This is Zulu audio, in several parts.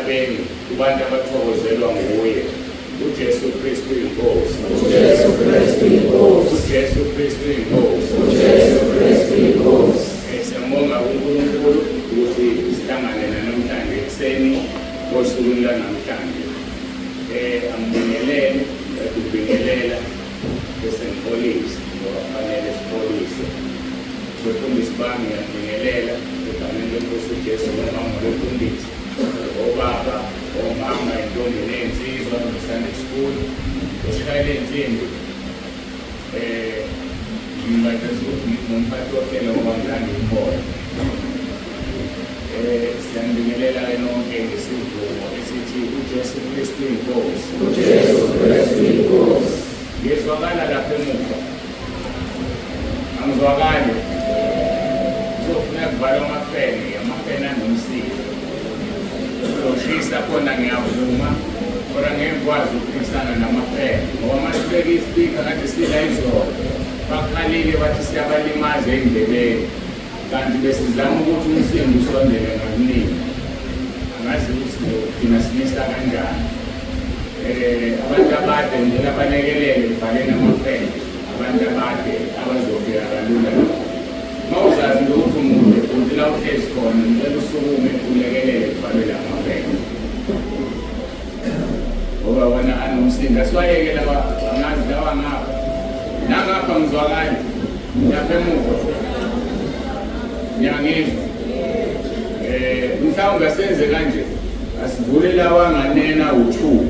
Emhlabeni kubantu abathokozelwa nguye. UJesu Kristu inkosi. UJesu Kristu inkosi. UJesu Kristu inkosi. UJesu Kristu inkosi. Siyambonga uNkulunkulu ukuthi sihlangane namhlanje ekuseni kosuku lwanamhlanje. Angibingelele, ngiyakubingelela bese ngixolisa ngoba kufanele sixolise. Befundisi bami ngiyabingelela egameni lenkosi uJesu, nomama befundisi, obaba, omama, intombi ney'nsizwa Sunday school, esishayele insimbi. Ngibadlisa ukuthi ngimphathi wohlelo ngoba ngilanda ikhona. Siyanibingelela-ke nonke ngesivumo esithi uJesu Kristu inkosi. UJesu Kristu inkosi. Ngizwakala lapha emuva. Angizwakali. Kuzofuna kuvalwe amafeni, amafeni anomsindo. Kuzoshisa khona ngiyavuma, kodwa ngeke ngikwazi ukuphikisana namafeni ngoba uma sibeka ispeaker kade sidla izolo, bakhalile bathi siyabalimaza ey'ndlebeni, kanti besizama ukuthi umsindo usondele ngakuningi. Angazi ukuthi sizogcina simisa kanjani. Abantu abade ngicela balekelele kuvaleni amafeni, abantu abade abazofika kalula. Uma uzazi nje ukuthi umude futhi la uhlezi khona, ngicela usukume ulekelele kuvalwe la mafeni. Ngoba wona anomsindo, asiwayeke lawa, angazi lawa ngapha. Nangapha ngizwakali, lapha emuva. Ngiyangizwa. Mhlawumbe asenze kanje, asivule lawa nganena u2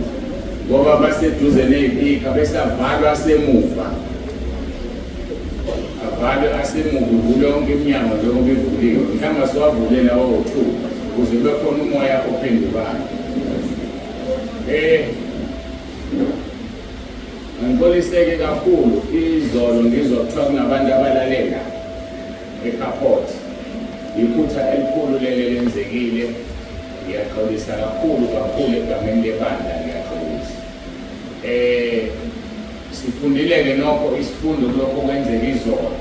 ngoba baseduze nezipika besavalwa semuva. Avalwe asemuva, uvule yonke iminyango njengoba ivuliwe. Mhlawumbe siwavule lawa u2 ukuze kube khona umoya ophendukayo. Ngixoliseke kakhulu izolo ngizwa kuthiwa kunabantu abalalela eCarport. Iphutha elikhulu leli lenzekile. Ngiyaxolisa kakhulu kakhulu egameni lebandla, ngiyaxolisa. Sifundile-ke nokho isifundo kulokho okwenzeka izolo.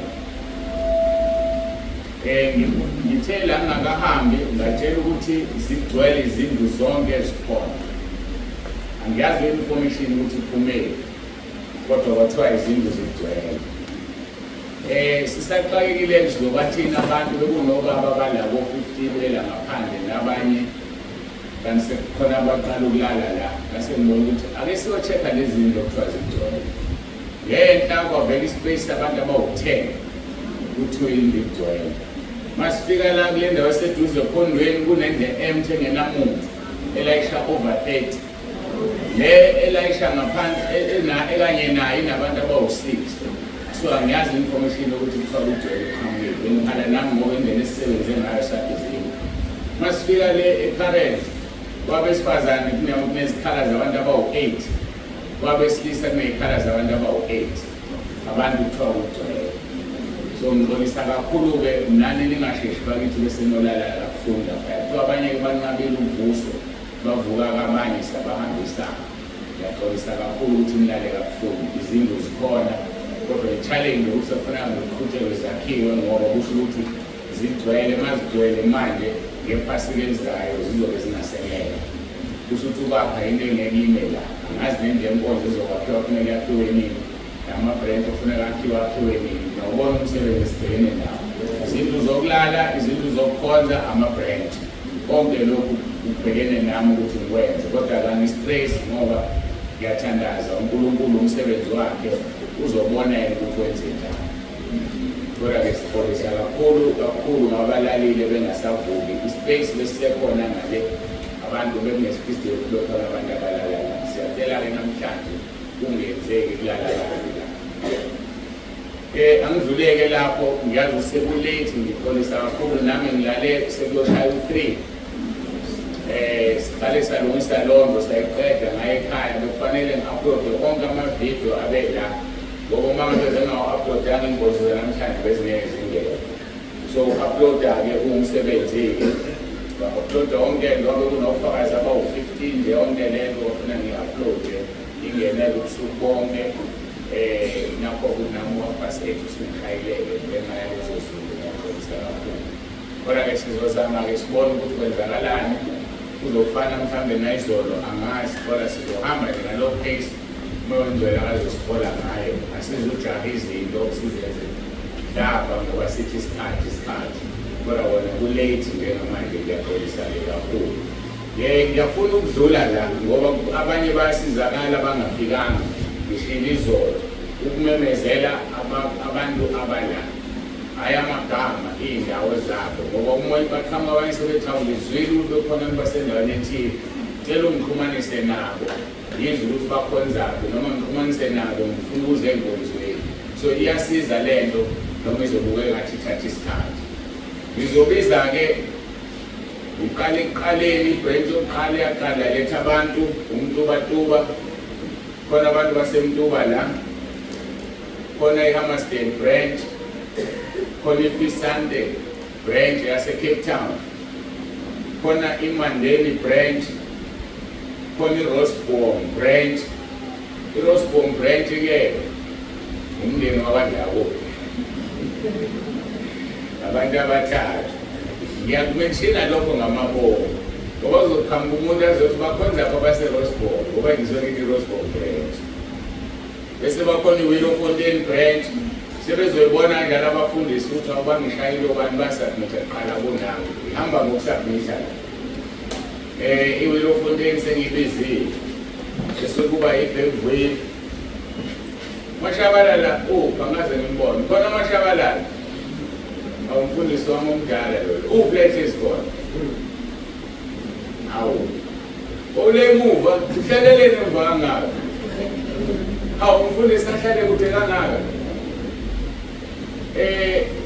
Ngithe la ngingakahambi ngatshela ukuthi zigcwele izindlu zonke ezikhona. Angiyazi i-information ukuthi iphumele, kodwa kwathiwa izindlu zigcwele. Sisaxakekile sizobathina abantu bekunobaba balabo 50 bela ngaphandle nabanye, kanti sekukhona abaqala ukulala la. Ngase ngibona ukuthi ake siyo-check-a lezi zindlu okuthiwa zigcwele. Ngenhla kwavela ispace sabantu abawu-10 kuthiwe indlu igcwele. Masifika la kule ndawo eseduze ephondweni kunendlu empty engenamuntu elayisha over 30. Le elayisha ngaphansi ekanye nayo inabantu abawu-6. So angiyazi information yokuthi kuthiwa kugcwele kuqhamukile. Bengikhala nami ngoba indlela esisebenze ngayo sakhe izindlu. Masifika le eCurrent kwabesifazane kunezikhala zabantu abawu-8. Kwabesilisa kuney'khala zabantu abawu-8. Abantu kuthiwa kugcwele. So ngixolisa kakhulu-ke nani ningasheshi bakithi bese nolala kabuhlungu lapha. Kuthiwa abanye-ke banqabile ukuvuswa, bavuka kabanye sabahambisana. Ngiyaxolisa kakhulu ukuthi nilale kabuhlungu. Izindlu zikhona, kodwa i-challenge ukuthi sekufanele kuqhutshekwe zakhiwe ngoba kusho ukuthi zigcwele. Uma zigcwele manje ngephasika elizayo zizobe zingasekela. Kusho ukuthi ukwakha into engeke ime la. Angazi nendlu yenkonzo izokwakhiwa kufuneka yakhiwe nini, nama-branch kufuneka akhiwe akhiwe nini. Ngiyawubona umsebenzi esibhekene nawo. Izindlu zokulala, izindlu zokukhonza, ama-branch. Konke lokhu kubhekene nami ukuthi ngikwenze, kodwa kangi-stress ngoba ngiyathandaza uNkulunkulu umsebenzi wakhe uzobona yena ukuthi wenze njani. Kodwa-ke sixolisa kakhulu kakhulu ngabalalile bengasavuki. Ispace besisekhona ngale, abantu bekunesifiso kube khona abantu abalala la. Siyacela-ke namhlanje kungenzeki kulala abantu la. Angidluleke lapho, ngiyazi sekulate, ngixolisa kakhulu nami ngilale sekuyoshaya u-3. Siqale salungisa lonto sayiqeda ngaye ekhaya. Bekufanele ngi-uploade onke ama-video abe la, ngoba uma ngabe bengawu-uploadanga ingozi zanamhlanje bezingeke zingene. So u-uploada-ke kuwumsebenzi-ke, ba-uploada onke ngoba kunofakazi abawu-15 nje yonke lento bafuna ngi-uploade ingeneke ubusuku bonke. Nakho kunami 8:15 usungishayileke ngenxa yalezo zinto, ngiyaxolisa kakhulu. Kodwa-ke sizozama-ke sibone ukuthi kwenzakalani. Kuzofana mhlawumbe nayizolo, angazi, kodwa sizohamba nje ngalo pace uMoya oNgcwele akazosihola ngayo. Asizujaha izinto sizenze lapha ngoba sithi isikhathi isikhathi, kodwa kona ku-late njengamanje. Ngiyaxolisa-ke kakhulu. Ngiyafuna ukudlula la ngoba abanye bayasizakala bangafikanga. Ngishilo izolo ukumemezela abantu abala, hhayi amagama, iy'ndawo zabo, ngoba umoya baqhamuka abanye sebethi awungizwile ukuthi bekhona abantu basendaweni ethile, cela ungixhumanise nabo ngizwe ukuthi bakhonzaphi, noma ngixhumanise nabo ngifuna ukuze enkonzweni. So iyasiza le nto noma izobukeka ngathi ithatha isikhathi. Ngizobiza-ke ngiqale ekuqaleni. Ibranch yokuqala yaqala letha abantu uMtubatuba, khona abantu baseMtuba la, khona i-Hammersdale branch, khona iFisante branch yase-Cape Town, khona iMandeni branch, khona i-Rosbourne branch. I-Rosbourne branch-ke umndeni wakwaDawo, abantu abathathu. Ngiyakumenshina lokho ngamabomu ngoba kuzoqhamuka umuntu azothi bakhonza apho abase-Rosbourne, ngoba ngizwe ngithi i-Rosbourne branch. Bese bakhona i-Willowfontein branch. Sebezoyibona kanjalo abafundisi ukuthi awubangishayile obani basubmitha kuqala kunami. Ihamba ngokusubmitha la. I-Willowfontein sengiyibizile, bese kuba i-Bergville. Mashabalala uphi? Angaze ngimbone khona Mashabalala. Awumfundisi wami omdala loyo, uphi la ehlezi khona? Hawu, ule emuva, uhlaleleni emva kangaka? Hawu, umfundisi ahlale kude kangaka.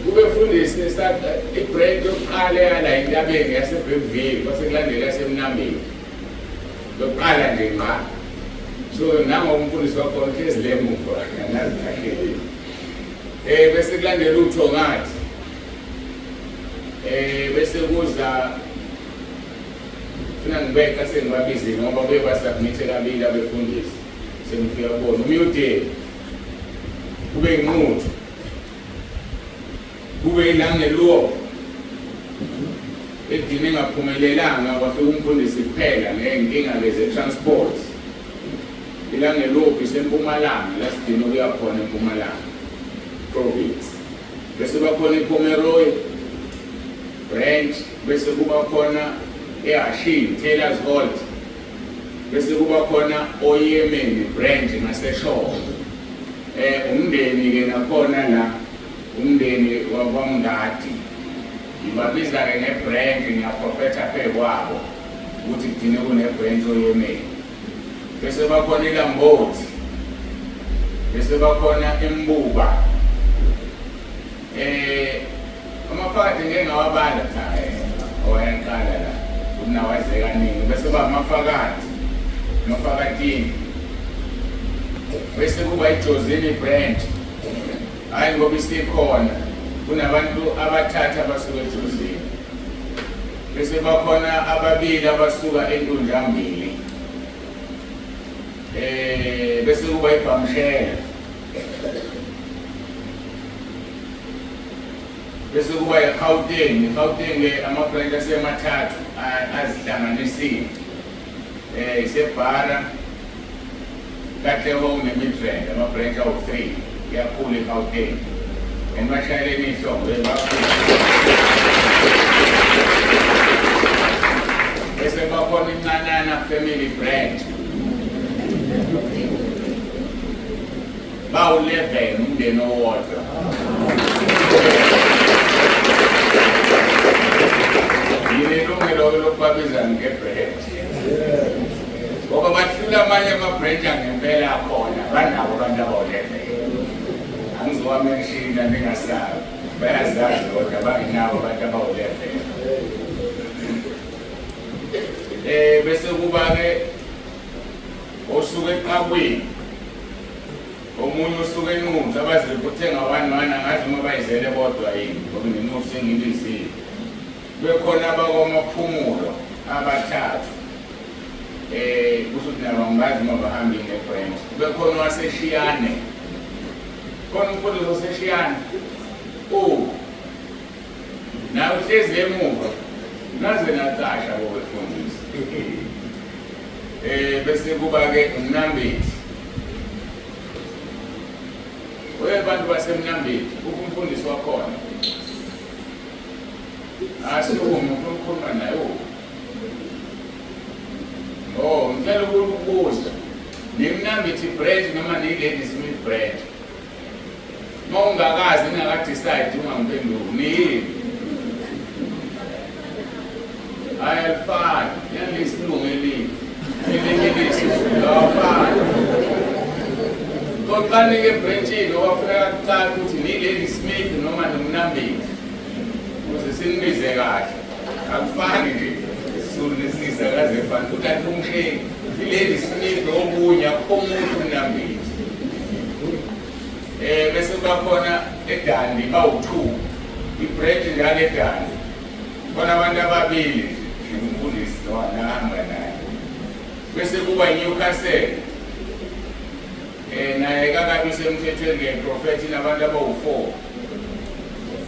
Kube mfundisi ibranch yokuqala yala entabeni yaseBergville, kwase kulandela yaseMnambeni yokuqala nje ngqa. So nango umfundisi wakhona uhlezi le muva, angazi kahle. Bese kulandela uThongathi, bese kuza funa ngibeka sengibabizile ngoba buye basubmithe kabili abefundisi, sengifika kubona uMudeni, kube inquthu, kube iLangeluo edini engaphumelelanga, kwafika umfundisi kuphela ngey'nkinga-ke ze-transport. ILangeluphi iseMpumalanga, la sidina ukuya khona eMpumalanga province. Bese bakhona iPomeroy branch, bese kuba khona eHashim Taylor's Halt, bese kuba khona oYemeni branch ngaseshoko. Umndeni ke nakhona la, umndeni wakwaMngadi, ngibabiza ke ngebranch. Ngiyaprofetha phe kwabo ukuthi kugcine kune-branch oYemeni. Bese bakhona iLambothi, bese bakhona eMbuba. Amafakade ngeke ngawabala cha, owayaqala la kunawaze kaningi. Bese ba amafakadi, amafakatini, bese kuba iJozini branch. Hayi, ngoba isikhona, kunabantu abathatha abasuka eJozini. Bese bakhona ababili abasuka eNtunjambili. Bese kuba iBhamshela, bese kuba iGauteng. IGauteng ke ama-branch asemathathu azihlanganisile, iseBhara, Katlehong neMidrand, ama-branch awu-3. Iyakhula iGauteng and bashayeleni ihlombe, bakhulu. Bese bakhona iNcanana family branch, bawu-11, umndeni owodwa. Nginelungelo lokubabiza ngebranch ngoba bahlula amanye ama-branch angempela akhona, banabo abantu abawu-11. Angizowamenshina, ningasabi, bayazazi kodwa bangenabo abantu abawu-11. Bese kuba-ke osuke eQakwini, omunye usuke eNquthu, abaziripothe nga-one one, angazi uma bayizele bodwa yini ngoba neNquthu sengibizile. Bekhona abakwamaphumulo abathathu, kusho ukuthi nabo angazi uma bahambe ngebranch. Bekhona waseShiyane, khona umfundisi waseShiyane, oh, nawe uhlezi emuva. Naze nacasha bobefundisi. Bese kuba ke uMnambithi. Oye bantu baseMnambithi, umfundisi wakhona. Asukume ufuna ukukhuluma naye. Oh, ngicela ukubuza. NiMnambithi branch noma ni-Ladysmith branch? Uma ungakazi ningaka-decide ungangiphenduli. Niyini? Hayi alifani. Yani isilungu elinye. Elinye liyisiZulu awafani. Xoxani-ke ebhrentshini okwafuneka kucace ukuthi ni-Ladysmith noma niMnambithi. Ukuze sinibize kahle. Akufani nje. IsiZulu nesiNgisi akaze kufane futhi akuhumusheki. I-Ladysmith okunye akukho muntu uMnambithi. Bese kuba khona eDundee bawu-2. I-branch njalo eDundee. Khona abantu ababili nje, umfundisi nahamba naye. Bese kuba iNewcastle. Naye kakabi semthethweni ngeprofethi nabantu abawu-4.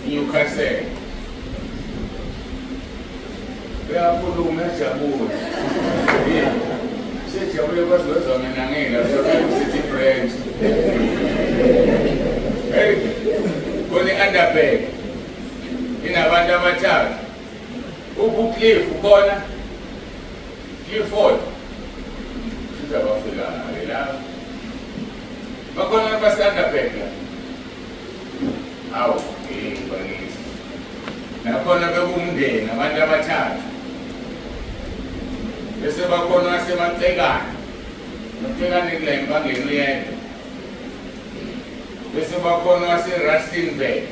Newcastle. Uyakhuluma ejabule. Sejabule kwaze wezwa mina ngila City branch. Hey, khona i-Underberg inabantu abathathu. UBucliff ukhona, Clifford. Futhi abafikanga-ke laba. Bakhona abantu base-Underberg la. Awu, bakithi. Nakhona bekumndeni abantu abathathu. Bese bakhona waseMacekane. Macekane kula empangeni uyedwa. Bese bakhona wase-Rustenburg.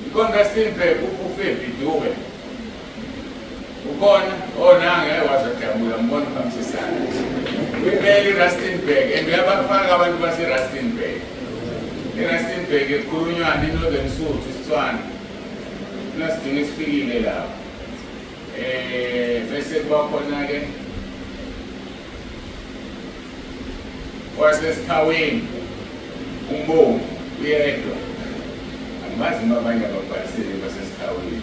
Ikhona Rustenburg uFebi Dube. Ukhona onange wazojabula mbona uphambisana. Uyimele iRustenburg and uyabafaka abantu base-Rustenburg. I-Rustenburg ekhulunywani i-Northern Sotho isitswana. Funa sigcine sifikile lapho. Bese kuba khona ke wasesikhawini umbomvu uyedwa. Angibazi noma abanye ababhalisile basesikhawini.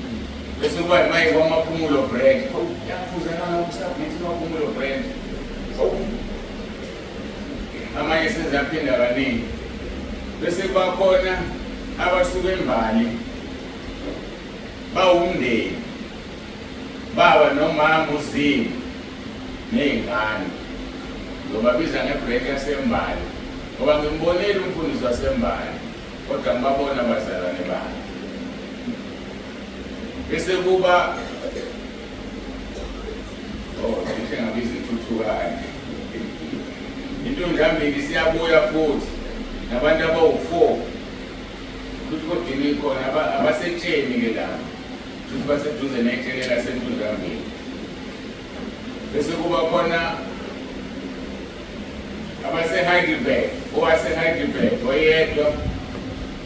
Bese kuba maye kwaMaphumulo branch. Oh, yaphuza nanga ukusubmit iMaphumulo branch. Oh. Amanye sezaphinda kaningi. Bese kuba khona abasuka eMbali bawumndeni baba nomama uZimu ney'ngane ngizobabiza ngebranch yaseMbali ngoba ngimbonile umfundisi waseMbali kodwa ngibabona abazalwane bakhe. Bese kuba oh cishe ngabiza inthuthukane intunjambili siyabuya futhi nabantu abawu-4 futhi kodwa ikhona abasetsheni ke laba futhi baseduze netshele lasentunjambili. Bese kuba khona abase-Heidelberg, owase-Heidelberg oyedwa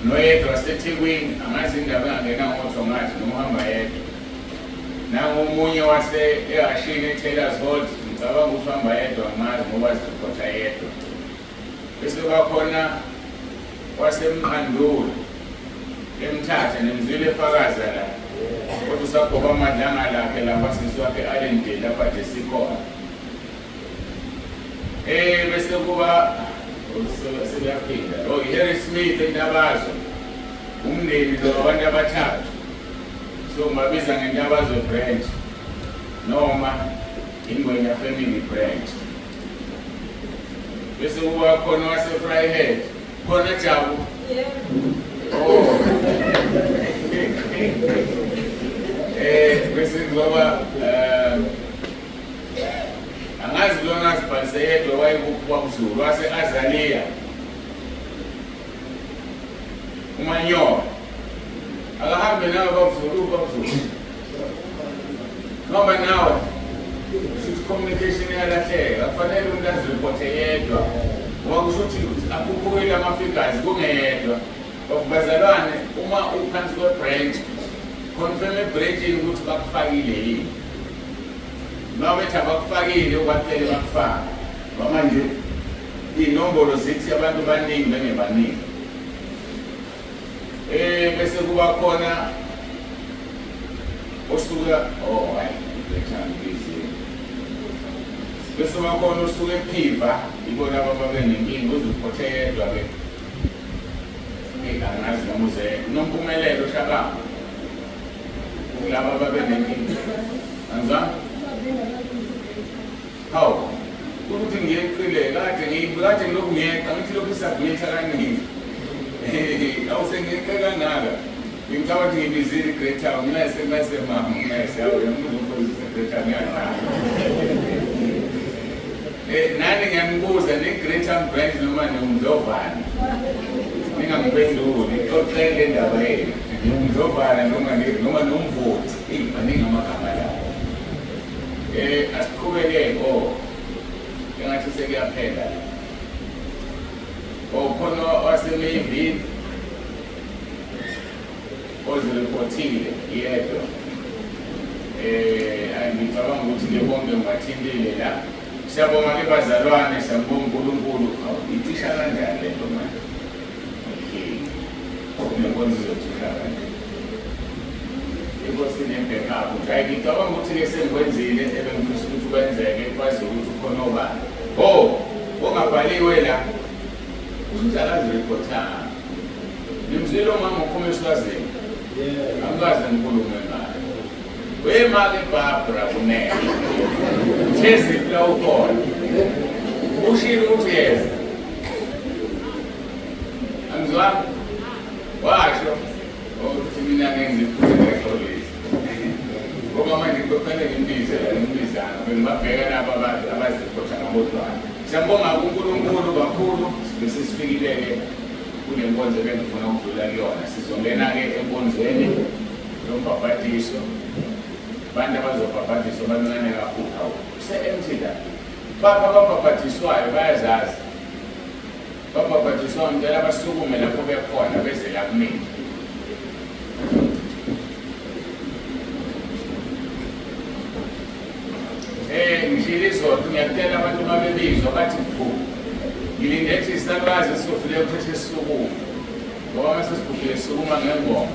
noyedwa waseThekwini, angazi indaba engangena ngothongathi noma uhamba yedwa. Nangomunye wase eHashini eTaylor's Holt, ngicabanga ukuthi uhamba yedwa, angimazi ngoba zikhotha yedwa. Bese kuba khona waseMqanduli eMthatha, nemzwile efakaza la. Kodwa usagoba amadlanga lakhe lapha sisi wakhe Allendale lapha nje sikhona. Bese kuba sebeyaphinda. Oh, Harry Smith eNtabazwe. Umndeni lo abantu abathathu. So ngibabiza ngeNtabazwe branch noma Ingwenya family branch. Bese kuba khona wase Vryheid. Khona Jabu. Yebo. Oh. Bese kuzoba angazi lona asibhalise yedwa wayekuphi kwaMzulu wase Azalea. Umanyoka. Akahambe nawe babuZulu babuZulu. Noma nawe sithi communication iyalahleka, kufanele umuntu aziripothe yedwa. Ngoba kusho ukuthi akhuphukile ama-figures kungeyedwa. Bazalwane, uma uphansi kwe-branch, confirm ebranchini ukuthi bakufakile yini. Noma bethi abakufakile, ubacele bakufake. Ngoba manje iy'nombolo zithi abantu baningi bengebaningi. Bese kuba khona Osuka oh hayi ngithanda ngizile. Bese wakhona osuka ephiva ibona abababe nenkinga uziphothe yedwa ke. Angazi noma uze unompumelelo Shabangu. Kulaba ababe nenkinga. Angizwanga? Hawu, ukuthi ngiyeqile kade ngikade ngilokhu ngiyeqa ngithi lokhu isubmit kaningi. Awu sengiyeqe kangaka. Ngicabanga ukuthi ngibizile i-Great Town, nxese nxese mama, nxese awu yambuza umfundisi se-Great Town ngiyaqala. Nani ngiyanibuza ne-Great Town branch noma niwumdlovana? Ningangiphenduli, xoxele le ndaba yenu. Niwumdlovana noma noma nomvoti. Eyi maningi amagama lawo. Asiqhubeke oh. Engathi sekuyaphela. Oh khona waseMayville oziriphothile yedwa. Ngicabanga ukuthi ke bonke ngibathintile la. Siyabonga ke bazalwane, siyambonga uNkulunkulu. Awu icisha kanjani le nto manje? Okay. Nenkonzo izocisha kanjani? Inkosi ne-backup. Hayi ngicabanga ukuthi-ke sengikwenzile ebengifisa ukuthi kwenzeke kwazi ukuthi ukhona obani. Oh, ongabhaliwe la. Kusho ukuthi akaziriphothanga. Nimzwile umama uphuma eSwazini. Angikaze ngikhulume ngayo. Wema-ke Barbara kunene. Hlezi la ukhona. Ushilo ukuthi uyeza. Angizwanga? Washo ukuthi mina ngenza iphutha ngiyaxolisa. Ngoba manje kufanele ngimbize la ngimbizanga. Bengibabheka laba abantu abaziphotha ngabodwana. Siyambonga kuNkulunkulu kakhulu bese sifikile-ke kule nkonzo ebengifuna ukudlula kuyona. Sizongena-ke enkonzweni yombhabhadiso. Abantu abazobhabhadiswa bancane kakhulu. Hawu, kuse-empty la. Bapha ababhabhadiswayo bayazazi. Babhabhadiswa ngicela basukume lapho bekhona beze la kumina. Ngishilo izolo ngiyacela abantu babebizwa bathi vu. Ngilinde ukuthi isalukazi esizofike kusheshe sisukume. Ngoba uma sesigugile sisukuma ngengoma.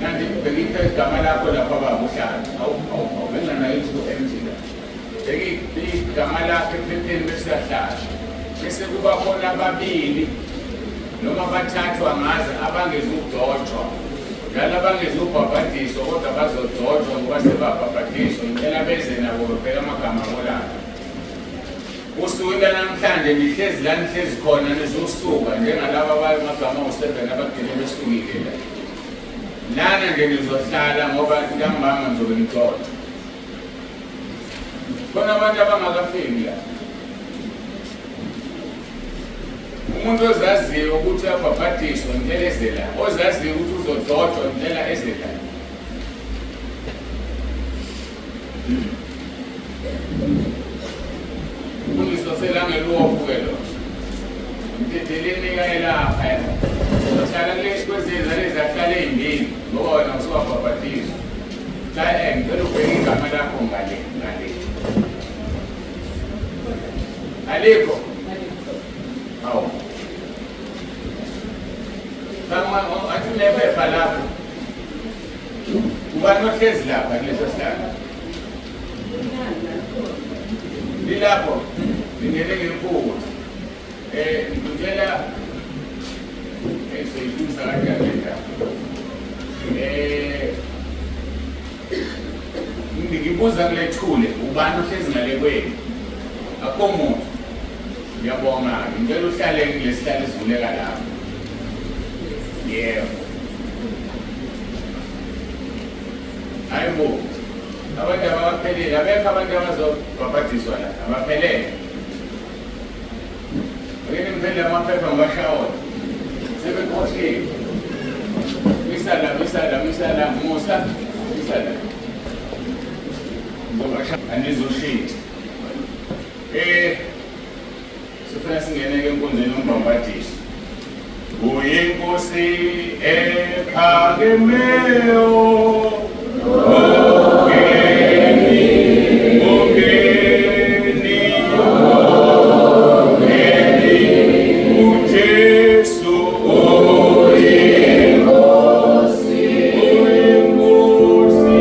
Nandi bheka igama lakho lapha baba uhlala. Awu awu awu benganayo ukuthi ku-empty la. Bheka igama lakho ephepheni bese uyahlala. Bese kuba khona ababili noma bathathu angazi abangezugcotshwa. Njalo abangezubhabhadiswa kodwa bazogcotshwa ngoba sebabhabhadiswa. Ngicela beze nabo bebheke amagama abo lapha. Usuku lanamhlanje nihlezi la nihlezi khona nizosuka njengalaba abamagama awu-7 abagcine besukile la. Lana nje nizohlala ngoba ntambama nizobe nixoxa. Khona abantu abangakafiki la. Umuntu ozaziyo ukuthi uyabhabhadiswa ngicela eze la. Ozaziyo ukuthi uzogcotshwa ngicela eze la. Umfundisi waseLangeluwophu-ke lo. Mdedeleni kayelapha yena. Uhlala kulesi kwezeza lezi ahlale ey'mbili ngoba wena usuwabhabhadiswa. Cha ngicela ubheke igama lakho ngale ngale. Alikho? Hawu. Kama athi unephepha lapho. Ubani ohlezi lapha kuleso sihlalo? Lilapho lingene ngephutha. Ngicela soyilungisa kanjani le ndaba? Ngibuza kule thule ubani ohlezi ngale kwenu? Akukho muntu. Ngiyabonga-ke. Ngicela uhlale kulesi sihlalo esivuleka lapho. Yebo. Hayi bo. Abantu abaphelele, abekho abantu abazobhabhadiswa la, abaphelele. Ake nimphele amaphepha ngibashawona. Sebekhohliwe. Misa la, misa la, misa la, Musa, misa la. Ngizobasha anizoshintsha. Sifuna singene ke enkonzweni yombhabhadiso. Uyinkosi ephakemeyo. Ongeni, ongeni, ongeni, uJesu uyinkosi, uyinkosi.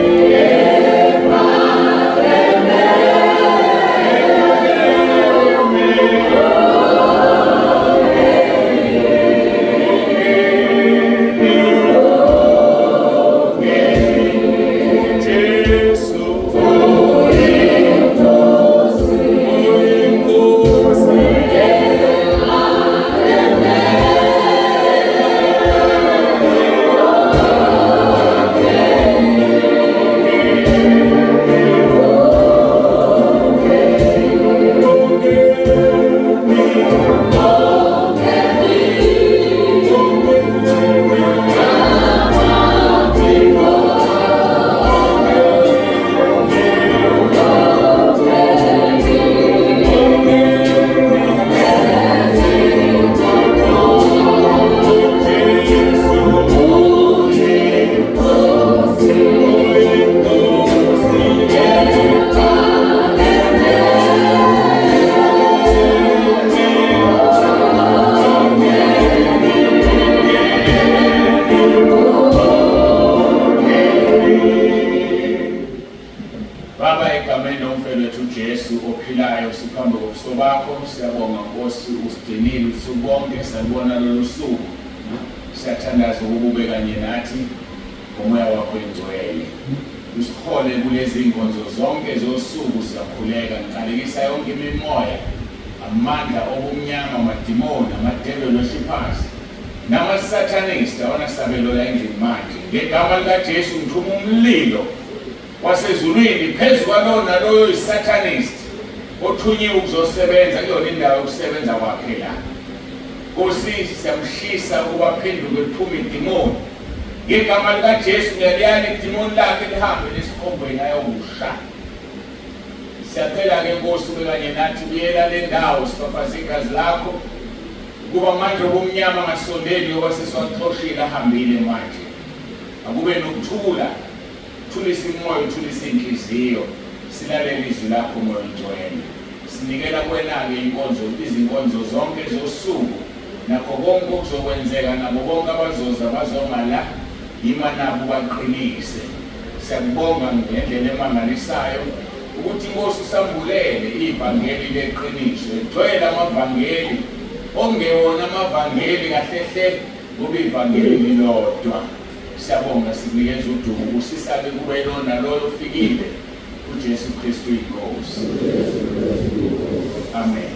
Nkosi usigcinile usuku bonke salubona lolu suku. Siyathandaza ukuba ube kanye nathi ngomoya wakho ingcwele. Usihole kulezi nkonzo zonke zosuku siyakhuleka. Ngiqalekisa yonke imimoya, amandla obumnyama, amadimoni, ama-devil worshippers nama-satanist awanasabelo la endlini manje. Ngegama likaJesu ngithuma umlilo wasezulwini phezu kwalowo naloyo yi-satanist othunyiwe ukuzosebenza kuyona indawo yokusebenza kwakhe la. Nkosi, siyamshisa ukuba aphenduke liphume idimoni. Ngegama likaJesu ngiyaliyala idimoni lakhe lihambe lesikhombweni ayokusha. Siyacela-ke Nkosi ube kanye nathi buyela le ndawo sifafaze igazi lakho kuba manje obumnyama ngasondeli ngoba sesiwaxoshile ahambile manje. Akube nokuthula, thulisa imoya, uthulise inhliziyo, silalele izwi lakho Moya Ongcwele. Sinikela kuwena-ke inkonzo, izinkonzo zonke zosuku nakho konke okuzokwenzeka nabo bonke abazoza bazoma la, yima nabo ubaqinise. Siyakubonga ngendlela emangalisayo ukuthi inkosi usambulele ivangeli leqiniso, egcwele amavangeli ongewona amavangeli kahle hle ngoba ivangeli lilodwa. Siyabonga, sikunikeza udumo, busisa-ke kube lo naloyo ofikile uJesu Kristu inkosi. Amen.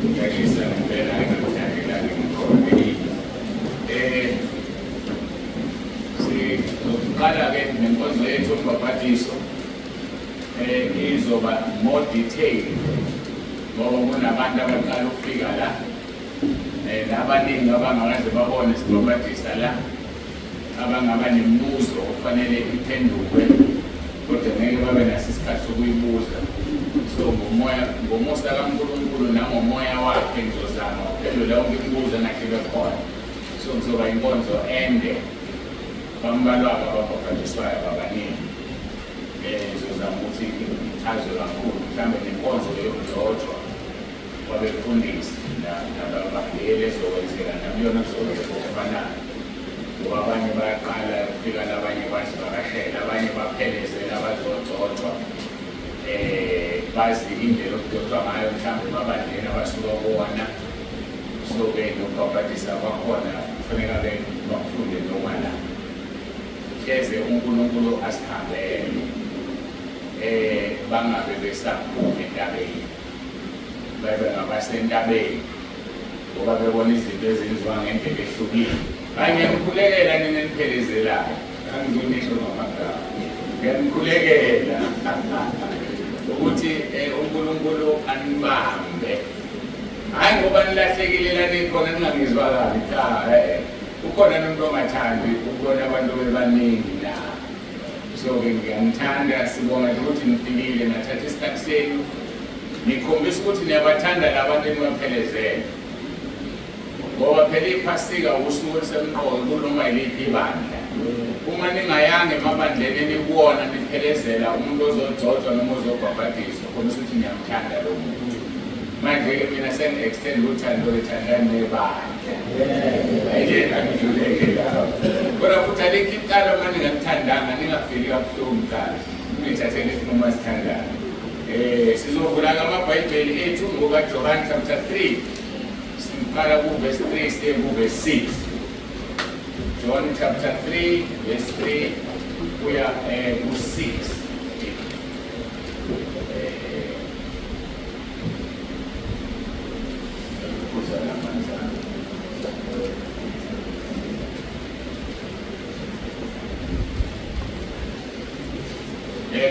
Ngiyashisa ngempela engamthandela ngikhona. Sizoqala-ke nenkonzo yethu yombhabhadiso izoba more detailed ngoba kunabantu abaqala ukufika la nabaningi abangakaze babone sibhabhadisa la abangaba nemibuzo okufanele iphendulwe kodwa ngeke babe naso isikhathi sokuyibuza. So ngomoya, ngomusa kaNkulunkulu nangomoya wakhe ngizozama ukuphendula yonke imibuzo engahle ibe khona. So kuzoba inkonzo ende, bambalwa-ke ababhabhadiswayo ababaningi. Ngizozama ukuthi ichazwe kakhulu, mhlawumbe nenkonzo yokugcotshwa kwabefundisi nabavangeli ezokwenzeka nakuyona kuzokwenzeka okufanayo ngoba abanye bayaqala ukufika labanye bazivakashela, abanye baphelezela abazogcotshwa bazi indlela okugcotshwa ngayo mhlawumbe emabandleni abasuka kuwona. So-ke nokubhabhadisa kwakhona kufuneka bakufunde noma la. Hleze uNkulunkulu asihambele bangabe besaphuma entabeni, babe ngabasentabeni ngoba bebona izinto ezenziwa ngendlela ehlukile. Hayi, ngiyanikhulekela nina eniphelezelayo, angizonisho ngamagama, ngiyanikhulekela ukuthi uNkulunkulu anibambe. Hhayi ngoba nilahlekile la nikhona ningangizwa kabi, cha, ukhona nomuntu ongathandi ukubona abantu bebaningi la. So-ke ngiyanithanda, sibonga nje ukuthi nifikile nathatha isikhathi senu nikhombisa ukuthi niyabathanda la bantu enibaphelezele, ngoba phela iPhasika usuku olusemqoka kunoma yiliphi ibandla. Uma ningayanga emabandleni enikuwona niphelezela umuntu ozogcotshwa noma ozobhabhadiswa, khombisa ukuthi niyamthanda lo muntu. Manje-ke mina sengi-extend uthando lethandani nebandla, ayike angidluleke lapho. Kodwa futhi alikho icala uma ningamthandanga, ningafiki kabuhlungu cala, nithathele isinqumo asithandayo. Sizovula-ke amabhayibheli ethu ngokaJohane chapter 3, siqala ku-verse 3 siye ku-verse 6. John chapter 3 verse 3 kuya ku-6.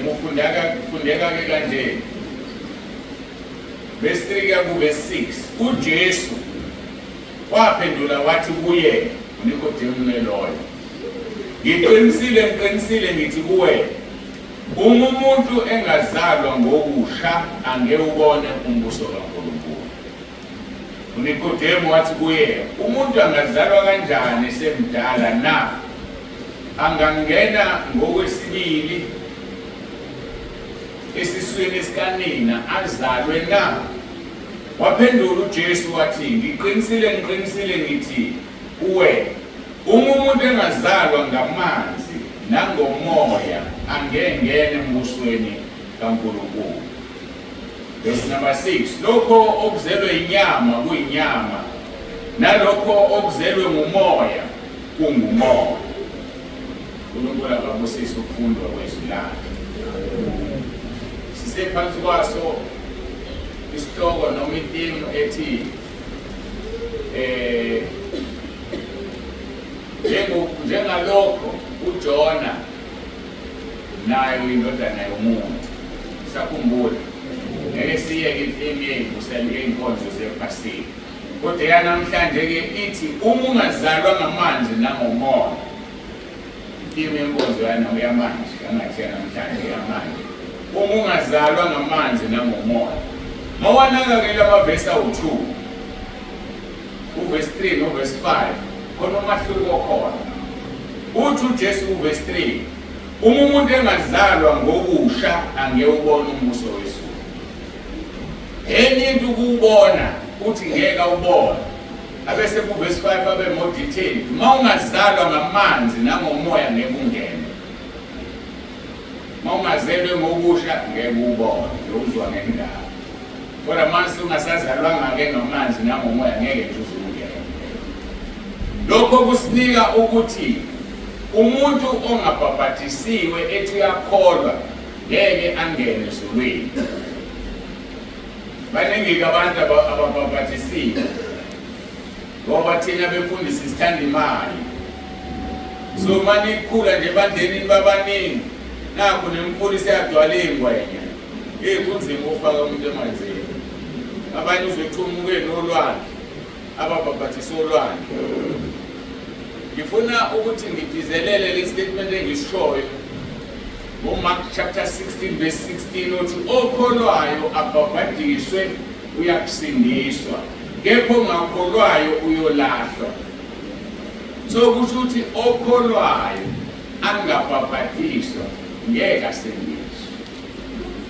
Kufundeka kufundeka ke kanje verse 3 kuya ku verse 6. UJesu waphendula wathi kuye uNikodemu loyo, ngiqinisile ngiqinisile ngithi kuwe, uma umuntu engazalwa ngokusha angeke ubone umbuso kaNkulunkulu. UNikodemu wathi kuye, umuntu angazalwa kanjani semdala na? Angangena ngokwesibili esiswini sikanina azalwe na? Waphendula uJesu wathi, ngiqinisile, ngiqinisile ngithi kuwe, uma umuntu engazalwa ngamanzi nangomoya angengene embusweni kaNkulunkulu. Verse number 6, lokho okuzelwe inyama kuyinyama, nalokho okuzelwe ngumoya kungumoya. uNkulunkulu akabusise ukufundwa kwezwi lakhe. Sisephansi kwaso isihloko noma itheme ethi njengalokho uJona nayo indodana yomuntu. Sakhumbula ngeke siyeke itheme yey'vusela yey'nkonzo zephasika, kodwa eyanamhlanje-ke ithi uma ungazalwa ngamanzi nangomoya. Itheme yenkonzo yamanje, angathi yanamhlanje, yamanje, uma ungazalwa ngamanzi nangomoya. Mawanaka-ke lamavesi awu-2, uvesi 3 novesi 5, khona umahluko okhona. Uthi uJesu kuvesi 3, uma umuntu engazalwa ngokusha angeke ubone umbuso wezulu. Enye into ukuwubona, uthi ngeke awubone. Abese kuvesi 5 abe more detailed. Uma ungazalwa ngamanzi nangomoya ngeke ungene. Uma ungazelwe ngokusha ngeke ubone, uyozwa ngendaba. Kodwa mase ungasazalwanga-ke ngamanzi nangomoya ngeke nje uze ungene. Lokho kusinika ukuthi umuntu ongabhabhadisiwe ethi uyakholwa ngeke angene ezulwini. Baningi-ke abantu ababhabhadisiwe ngoba thina befundisi sithanda imali. So uma nikhula nje ebandleni nibabaningi, nakhu nemfundisi iyagcwala iy'ngwenya. Hey, kunzima ukufaka umuntu emanzini. Abanye uzothumuke nolwandle, ababhabhadisa olwandle. Ngifuna ukuthi ngigcizelele le statement engishoyo ngoMark chapter 16 verse 16 othi okholwayo abhabhadiswe uyakusindiswa, kepha ongakholwayo uyolahlwa. So kusho ukuthi okholwayo angabhabhadiswa ngeke asindiswe,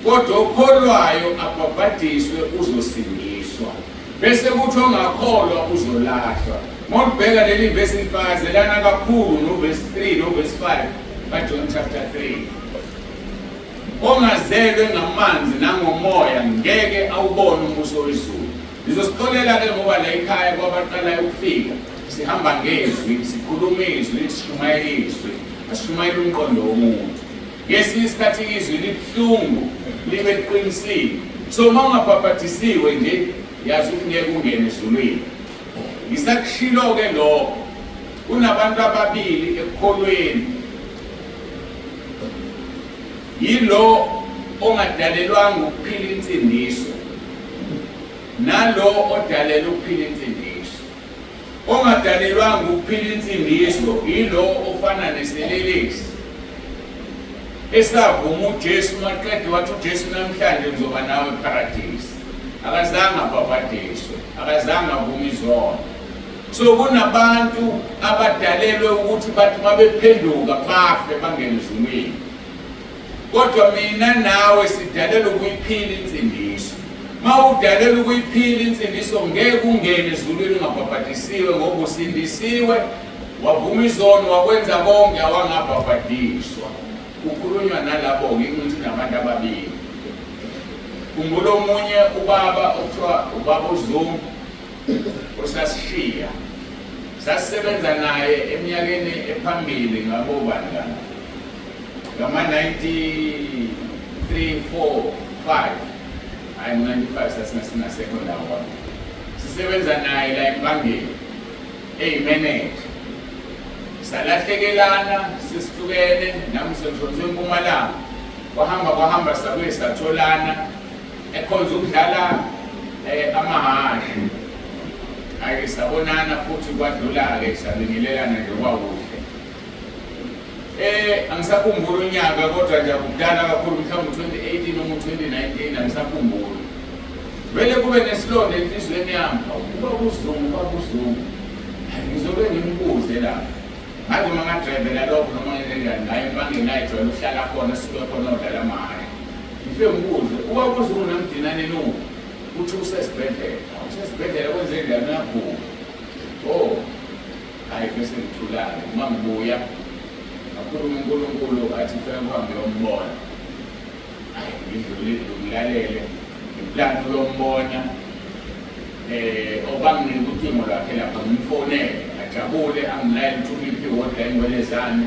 kodwa okholwayo abhabhadiswe uzosindiswa, bese kuthi ongakholwa uzolahlwa. Mawubheka leli vesi lifakazelana kakhulu novesi 3 novesi 5 kaJohn chapter 3. Ongazelwe ngamanzi nangomoya ngeke awubone umbuso wezulu. Ngizosixolela-ke ngoba la ekhaya kwabaqalayo ukufika sihamba ngezwi, sikhuluma izwi, sishumayela izwi, asishumayela umqondo womuntu. Ngesinye isikhathi izwi libuhlungu libe liqinisile. So uma ungabhabhadisiwe nje yazi ukuthi ngeke ungene ezulwini. Ngisakushilo-ke lokho, kunabantu ababili ekukholweni. Yilo ongadalelwanga ukuphila insindiso nalo odalelwe ukuphila insindiso. Ongadalelwanga ukuphila insindiso yilo ofana neselelesi esavuma uJesu maqede wathi uJesu namhlanje ngizoba nawe eParadisi. Akazange abhabhadiswe, akazange avume izono. So kunabantu abadalelwe ukuthi bathi mabephenduka bafe bangene ezulwini. Kodwa mina nawe sidalelwe ukuyiphila insindiso. Uma udalelwe ukuyiphila insindiso ngeke ungene ezulwini ungabhabhadisiwe, ngoba usindisiwe, wavuma izono, wakwenza konke, awangabhabhadiswa. Kukhulunywa nalabo-ke ngithi nabantu ababili. Khumbula omunye ubaba okuthiwa ubaba uZungu osasishiya, sasisebenza naye eminyakeni ephambili ngabobani kani ngama-93 4 5 hayi 95 sasingasingasekho ndawonye, sisebenza naye la eMpangeni eyimeneja. Salahlekelana sesihlukene, nami sengishonise eMpumalanga, kwahamba kwahamba sabuye satholana ekhonza ukudlala amahhashi. Ake sabonana futhi kwadlula-ke, sabingelelana nje kwakuhle. Angisakhumbuli unyaka kodwa nje akudala kakhulu, mhlawumbe 2018 noma 2019, angisakhumbuli. Vele kube nesilonda enhliziyweni yami, ubaba uZungu, ubaba uZungu. Ngizobe ngimbuze la. Ngaze uma ngadrayivela lokho noma ngenzenjani ngaye eMpangeni la ejwayele ukuhlala khona, suke khona odlala amahhashi. Ngifike ngibuze, ubaba uZungu namdinane nuku. Uthi usesibhedlela, usesibhedlela kwenze njani uyagula. Oh, hayi bese ngithulane uma ngibuya akhuluma uNkulunkulu athi kufanele uhambe uyombona. Hayi ngidlule ngilalele ngiplani uyombona obanginika ucingo lwakhe lapha ngimfonele ajabule angilayele ukuthi uliphi ihodi la engwelezane.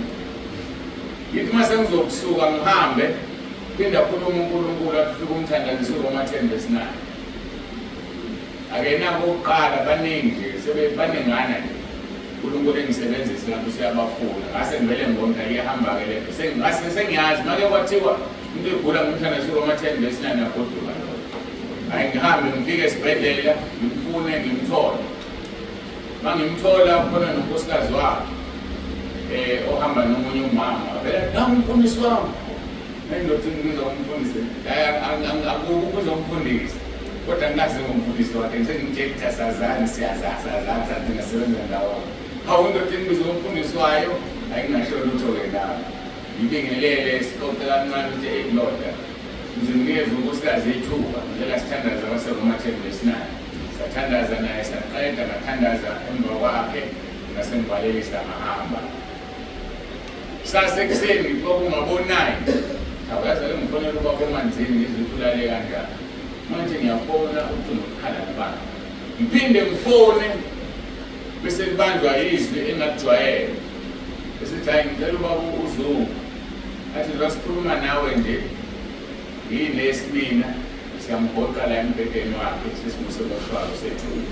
Ngithi uma sengizokusuka ngihambe phinde akhuluma uNkulunkulu athi ufike umthandazise uRoma 10 verse 9. Akenako ukuqala baningi nje sebebaningana nje. uNkulunkulu engisebenzise lapho useyabafuna. Ngase ngivele ngibona ukuthi iyahamba-ke le nto. Ngase sengiyazi make kwathiwa umuntu egula ngumthandazo uRoma 10 verse 9 agoduka lokho. Hayi ngihambe ngifike esibhedlela ngimfune ngimthole. Mangimthola khona nonkosikazi wakhe ohamba nomunye umama. Vele nangu umfundisi wami. Nendoda ngibiza umfundisi. Akubuza umfundisi. Kodwa ngikaze ngomfundisi wakhe ngisengimtshela ukuthi asazani siyazana sazana sathi ngasebenza ndawonye. Hawu indoda engibiza umfundisi wayo ayingasho lutho-ke nawe. Ngibingelele sixoxe kancane ukuthi eyi ndoda ngizonikeza unkosikazi ithuba ngicela sithandaze abaseRoma 10 verse 9. Sathandaza naye saqeda ngathandaza emva kwakhe ngasengivalelisa ngahamba. Kusasa ekuseni kwakungabo-9. Awuyazi ake ngifonele ubaba uManzini ngizwe ukuthi ulale kanjani. Manje ngiyafona ucingo lukhala lubamba. Ngiphinde ngifone bese libanjwa izwi engakujwayele. Bese lithi hayi ngicela ubaba uZungu. Athi njengoba sikhuluma nawe nje ngiyinesi mina siyamgoqa la embhedeni wakhe sesimuse moshwalo sethule.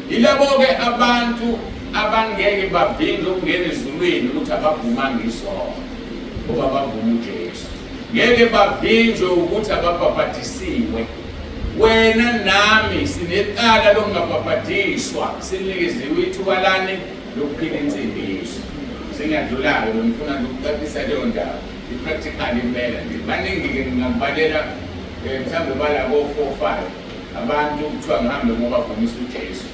Yilabo-ke abantu abangeke bavinjwe ukungena ezulwini ukuthi abavumanga isono ngoba bavuma uJesu. Ngeke bavinjwe ukuthi ababhabhadisiwe. Wena nami sinecala lokungabhabhadiswa, sinikeziwe ithuba lani lokuphila insindiso. Sengiyadlula-ke bengifuna nje ukucacisa leyo ndaba i-practical impela nje. Baningi-ke ngingakubalela mhlawumbe bala ko-4 5 abantu kuthiwa ngihambe ngoba vumisa uJesu.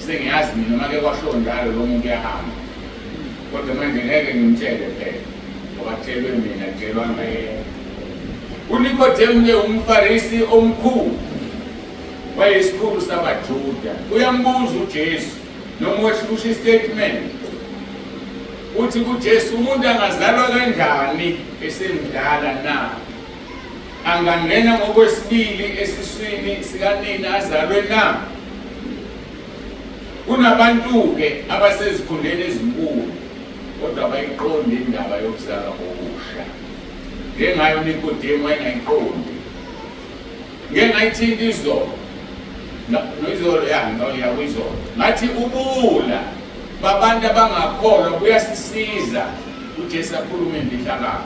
Sengiyazi mina make kwasho njalo lo muntu uyahamba. Kodwa manje ngeke ngimtshele phela ngoba kutshelwe mina kutshelwanga yena. UNikodemu-ke umFarisi omkhulu wayesikhulu sabaJuda. Uyambuza uJesu noma usho istatement uthi kuJesu umuntu angazalwa kanjani esemdala na? Angangena ngokwesibili esiswini sikanina azalwe na? Kunabantu-ke abasezikhundleni ezinkulu kodwa abayiqondi indaba yokuzalwa ngokusha. Njengayo uNikodemu wayengayiqondi. Ngeke ngayithinta izolo. Izolo ya ngiyakuyizolo. Ngathi ubula babantu abangakholwa kuyasisiza uJesu akhulume imfihlakalo.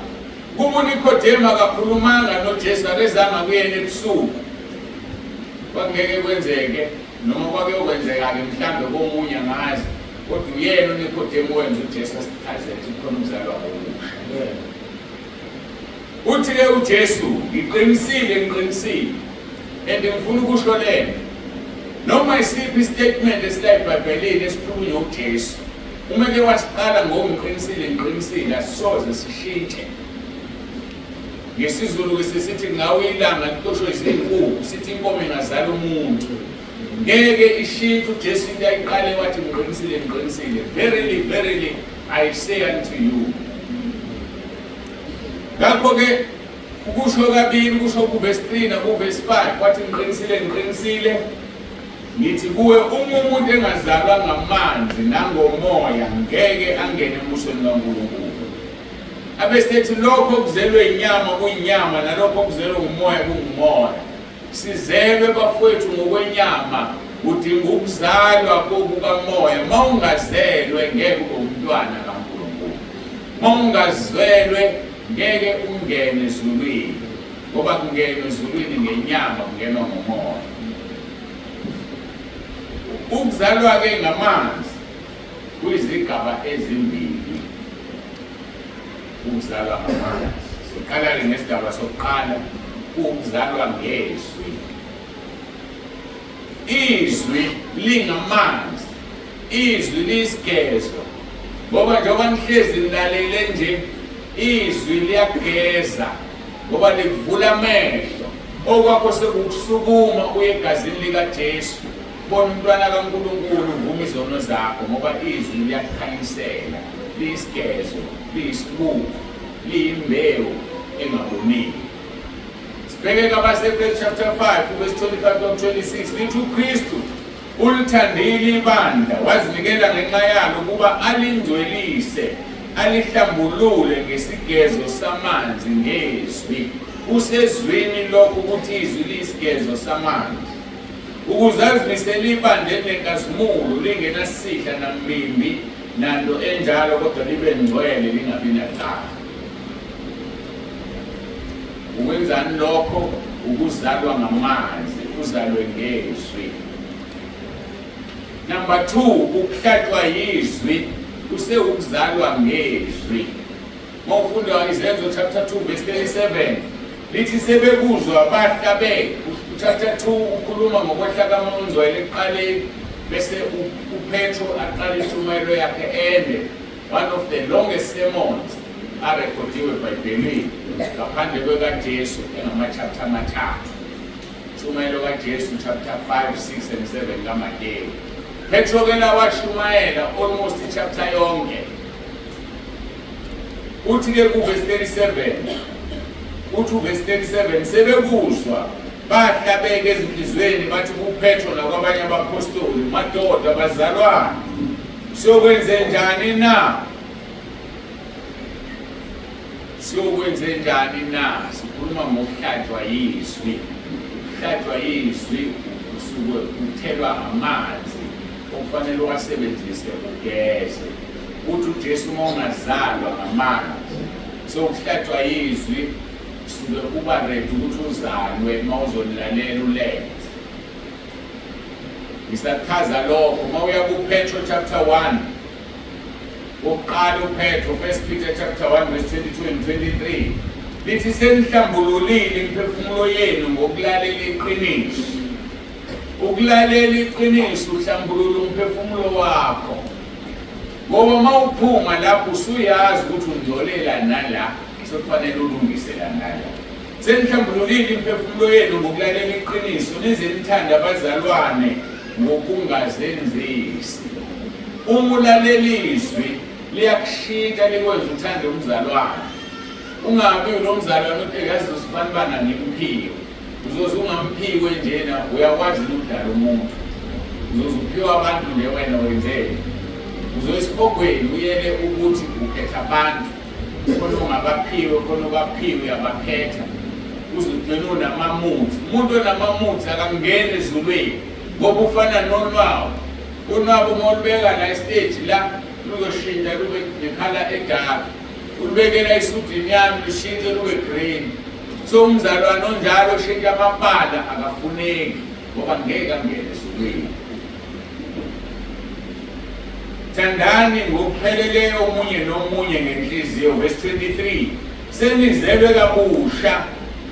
Kuba uNikodemu akakhulumanga noJesu akezanga kuyena ebusuku. Kwakungeke kwenzeke noma kwake kwenzeka-ke mhlawumbe komunye angazi, kodwa uyena uNikodemu wenza uJesu asichazele ukuthi kukhona ukuzalwa okusha. Uthi-ke uJesu, ngiqinisile, ngiqinisile, and ngifuna ukusho lento. Noma isiphi istatement esila eBhayibhelini esikhulunywa uJesu, uma ke wasiqala ngokungiqinisile, ngiqinisile, asisoze sishintshe. NgesiZulu ke sisithi ngawo ilanga lixoshwe izinkukhu, sithi inkomo ingazala umuntu. Ngeke ishintshe uJesu into ayiqale wathi ngiqinisile, ngiqinisile. Verily, verily, I say unto you. Ngakho-ke ukusho kabili kusho kuvesi 3 nakuvesi 5 wathi ngiqinisile ngiqinisile ngithi kuwe uma umuntu engazalwa ngamanzi nangomoya ngeke angene embusweni kaNkulunkulu. Abesethi lokho okuzelwe inyama kuyinyama nalokho okuzelwe ngumoya kungumoya. Sizelwe bafowethu ngokwenyama, udinga ukuzalwa kokukamoya. Uma ungazelwe ngeke ube umntwana kaNkulunkulu. Uma ungazelwe ngeke ungene ezulwini, ngoba kungenwa ezulwini ngenyama, kungenwa ngomoya. Ukuzalwa-ke ngamanzi kuyizigaba ezimbili. Ukuzalwa ngamanzi. Siqala-ke ngesigaba sokuqala, ukuzalwa ngezwi. Izwi lingamanzi, izwi liyisigezo. Ngoba njengoba nihlezi nilalele nje, izwi liyageza ngoba likuvula amehlo. Okwakho sekukusukuma uye egazini likaJesu, bona umntwana kaNkulunkulu, uvuma izono zakho, ngoba izwi liyakukhanyisela, liyisigezo, liyisibuko, liyimbewu engaboniyo. Sibheke kwabaseEfesu chapter 5 verse 25 to 26, lithi uKristu ulithandile ibandla wazinikela ngenxa yalo ukuba alingcwelise, alihlambulule ngesigezo samanzi ngezwi. Kusezwini lokho ukuthi izwi liyisigezo samanzi, ukuze azimisele ibandla elinenkazimulo, lingenasihla nambimbi nanto enjalo, kodwa libe ngcwele, lingabi nacala. Ukwenzani lokho? Ukuzalwa ngamanzi, uzalwe ngezwi. Number 2, ukuhlatshwa yizwi kusewukuzalwa ngezwi. Mawufunda Izenzo chapter 2 verse 37, lithi sebekuzwa bahlabe. Chapter 2 ukhuluma ngokwehla kaMoya oNgcwele ekuqaleni, bese uPetro aqala intshumayelo yakhe ende, one of the longest sermons arekhodiwe eBhayibhelini ngaphandle kwekaJesu engama-chapter amathathu. Intshumayelo kaJesu chapter 5, 6 and 7 kaMateyu. Petro ke la washumayela almost i-chapter yonke. Uthi ke ku-verse 37, uthi u-verse 37, sebekuzwa bahlabeka ezinhliziyweni, bathi kuPetro nakwabanye abaphostoli, madoda bazalwane, siyokwenze njani na? Siyokwenze njani na? Sikhuluma ngokuhlatshwa yizwi. Ukuhlatshwa yizwi usuke uthelwa amanzi okufanele uwasebenzise ugeze. Uthi uJesu uma ungazalwa ngamanzi, so ukuhlatshwa yizwi usuke uba ready ukuthi uzalwe uma uzolilalela ulenze. Ngisachaza lokho uma uya kuPetro chapter 1, wokuqala uPetro, 1 Peter chapter 1 verse 22 and 23, lithi senihlambululile imiphefumulo yenu ngokulalela iqiniso. Ukulalela iqiniso uhlambulula umphefumulo wakho, ngoba uma uphuma lapho usuyazi ukuthi ungcolela nala, sekufanele ulungise la nala. Senihlambululile imiphefumulo yenu ngokulalela iqiniso, nize nithande abazalwane ngokungazenzisi. Uma ulalela izwi liyakushintsha, likwenza uthande umzalwane. Ungabi lo mzalwane uthi yazi usibanibana ngimphiwe. Uzoze ungamphiwe njena, uyakwazi ukudala umuntu. Uzoze uphiwe abantu nje wena wenzeni. Uzoya esihogweni uyele ukuthi ukhetha abantu. Khona ungabaphiwe, khona ubaphiwe uyabakhetha. Uzogcina unamamuthi. Umuntu onamamuthi akangeni ezulwini ngoba ufana nonwawo. Unwabu uma ulubeka la esiteji la luzoshintsha lube nekhala edark. Ulubekela esudini yami lushintshe lube green. So umzalwane onjalo oshintsha amabala akafuneki ngoba ngeke angene ezulwini. Thandani ngokupheleleyo omunye nomunye ngenhliziyo. Verse 23, senizelwe kabusha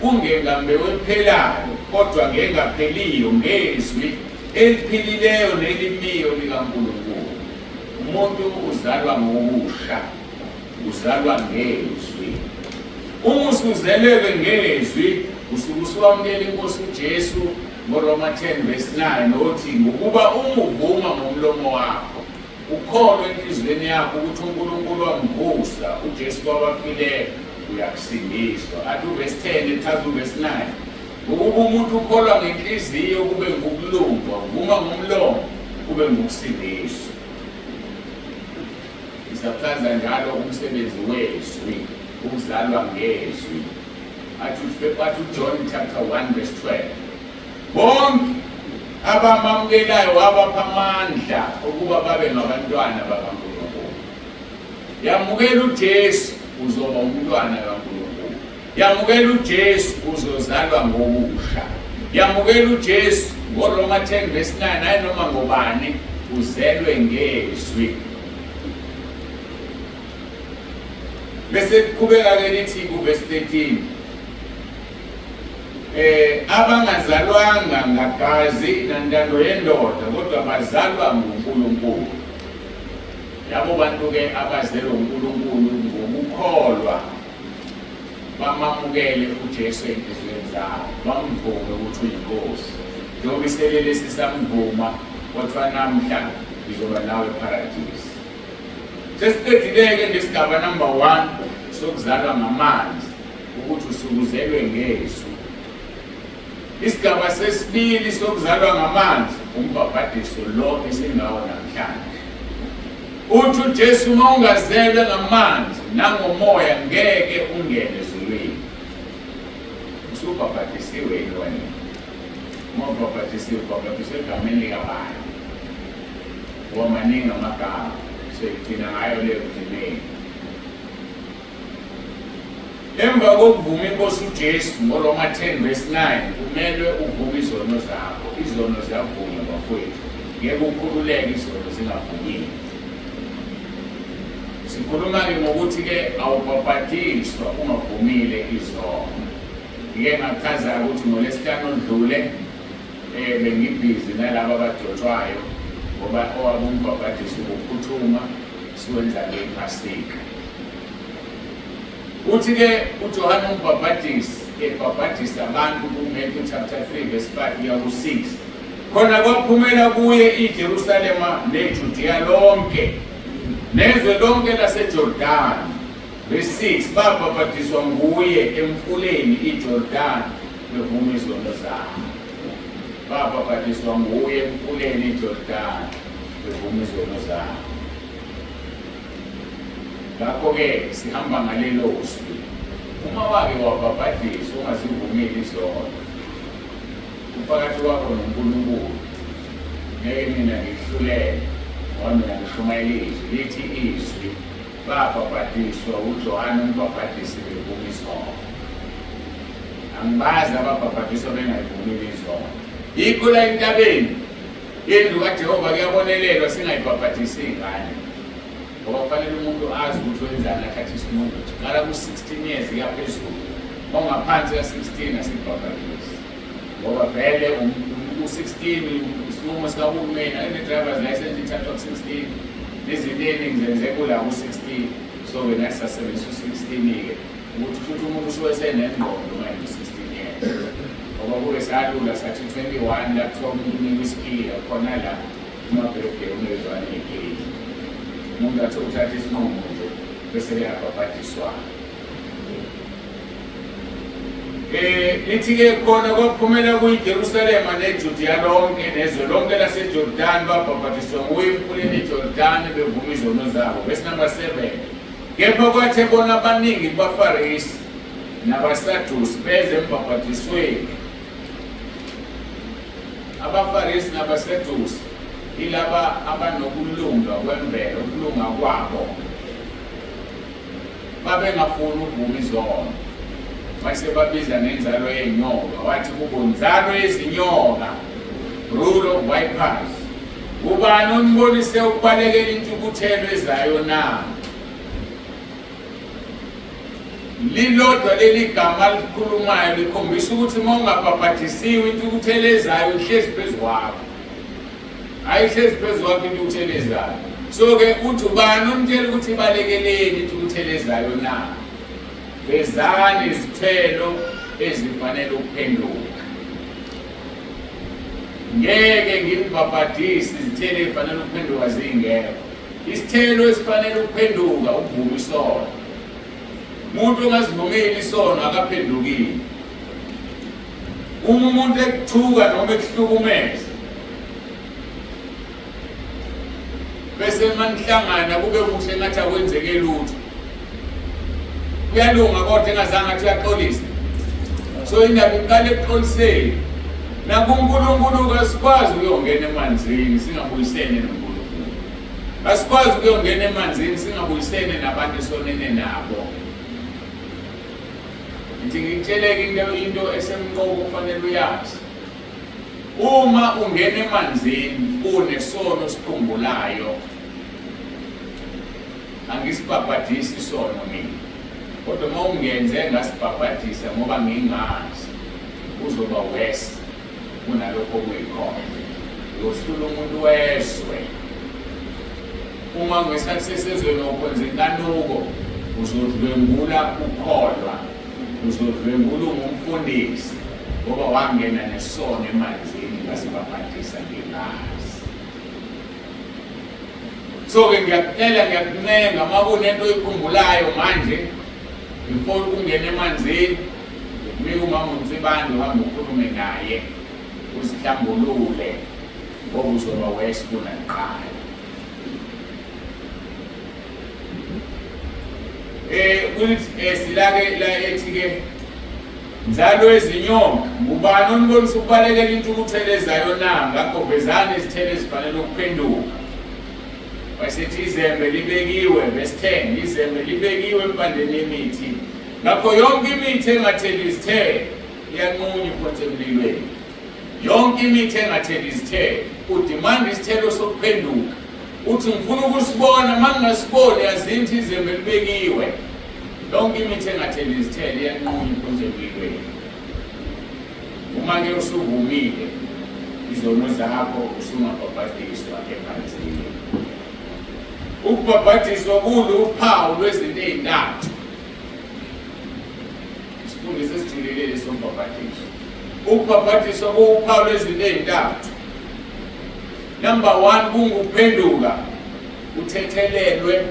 kungengambewu ephelayo kodwa ngengapheliyo, ngezwi eliphilileyo nelimiyo likaNkulunkulu. Umuntu uzalwa ngokusha, uzalwa ngezwi. Uma usuzelelwe ngezwi, usuke usuwamukela iNkosi uJesu ngoRoma 10 verse 9 othi, ngokuba uma uvuma ngomlomo wakho, ukholwe enhliziyweni yakho ukuthi uNkulunkulu wamvusa uJesu kwabafileyo, uyakusindiswa. Athi uverse 10 echaza uverse 9, ngokuba umuntu ukholwa ngenhliziyo kube ngukulunga, uvuma ngomlomo kube ngukusindiswa. Ngisachaza njalo umsebenzi wezwi, ukuzalwa ngezwi. Athi uJohn chapter 1 verse 12, bonke abamamukelayo wabapha amandla ukuba babe ngabantwana bakaNkulunkulu. Yamukela uJesu, uzoba umntwana kaNkulunkulu. Yamukela uJesu, uzozalwa ngokusha. Yamukela uJesu ngoRoma 10 verse 9, hayi noma ngobani, uzelwe ngezwi. Bese kuqhubeka ke lithi kuverse 13, abangazalwanga ngagazi nantando yendoda kodwa bazalwa nguNkulunkulu. Labo bantu ke abazelwe uNkulunkulu ngokukholwa bamamukela Bamamukele uJesu enhliziyweni zabo, bamvume ukuthi uyiNkosi. Njengoba iselelesi samvuma, kwathiwa namhla ngizoba nawe ePharadisi. Sesiqedile-ke ngesigaba number 1 sokuzalwa ngamanzi, ukuthi usukuzelwe ngezwi. Isigaba sesibili sokuzalwa ngamanzi umbhabhadiso lo esingawo namhlanje. Uthi uJesu uma ungazelwe ngamanzi nangomoya ngeke ungene ezulwini. Usubhabhadisiwe yini wena? Uma ubhabhadisiwe, ubhabhadiswe egameni likabani? Ngoba maningi amagama, soyigcina ngayo leyo kugcineni. Emva kokuvuma iNkosi uJesu ngoRoma 10 verse 9 kumelwe uvume izono zakho. Izono ziyavunywa bafowethu. Ngeke ukhululeke izono zingavunyiwe. Sikhuluma-ke ngokuthi-ke awubhabhadiswa ungavumile izono. Ngike ngachaza ukuthi ngoLwesihlanu oludlule bengibhizi nalaba abagcotshwayo ngoba owabo umbhabhadiso ubuphuthuma siwenza ngePhasika. Uthi-ke uJohane umbhabhadisi ebhabhadisa abantu kuMatthew chapter 3 verse 5 kuya ku-6 khona kwaphumela kuye iJerusalema neJudiya lonke nezwe lonke laseJordani. Verse 6 babhabhadiswa nguye emfuleni iJordani bevuma izono zabo. Babhabhadiswa nguye emfuleni iJordani bevuma izono zabo. Ngakho-ke sihamba ngalelo zwi. Uma wake wabhabhadiswa ungazivumeli izono, uphakathi kwakho noNkulunkulu. Ngeke mina ngikuhlulele ngoba mina ngishumayela izwi. Lithi izwi babhabhadiswa uJohane umbhabhadisi bevuma izono. Angibazi ababhabhadiswa bengayivumile izono. Yikho la entabeni yendlu kaJehova kuyabonelelwa singayibhabhadisi iy'ngane. Ngoba kufanele umuntu azi ukuthi wenzani athathe isinqumo ukuthi qala ku-16 years kuya phezulu. Uma ungaphansi ka-16 asikubhabhadisi. Ngoba vele u-16 isinqumo sikahulumeni ane-driver's license ithathwa ku-16 nezinto ey'ningi zenzeka kula ku-16 so ke nathi sasebenzisa u-16-ke ukuthi futhi umuntu usuke esenengqondo uma enu-16 years. Ngoba kube salula sathi 21 la kuthiwa umuntu unikwa isikhiya khona la kuma-birthday unezwane ey'keli. Umuntu athi uthatha isinqumo nje bese kuyabhabhadiswa. Lithi-ke khona kwaphumela kuyiJerusalema neJudiya lonke nezwe lonke laseJordani babhabhadiswa nguye emfuleni iJordani bevuma izono zabo. Verse number 7. Kepha kwathi ebona abaningi kubaFarisi nabaSadusi beze embhabhadisweni, abaFarisi nabaSadusi ilaba abanokulunga kwemvelo, ukulunga kwabo babengafuni ukuvuma izono. Wase babiza ngenzalo yezinyoka, wathi kubo, nzalo yezinyoka, rule of vipers, ubani onibonise ukubalekela intukuthelo ezayo na? Lilodwa leli gama likhulumayo likhombisa ukuthi uma ungabhabhadisiwe intukuthelo ezayo ihlezi phezu kwakho. Ayihlezi phezu kwakho intukuthelo ezayo. So-ke uthi ubani omtshela ukuthi ibalekeleni intukuthelo ezayo na? Vezani izithelo ezifanele ukuphenduka. Ngeke ngilibhabhadise izithelo ezifanele ukuphenduka zingekho. Isithelo esifanele ukuphenduka ukuvuma isono. Umuntu ongazivumeli isono akaphendukile. Uma umuntu ekuthuka noma ekuhlukumeza bese manihlangana kube kuhle ngathi akwenzeke lutho, kuyalunga kodwa engazange athi uyaxolisa. So indaba iqala ekuxoliseni. NakuNkulunkulu kasikwazi ukuyongena emanzini singabuyisene noNkulunkulu. Asikwazi ukuyongena emanzini singabuyisene nabantu esonene nabo. Ngithi ngikutsheleke into esemqoka okufanele uyazi. Uma ungena emanzini unesono osikhumbulayo, angisibhabhadisi isono mina, kodwa uma ungenze ngasibhabhadisa ngoba ngingazi, kuzoba worse kunalokho okuyikhona. Uyohlula umuntu wezwe. Uma ngesikhathi sesezweni ukhonza inkanuko, uzodlwengula ukholwa. Uzodlwengula ungumfundisi ngoba wangena nesono emanzini ngasibhabhadisa ngingazi. So-ke ngiyakucela, ngiyakuncenga, uma kunento oyikhumbulayo manje before ukungena emanzini, ngikunika umama uNsibande uhambe ukhulume naye, uzihlambulule ngoba uzoba worse kunakuqala. Kuthi silake la ethi ke nzalo yezinyoka, ngubani onibonisa ukubalekela intukuthelo ezayo na? Ngakho vezani izithelo ezifanele ukuphenduka. Wayesethi izembe libekiwe, verse 10, izembe libekiwe empandeni yemithi, ngakho yonke imithi engatheli izithelo iyanqunywa iphonse emlilweni. Yonke imithi engatheli izithelo, udimanda isithelo sokuphenduka. Uthi ngifuna ukusibona, uma ngingasiboni yazinthi izembe libekiwe. Yonke imithi engatheli izithelo iyanqunywa iphonse emlilweni. Uma-ke usuvumile izono zakho usungabhabhadiswa emanzini. Ukubhabhadiswa kuluphawu lwezinto ey'ntathu. Isifundisi esijulile leso mbhabhadiso. Ukubhabhadiswa kuwuphawu lwezinto ey'ntathu. Number 1 kunguphenduka, uthethelelwe,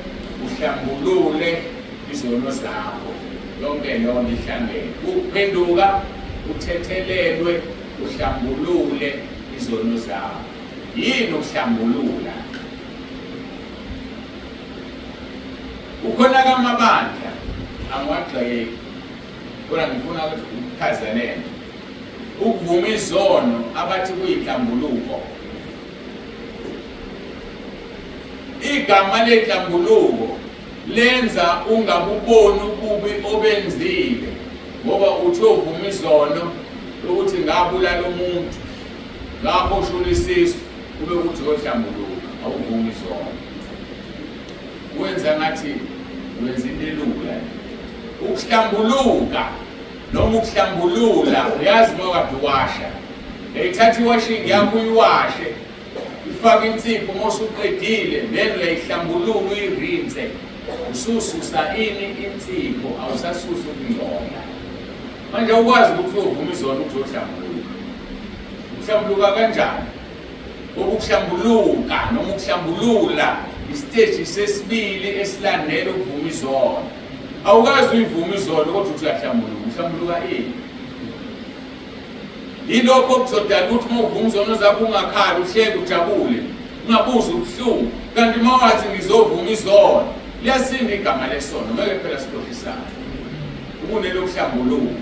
uhlambulule izono zakho. Yonke leyo nto ihlangene. Ukuphenduka, uthethelelwe, uhlambulule izono zakho. Yini ukuhlambulula? Kukhona kamabandla angiwagxeki, kodwa ngifuna ukuchaza lento. Ukuvuma izono abathi kuyinhlambuluko. Igama lenhlambuluko lenza ungabuboni ububi obenzile, ngoba uthi uvuma izono ukuthi ngabulala umuntu, ngahoshula isisu, kube kuthi uyohlambuluka, awuvumi izono. Wenza ngathi wenza into elula. Ukuhlambuluka noma ukuhlambulula, uyazi uma kade uwasha, uyayithatha iwashing yakho uyiwashe, ifake insipho, uma usuqedile then uyayihlambulula uyirinse, usususa ini insipho, awusasusi ukungcola. Manje awukwazi ukuthi uyovuma izono ukuthi uyohlambuluka. Uhlambuluka kanjani? Ukuhlambuluka noma ukuhlambulula isiteji sesibili esilandela ukuvuma izono. Awukazi uyivuma izono kodwa uthi uyahlambuluka. Uhlambuluka ini? Yilokho okuzodala ukuthi uma uvuma izono zakho ungakhali, uhleke, ujabule, ungabuzi ubuhlungu. Kanti uma wathi ngizovuma izono, liyasinda igama lesono, ngeke phela sikhohlisane. Ukunelokuhlambuluka.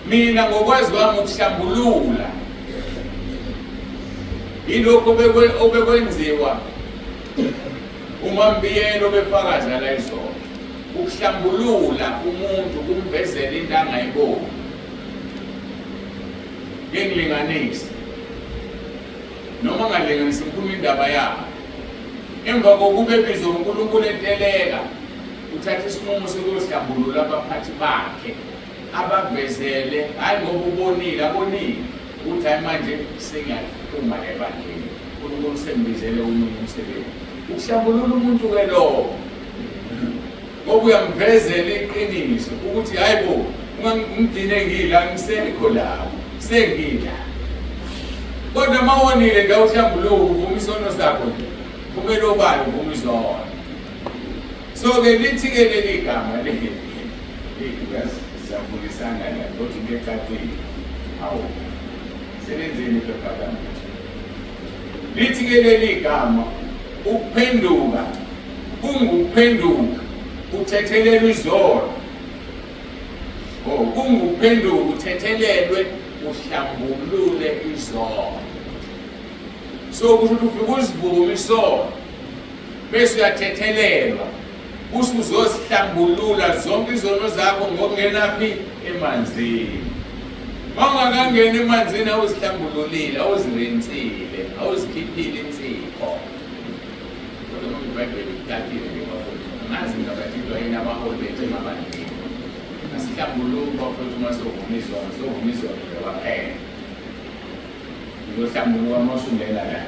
Mina ngokwazi kwami ukuhlambulula yilokhu obekwenziwa uMambiyelo obefakaza la izolo, ukuhlambulula umuntu kumvezela into angayiboni. Ke ngilinganise noma ngalinganisa ngikhuluma indaba yabo, emva kokuba ebizwa uNkulunkulu enteleka, uthatha isinqumo sokuyohlambulula abaphathi bakhe, abavezele, hhayi ngoba ubonile, abonile ukuthi hhayi manje sengiyaphuma la ebandleni, uNkulunkulu sengibizele omunye umsebenzi. Ukuhlambulula umuntu-ke lowo, ngoba uyamvezela iqiniso ukuthi hhayi bo, ungangigcine ngila, ngisekho lapho, sengila. Kodwa uma wonile nje awuhlambuluki, uvuma isono sakho nje, phumela obala uvuma izono. So-ke lithi-ke leli gama leli, siyafundisana la, kodwa into ecacile. Hawu, sebenzeni iphepha lami. Lithi-ke leli gama, ukuphenduka, kungukuphenduka, kuthethelelwa izono. Oh, kungukuphenduka, uthethelelwe, uhlambulule izono. So kusho ukuthi ufike uzivume isono, bese uyathethelelwa, usuzosihlambulula zonke izono zakho ngokungena phi? Emanzini. Uma ungakangeni emanzini awuzihlambululile, awuzirinsile, awuzikhiphile insipho. Kodwa uma iBhayibheli licacile nje bafowethu, angazi mina bathi into yini abaholi bethu emabandleni. Asihlambuluki bafowethu uma sovuma izono, sovuma izono nje kwaphela. Uzohlambuluka uma usungena la.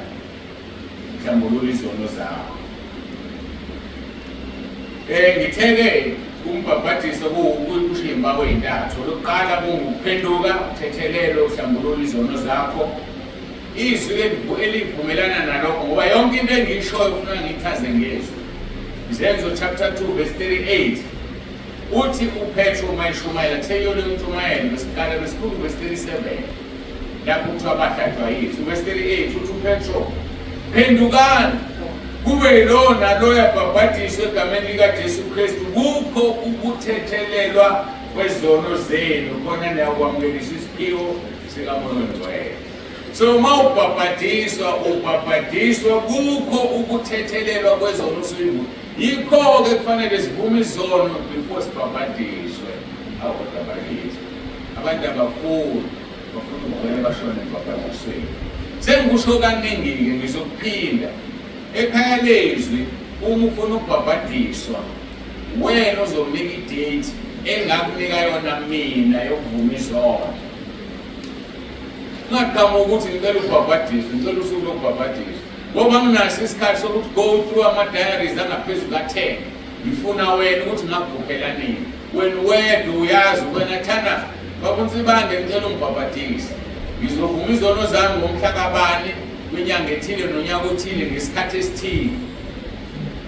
Uhlambulula izono zakho. Ngithe-ke Umbhabhadiso kusho iy'mpawu ey'ntathu. Olokuqala kungukuphenduka, uthethelelwe, uhlambulule izono zakho. Izwi elivumelana nalokho ngoba yonke into engiyishoyo kufuneka ngiyichaze ngezwi. Izenzo chapter 2 verse 38 uthi uPetro uma eshumayela kuseyiyo leyo ntshumayelo besiqala besikhulu verse 37 lapho kuthiwa bahlatshwa yizwi. Verse 38 uthi uPetro, phendukani kube yilowo naloyo abhabhadiswe egameni likaJesu Kristu kukho ukuthethelelwa kwezono zenu khona niyakwamukeliswa isiphiwo sikaMoya oNgcwele. So uma ubhabhadiswa, ubhabhadiswa kukho ukuthethelelwa kwezono usuyivuma. Yikho-ke kufanele sivume izono before sibhabhadiswe. Awu kodwa bakithi, abantu abafuni, bafuna ukuvele bashone embhabhadisweni. Sengikusho kaningi-ke ngizokuphinda. Ekhaya lezwi uma ufuna ukubhabhadiswa, wena uzomnika i-date engakunika yona mina yokuvuma izono. Ungaqhamuki ukuthi ngicela ubhabhadiswe, ngicela usuku lokubhabhadiswa. Ngoba nginaso isikhathi sokuthi go through ama-diaries angaphezu ka-10. Ngifuna wena ukuthi ngakubhukhela nini. Wena wedwa uyazi wena thanda baba uNsibande ngicela ungibhabhadise. Ngizovuma izono zami ngomhla kabani kwinyanga ethile nonyaka othile ngesikhathi esithile.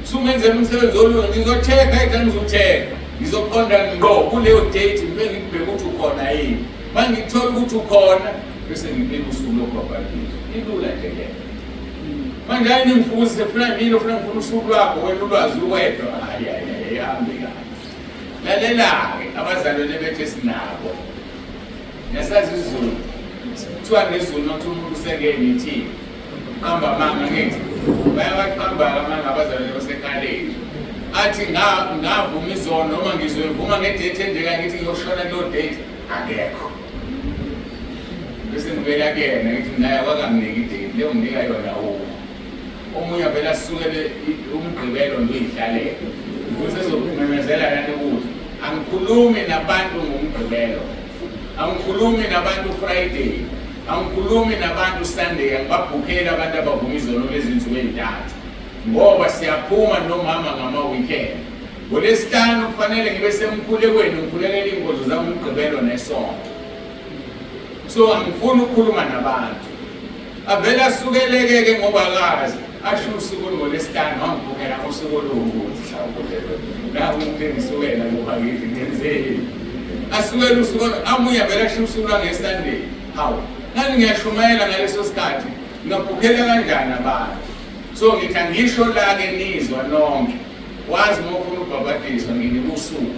Sungenzela umsebenzi olula ngizo-check-a ethi ngizo-check-a. Ngizoqonda ngqo kuleyo date ngibe ngikubheka ukuthi ukhona yini. Uma ngithola ukuthi ukhona bese ngibika usuku lokubhabhadiswa. Ilula nje le. Manje hayi ningifuzise funa mina ufuna ngifuna usuku lwakho wena ulwazi uwedwa. Hayi hayi hayi hambe kahle. Lalela-ke abazalwane bethu esinabo. Ngiyasazi isiZulu. Kuthiwa ngesiZulu nokuthi umuntu usengene ithini. Qamba amanga ngithi. Bayawaqamba amanga abazalwane basekaleji. Athi ngavuma izono noma ngizoyivuma ngedate enjeka ngithi ngiyoshona kuleyo date akekho. Bese ngibuyela kuyena ngithi naye awakanginiki idate leyo nginika yona uma. Omunye avele asukele uMgqibelo nje uyihlalele. Futhi ezokumemezela lana ukuthi angikhulumi nabantu ngoMgqibelo. Angikhulumi nabantu Friday. Angikhulumi nabantu Sunday, angibabhukheli abantu abavuma izono lezi nsuku ey'ntathu. Ngoba siyaphuma nomama ngama-weekend. NgoLwesihlanu kufanele ngibe semkhulekweni ngikhulekela iy'nkonzo zami uMgqibelo neSonto. So angifuni ukukhuluma nabantu. Avele asukeleke-ke ngoba akazi asho usuku olungolwesihlanu wangibhukela ngosuku oluwukuthi mhlawumbe naku umuntu engisukela ngoba ngithi ngenzeni asukele usuku amuye avele asho usuku lwangesunday. Hawu, ngani ngiyashumayela ngaleso sikhathi ngingabhukhela kanjani abantu? So ngithi angisho la-ke nizwa nonke wazi uma ufuna ubhabhadiswa nginika usuku.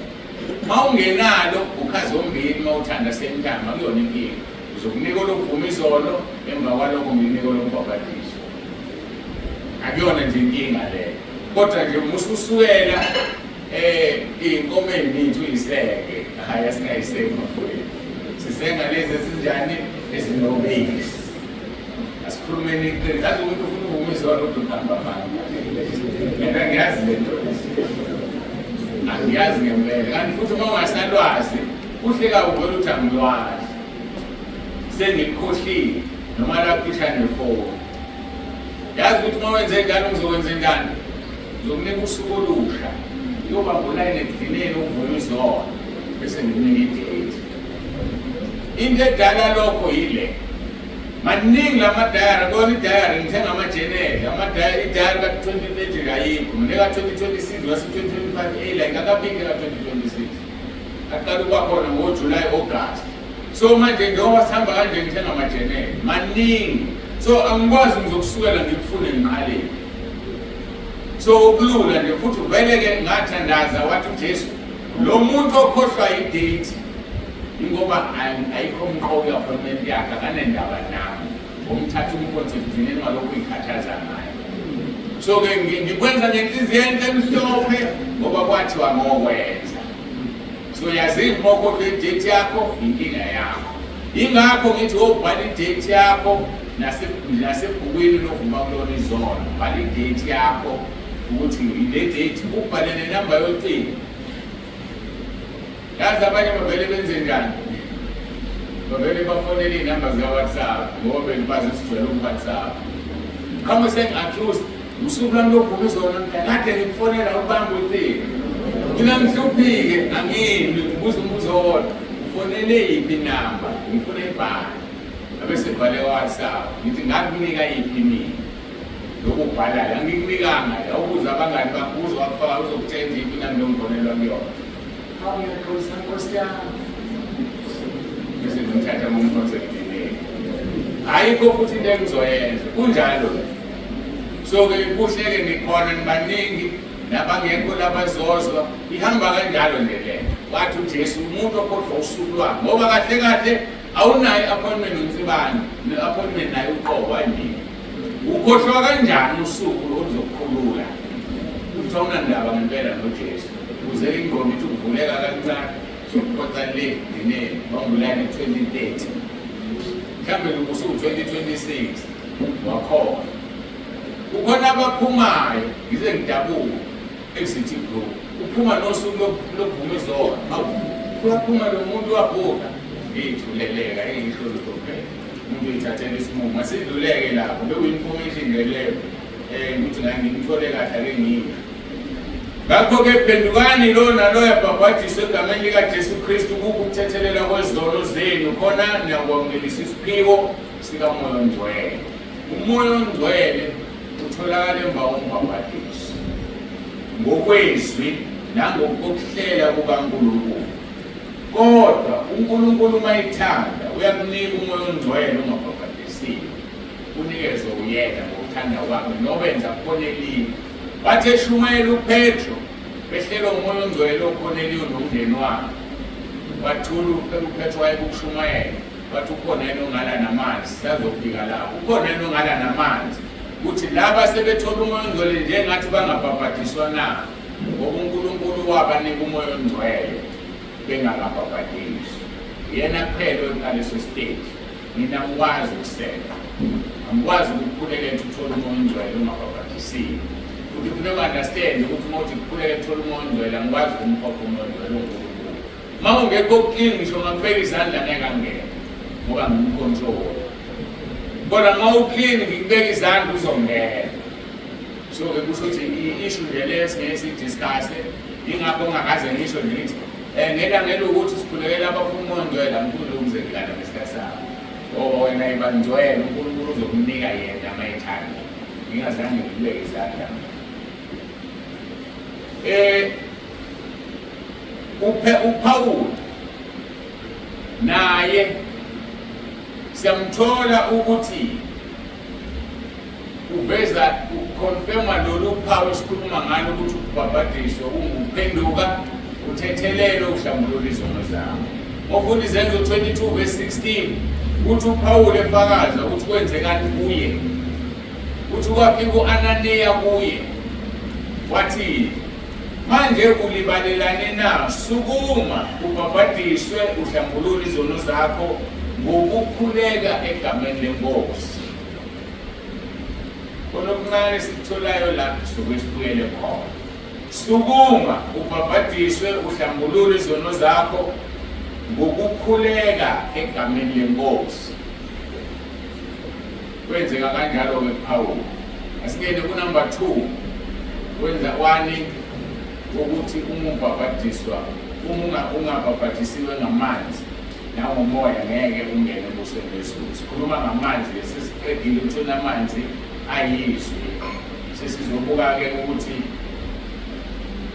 Uma ungenalo bhukha zombili uma uthanda same time akuyona inkinga. Ngizokunika olokuvuma izono emva kwalokho ngikunike olokubhabhadiswa. Akuyona nje inkinga leyo. Kodwa nje mususukela iy'nkomo ey'ningi uyiseke. Hhayi asingayiseki bafowethu. Sisenga lezi ezinjani ezinobisi. Asikhulumeni iqiniso. Yazi umuntu ufuna ukuvuma izono kodwa uqamba amanga. Mina ngiyazi le nto. Angiyazi ngempela. Kanti futhi uma ungasalwazi kuhle kabi uvele uthi angilwazi. Sengikukhohliwe noma lapho isha nefoni. Yazi ukuthi uma wenze njalo ngizokwenza njani? Ngizokunika usuku olusha. Uyoba ngolayini ekugcineni ukuvuma izono bese ngikunika idate. Into edala lokho yile. Maningi lama diary, kona i-diary ngithenga amajeneli, ama-diary, i-diary ka-2030 ayikho, mina ka-2026 wase 2025 A la ingakabiki ka-2026. Aqala ukuba khona ngoJuly, August. So manje njengoba sihamba kanje ngithenga amajeneli, maningi. So angikwazi ngizokusukela ngikufune ngiqaleni. So ukulula nje futhi vele-ke ngathandaza wathi uJesu lo muntu okhohlwa i-date ingoba ayikho mqoka i-appointment yakhe akanendaba nami ngomthatha umkhonzi ekugcineni ngalokhu uyikhathaza ngayo. So-ke ngikwenza ngenhliziyo enhle emhlophe ngoba kwathiwa ngokwenza. So yazini uma ukhohlwa i-date yakho inkinga yakho. Yingakho ngithi wobhala i-date yakho nasebhukwini lovuma kulona izono. Bhala i-date yakho ukuthi le date ubhale nenamba yocingo. Yazi abanye bavele benze njani? Bavele bafonele iy'namba zika-WhatsApp ngoba bengibazi sijwayele uku-WhatsApp. Qhamuke sengi-accused usuku lwami lokuvuma izono kade ngikufonela ukubamba ucingo. Mina ngihluphike angimi ngibuza umbuzo owodwa. Ufonele yiphi inamba? Ngifuna ibhale. Abese bhale WhatsApp. Ngithi ngakunika yiphi mina? Lokhu ubhalayo angikunikanga la ubuza abangani bakho uzowakufaka uzokutshela yiphi inamba engifonelwa kuyona. Hawu ngiyaxolisa nkosi yami. Bese ngimthatha ngomphonse ekudineni. Ayikho futhi into engizoyenza. Kunjalo. So-ke kuhle-ke nikhona nibaningi nabangekho labazozwa ihamba kanjalo nje le wathi uJesu umuntu okhohlwa usuku lwakhe ngoba kahle kahle awunayo i-appointment noNsibane ne-appointment naye uqobo ayinini ukhohlwa kanjani usuku oluzokukhulula ukuthi awunandaba ngempela noJesu ukuze ingqondo ithi ukuvuleka kancane sokuphoxa le dineni bangulani 2030 mhlawumbe usu-2026 wakhona Kukhona abaphumayo ngize ngidabuke ezithi bro uphuma nosuku lokuvuma izono awu uyaphuma lo muntu wabhuka ngiyithuleleka engisho lutho phela umuntu uyithathela isinqumo asidluleke lapho bekuyi-information nje leyo um ukuthi ngangimthole kahle ake ngisho ngakho-ke phendukani lo naloyo abhabhadiswe egameni likaJesu Kristu kukuthethelelwa kwezono zenu khona niyakwamukelisa isiphiwo sikaMoya oNgcwele. Umoya oNgcwele utholakala emva kombhabhadiso ngokwezwi nangokuhlela kukaNkulunkulu. Kodwa uNkulunkulu uma ethanda uyakunika umoya oNgcwele ungabhabhadisiwe, unikezwe uyena ngokuthanda kwakhe nobenza Korneliyu. Wathi eshumayela uPetro behlelwa umoya oNgcwele uKorneliyu nomndeni wakhe, wathula uPetro wayekukushumayela Wathi ukhona yini ongala namanzi? Sazofika lapho. Ukhona yini ongala namanzi? Ukuthi laba sebethola umoya ongcwele njengathi bangabhabhadiswa na? Ngoba uNkulunkulu wabanika umoya ongcwele bengakabhabhadiswa. Yena kuphela oqaleso stage. Mina angikwazi ukusenza. Angikwazi ukukhulekela ukuthi uthole umoya ongcwele ungabhabhadisiwe. Futhi kufuneka u-understand ukuthi uma uthi kukhulekela uthole umoya ongcwele angikwazi ukumkhokha umoya ongcwele uNkulunkulu. Uma ungekho clean ngisho ngakubeka izandla ngeke angene ngoba ngimcontrol. Kodwa uma uclean ngikubeka izandla uzongena. So ke kusho ukuthi i-issue nje le singeke siyidiscuss ingakho ngingakaze ngisho nje ngithi um ngelanga elokuthi sikhulekela abafuna umoya ongcwele angifuni ukuzekana ngesikhathi sabo. Ngoba wena iba ngcwele uNkulunkulu uzokunika yena uma ethanda. Ngingazange ngikubeke izandla. Uphe uPawulu naye siyamthola ukuthi uveza uconfirma lolu phawu esikhuluma ngalo ukuthi ukubhabhadiswa kungukuphenduka uthethelelwe uhlambulula izono zakho. Ngofunda iZenzo 22 verse 16 uthi uPawulu efakaza ukuthi kwenzekani kuye. Uthi kwafika u-Ananiya kuye wathi manje ulibalelane na? Sukuma ubhabhadiswe uhlambulule izono zakho ngokukhuleka egameni leNkosi. Khona okuncane esikutholayo la soke sibuyele khona. Sukuma ubhabhadiswe uhlambulule izono zakho ngokukhuleka egameni leNkosi. Kwenzeka kanjalo-ke kuPawulu. Asingene kunumber 2. Wenza wani ukuthi uma ubhabhadiswa, uma ungabhabhadisiwe ngamanzi nangomoya ngeke ungene embusweni wezulu. Sikhuluma ngamanzi ke sesiqedile ukuthi amanzi ayizwi. Sesizobuka-ke ukuthi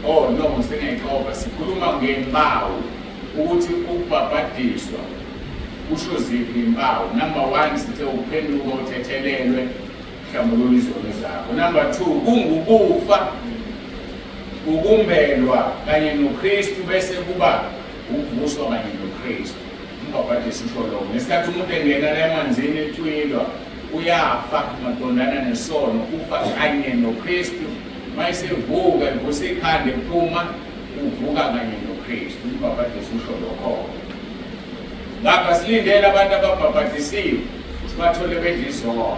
oh no singayixova sikhuluma ngempawu ukuthi ukubhabhadiswa kusho ziphi impawu. Number 1 sithe ukuphenduka uthethelelwe hlambulula izono zakho. Number 2 kungukufa ukumbelwa kanye noKristu bese kuba ukuvuswa kanye noKristu. Umbhabhadiso usho lokho. Ngesikhathi umuntu engena la emanzini ecwilwa uyafa maqondana nesono, ufa kanye noKristu. Mayesevuka evusa ikhanda ephuma uvuka kanye noKristu. Umbhabhadiso usho lokho. Ngapha silindele abantu ababhabhadisiwe sibathole bedla izono.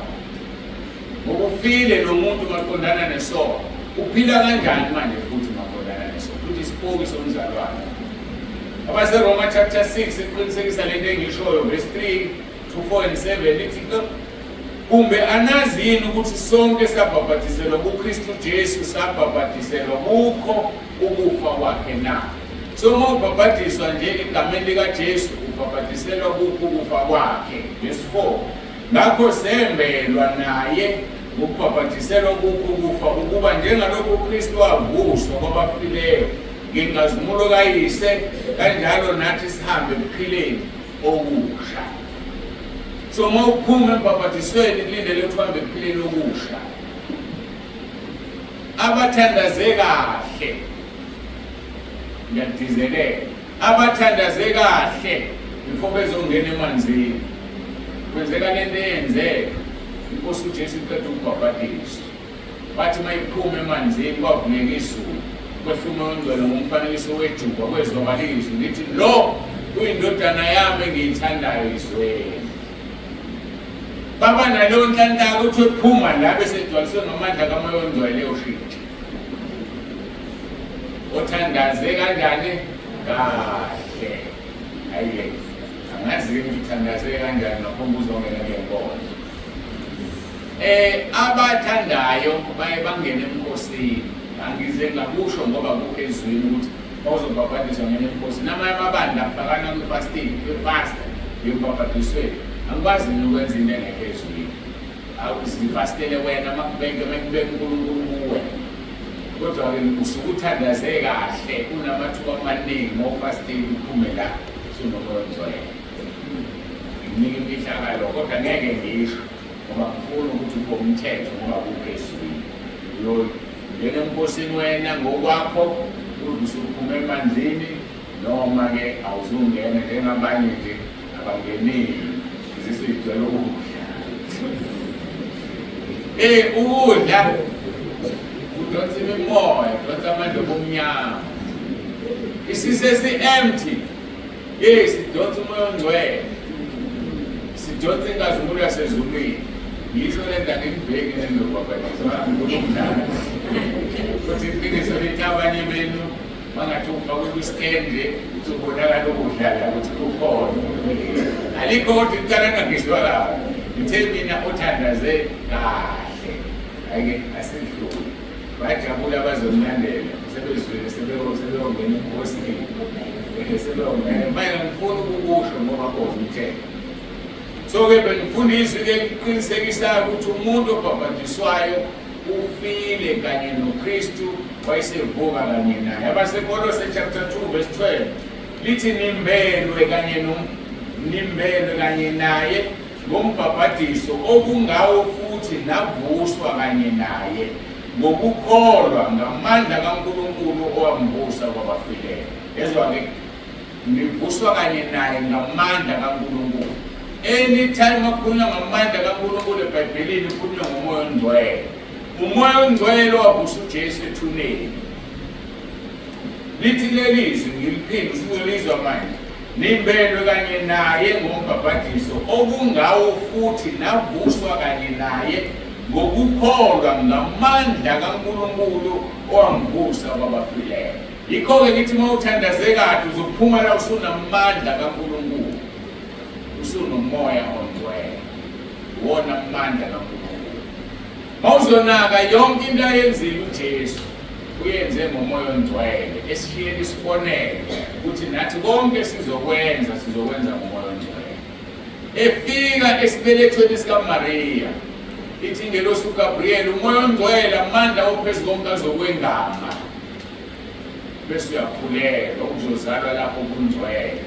Ngokufile lo muntu maqondana nesono. Uphila kanjani manje futhi maqondana nesono? Futhi isipoki somzalwane. AbaseRoma chapter 6 iqinisekisa lento engishoyo verse 3 to 4 and 7 lithi Kumbe anazi yini ukuthi sonke sabhabhadiselwa kuKristu Jesu, sabhabhadiselwa kukho ukufa kwakhe na? So uma ubhabhadiswa nje egameni likaJesu, ubhabhadiselwa kukho ukufa kwakhe. Verse 4. Ngakho sembelwa naye ngokubhabhadiselwa kukho ukufa, ukuba njengalokhu uKristu wavuswa kwabafileyo ngenkazimulo kaYise, kanjalo nathi sihambe ekuphileni okusha. So uma uphuma embhabhadisweni kulindele ukuthi uhambe ekuphileni okusha. Abathandaze kahle, ngiyagcizelela, abathandaze kahle before bezongena emanzini. Kwenzeka lento eyenzeka, iNkosi uJesu iqeda ukubhabhadiswa. Bathi uma iphuma emanzini kwavuleka izulu, kwehla uMoya oNgcwele ngomfanekiso wejuba, kwezwakala izwi lithi, Lo uyindodana yami engiyithandayo, izweni. Baba naleyo nhlanhla ukuthi ephuma la bese egcwaliswe ngamandla kaMoya oNgcwele ushintsha. Othandaze kanjani? Kahle. Hayi-ke, angazi-ke ukuthi uthandaze kanjani ngaphambi uzongena kule nkonzo. Abathandayo baye bangene emkhosini. Angize ngakusho ngoba kukho ezwini ukuthi bawuzobhabhadiswa ngene emkhosini. Namanye amabandla afakana kwi-fasting, kwi-fast yokubhabhadisweni. Angikwazi mina ukwenza into engekho ezwini. Awuzifastele wena makubeke makubeke uNkulunkulu kuwe. Kodwa-ke usuke uthandaze kahle unamathuba amaningi ngofasting uphume la usunomoya ongcwele. Nginika imfihlakalo kodwa ngeke ngisho ngoba ngifuna ukuthi ube umthetho ngoba kukho ezwini. Uyongena emkhosini wena ngokwakho uze usuphuma emanzini noma-ke awuzungena njengabanye nje abangenile izisu igcwele ukudla. Ukudla kudonsa imimoya, kudonsa amandla obumnyama. Isisu esi-empty, yes, sidonsa umoya ongcwele, sidonsa inkazimulo yasezulwini. Ngisho le nto angikubheki nendobhabhadiswa ngomdlalo. Futhi iqiniso lithi abanye benu bangathi ufakwe kwi-scan nje uzobonakala ukudla la ukuthi kukhona. Alikho kodwa icala ngangizwa kabi. Ngithe mina othandaze kahle. Hhayi-ke asidlule. Bajabula abazomlandela sebezwile sebeyongena enkosini. Sebeyongena. Manje ngifuna ukukusho ngoba khoza umthetho. So-ke bengifunda izwi ke liqinisekisayo ukuthi umuntu obhabhadiswayo ufile kanye noKristu wayesevuka kanye naye. AbaseKolose chapter 2 verse 12 lithi nimbelwe kanye no nimbelwe kanye naye ngombhabhadiso okungawo futhi navuswa kanye naye ngokukholwa ngamandla kaNkulunkulu owamvusa kwabafileyo. Yezwa-ke, nivuswa kanye naye ngamandla kaNkulunkulu. Anytime akukhulunywa ngamandla kaNkulunkulu eBhayibhelini kukhulunywa ngoMoya oNgcwele. Umoya oNgcwele owavusa uJesu ethuneni. Lithi leli zwi ngiliphinde usuzolizwa manje. Nimbelwe kanye naye ngombhabhadiso okungawo futhi navuswa kanye naye ngokukholwa ngamandla kaNkulunkulu owamvusa kwabafileyo. Yikho-ke ngithi uma uthandaze kahle uzophuma la usunamandla kaNkulunkulu, usunomoya ongcwele, wona amandla kaNkulunkulu. Mawuzonaka yonke into ayenzile uJesu uyenze ngomoya ongcwele, esishiyela isibonelo ukuthi nathi konke sizokwenza sizokwenza ngomoya ongcwele. Efika esibelethweni sikaMariya, ithi ingelosi uGabriyeli, umoya ongcwele amandla ophezu konke azokwengama bese uyakhulelwa ukuzozalwa lapho kungcwele.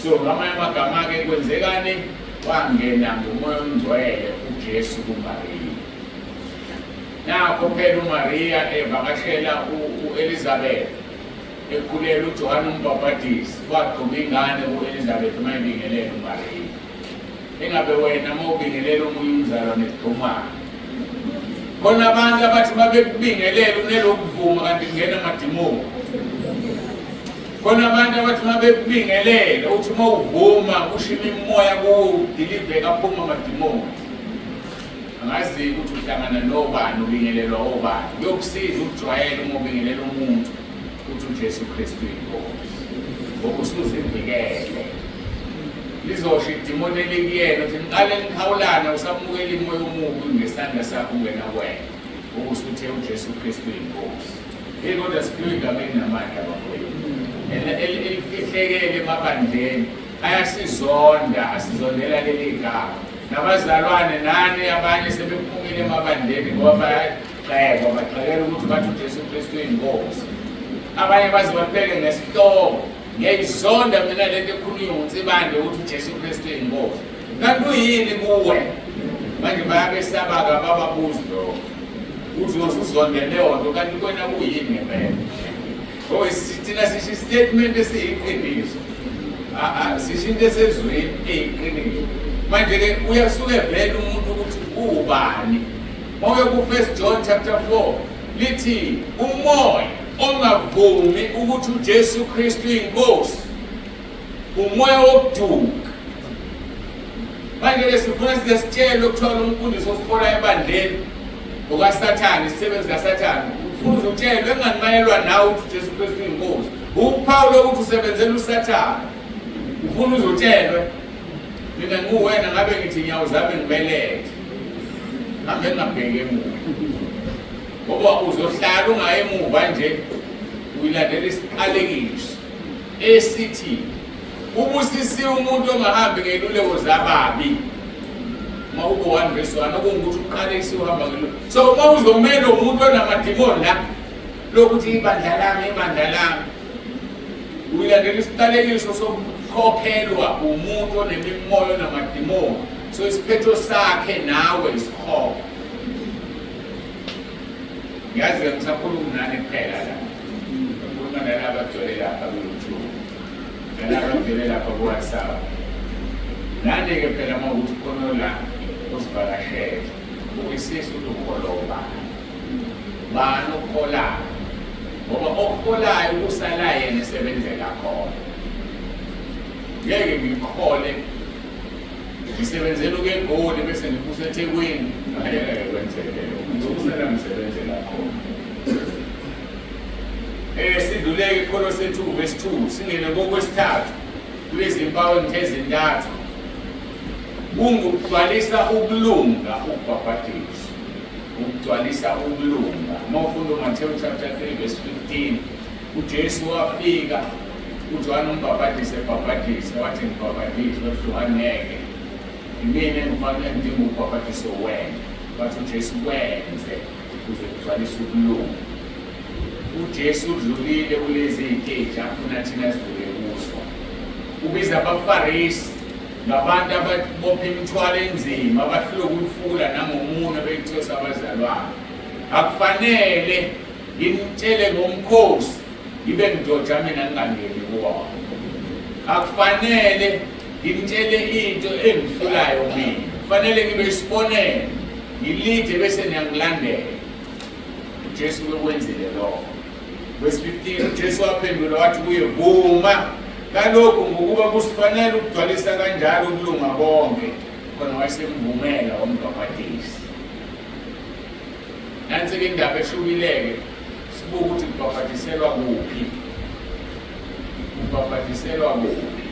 So ngamanye amagama-ke kwenzekani? Wangena ngomoya ongcwele uJesu kuMariya. Nakho phela uMariya evakashela u-Elizabeth ekhulela uJohane umbhabhadisi, wagquma ingane ku-Elizabeth uma ebingelela uMariya. Engabe wena uma ubingelela omunye umzalwane kugqumani? Khona abantu abathi uma bekubingelela unelokuvuma kanti kungena amadimoni. Khona abantu abathi uma bekubingelela uthi uma uvuma kusho imimoya kuwo udiliveka aphuma amadimoni. Angazi ukuthi uhlangana nobani ubingelelwa obani. Kuyokusiza ukujwayela uma ubingelela umuntu ukuthi uJesu Kristu inkosi. Ngoba usuzivikele. Lizosho idimoni elikuyena ukuthi niqale nikhawulane, usamukela imoya omubi ngesandla sakho ungena kuwena, ubusuthe uJesu Kristu inkosi. Hey, kodwa siphiwe igama elinamandla bafowethu, elifihlekele emabandleni. Ayasizonda, asizondela leli gama. Nabazalwane nani abanye sebephumile emabandleni ngoba bayagxekwa, bagxekela ukuthi bathi uJesu Kristu uyinkosi. Abanye baze babheke ngesihloko, ngiyayizonda mina lento ekhulunywa nguNsibande ukuthi uJesu Kristu uyinkosi. Kanti uyini kuwe? Manje bayabesaba-ke abababuzi lokho, uthi uzonde leyo nto, kanti kwena kuyini ngempela? Oh, thina sisho istatement esiyiqiniso, sisho into esezwini eyiqiniso. Manje-ke uyasuke vele umuntu ukuthi uwubani. Mawuye ku-First John chapter 4 lithi umoya ongavumi ukuthi uJesu Kristu inkosi umoya wokuduka. Manje-ke sifuna size sitshelwe kuthiwa lo mfundisi osihola ebandleni ngokaSathane, isisebenzi kaSathane. Ufuna uzotshelwe enganimayelwa nawe ukuthi uJesu Kristu inkosi, uphawu lokuthi usebenzela uSathane. Ufuna uzotshelwe. Mina nguwena ngabe ngithi nyawo zami ngibelethe, hambe ngingabheki emuva, ngoba uzohlala ungayi emuva nje, uyilandela isiqalekiso esithi ubusisiwe umuntu ongahambi ngeluleko zababi. Uma ubo 1 verse 1, okungukuthi uqalekisiwe uhamba ngeluleko. So uma uzomela umuntu onamadimoni la lokuthi ibandla lami, ibandla lami, uyilandela isiqalekiso sokukhokhelwa umuntu onemimoya onamadimoni. So isiphetho sakhe nawe isihogo. Ngiyazi-ke ngisakhuluma nani kuphela la, ngikhuluma nalaba abagcwele lapha ku-YouTube, nalaba abagcwele lapha ku-WhatsApp. Nani-ke phela uma ukuthi khona la usivakashele, ubukisise ukuthi ukholwa ubani, bani okholayo, ngoba okholayo kusala yena esebenzela khona. Ngeke ngikhole ngisebenzela ukuya eGoli bese ngibusa eThekwini, angeke kwenzeke lokho, ngizokusala ngisebenzela khona. Sidluleke iKholose 2 verse 2, singene kokwesithathu kulezi mpawu engithe ezintathu. Kungukugcwalisa ukulunga ukubhabhadiswa, ukugcwalisa ukulunga. Uma ufunda uMathewu chapter 3 verse 15, uJesu wafika uJohane umbhabhadisi ebhabhadisa, wathi ngibhabhadise, wathi Johane ngeke, imina engifanele ngidinga ukubhabhadiswa wena. Wathi uJesu kwenze ukuze kugcwalise ukulunga. uJesu udlulile kulezi iy'teji afuna thina sidlule kuzo. Ubiza abaFarisi ngabantu ababopha imithwalo enzima, abahluleka ukuyifukula nangomunwe beyithosa abazalwane. Akufanele nginitshele ngomkhosi ngibe ngidoja mina ngingangeni kuwona. Akufanele nginitshele into engihlulayo mina, kufanele ngibe isibonelo, ngilide bese niyangilandela. uJesu ukwenzile lokho. Verse 15, uJesu waphendula wathi kuye, vuma kalokhu, ngokuba kusifanele ukugcwalisa kanjalo ukulunga konke. Khona wayesemvumela wambhabhadisa. Nansi-ke indaba eshubile-ke, sibuke ukuthi kubhabhadiselwa kuphi, kubhabhadiselwa kuphi.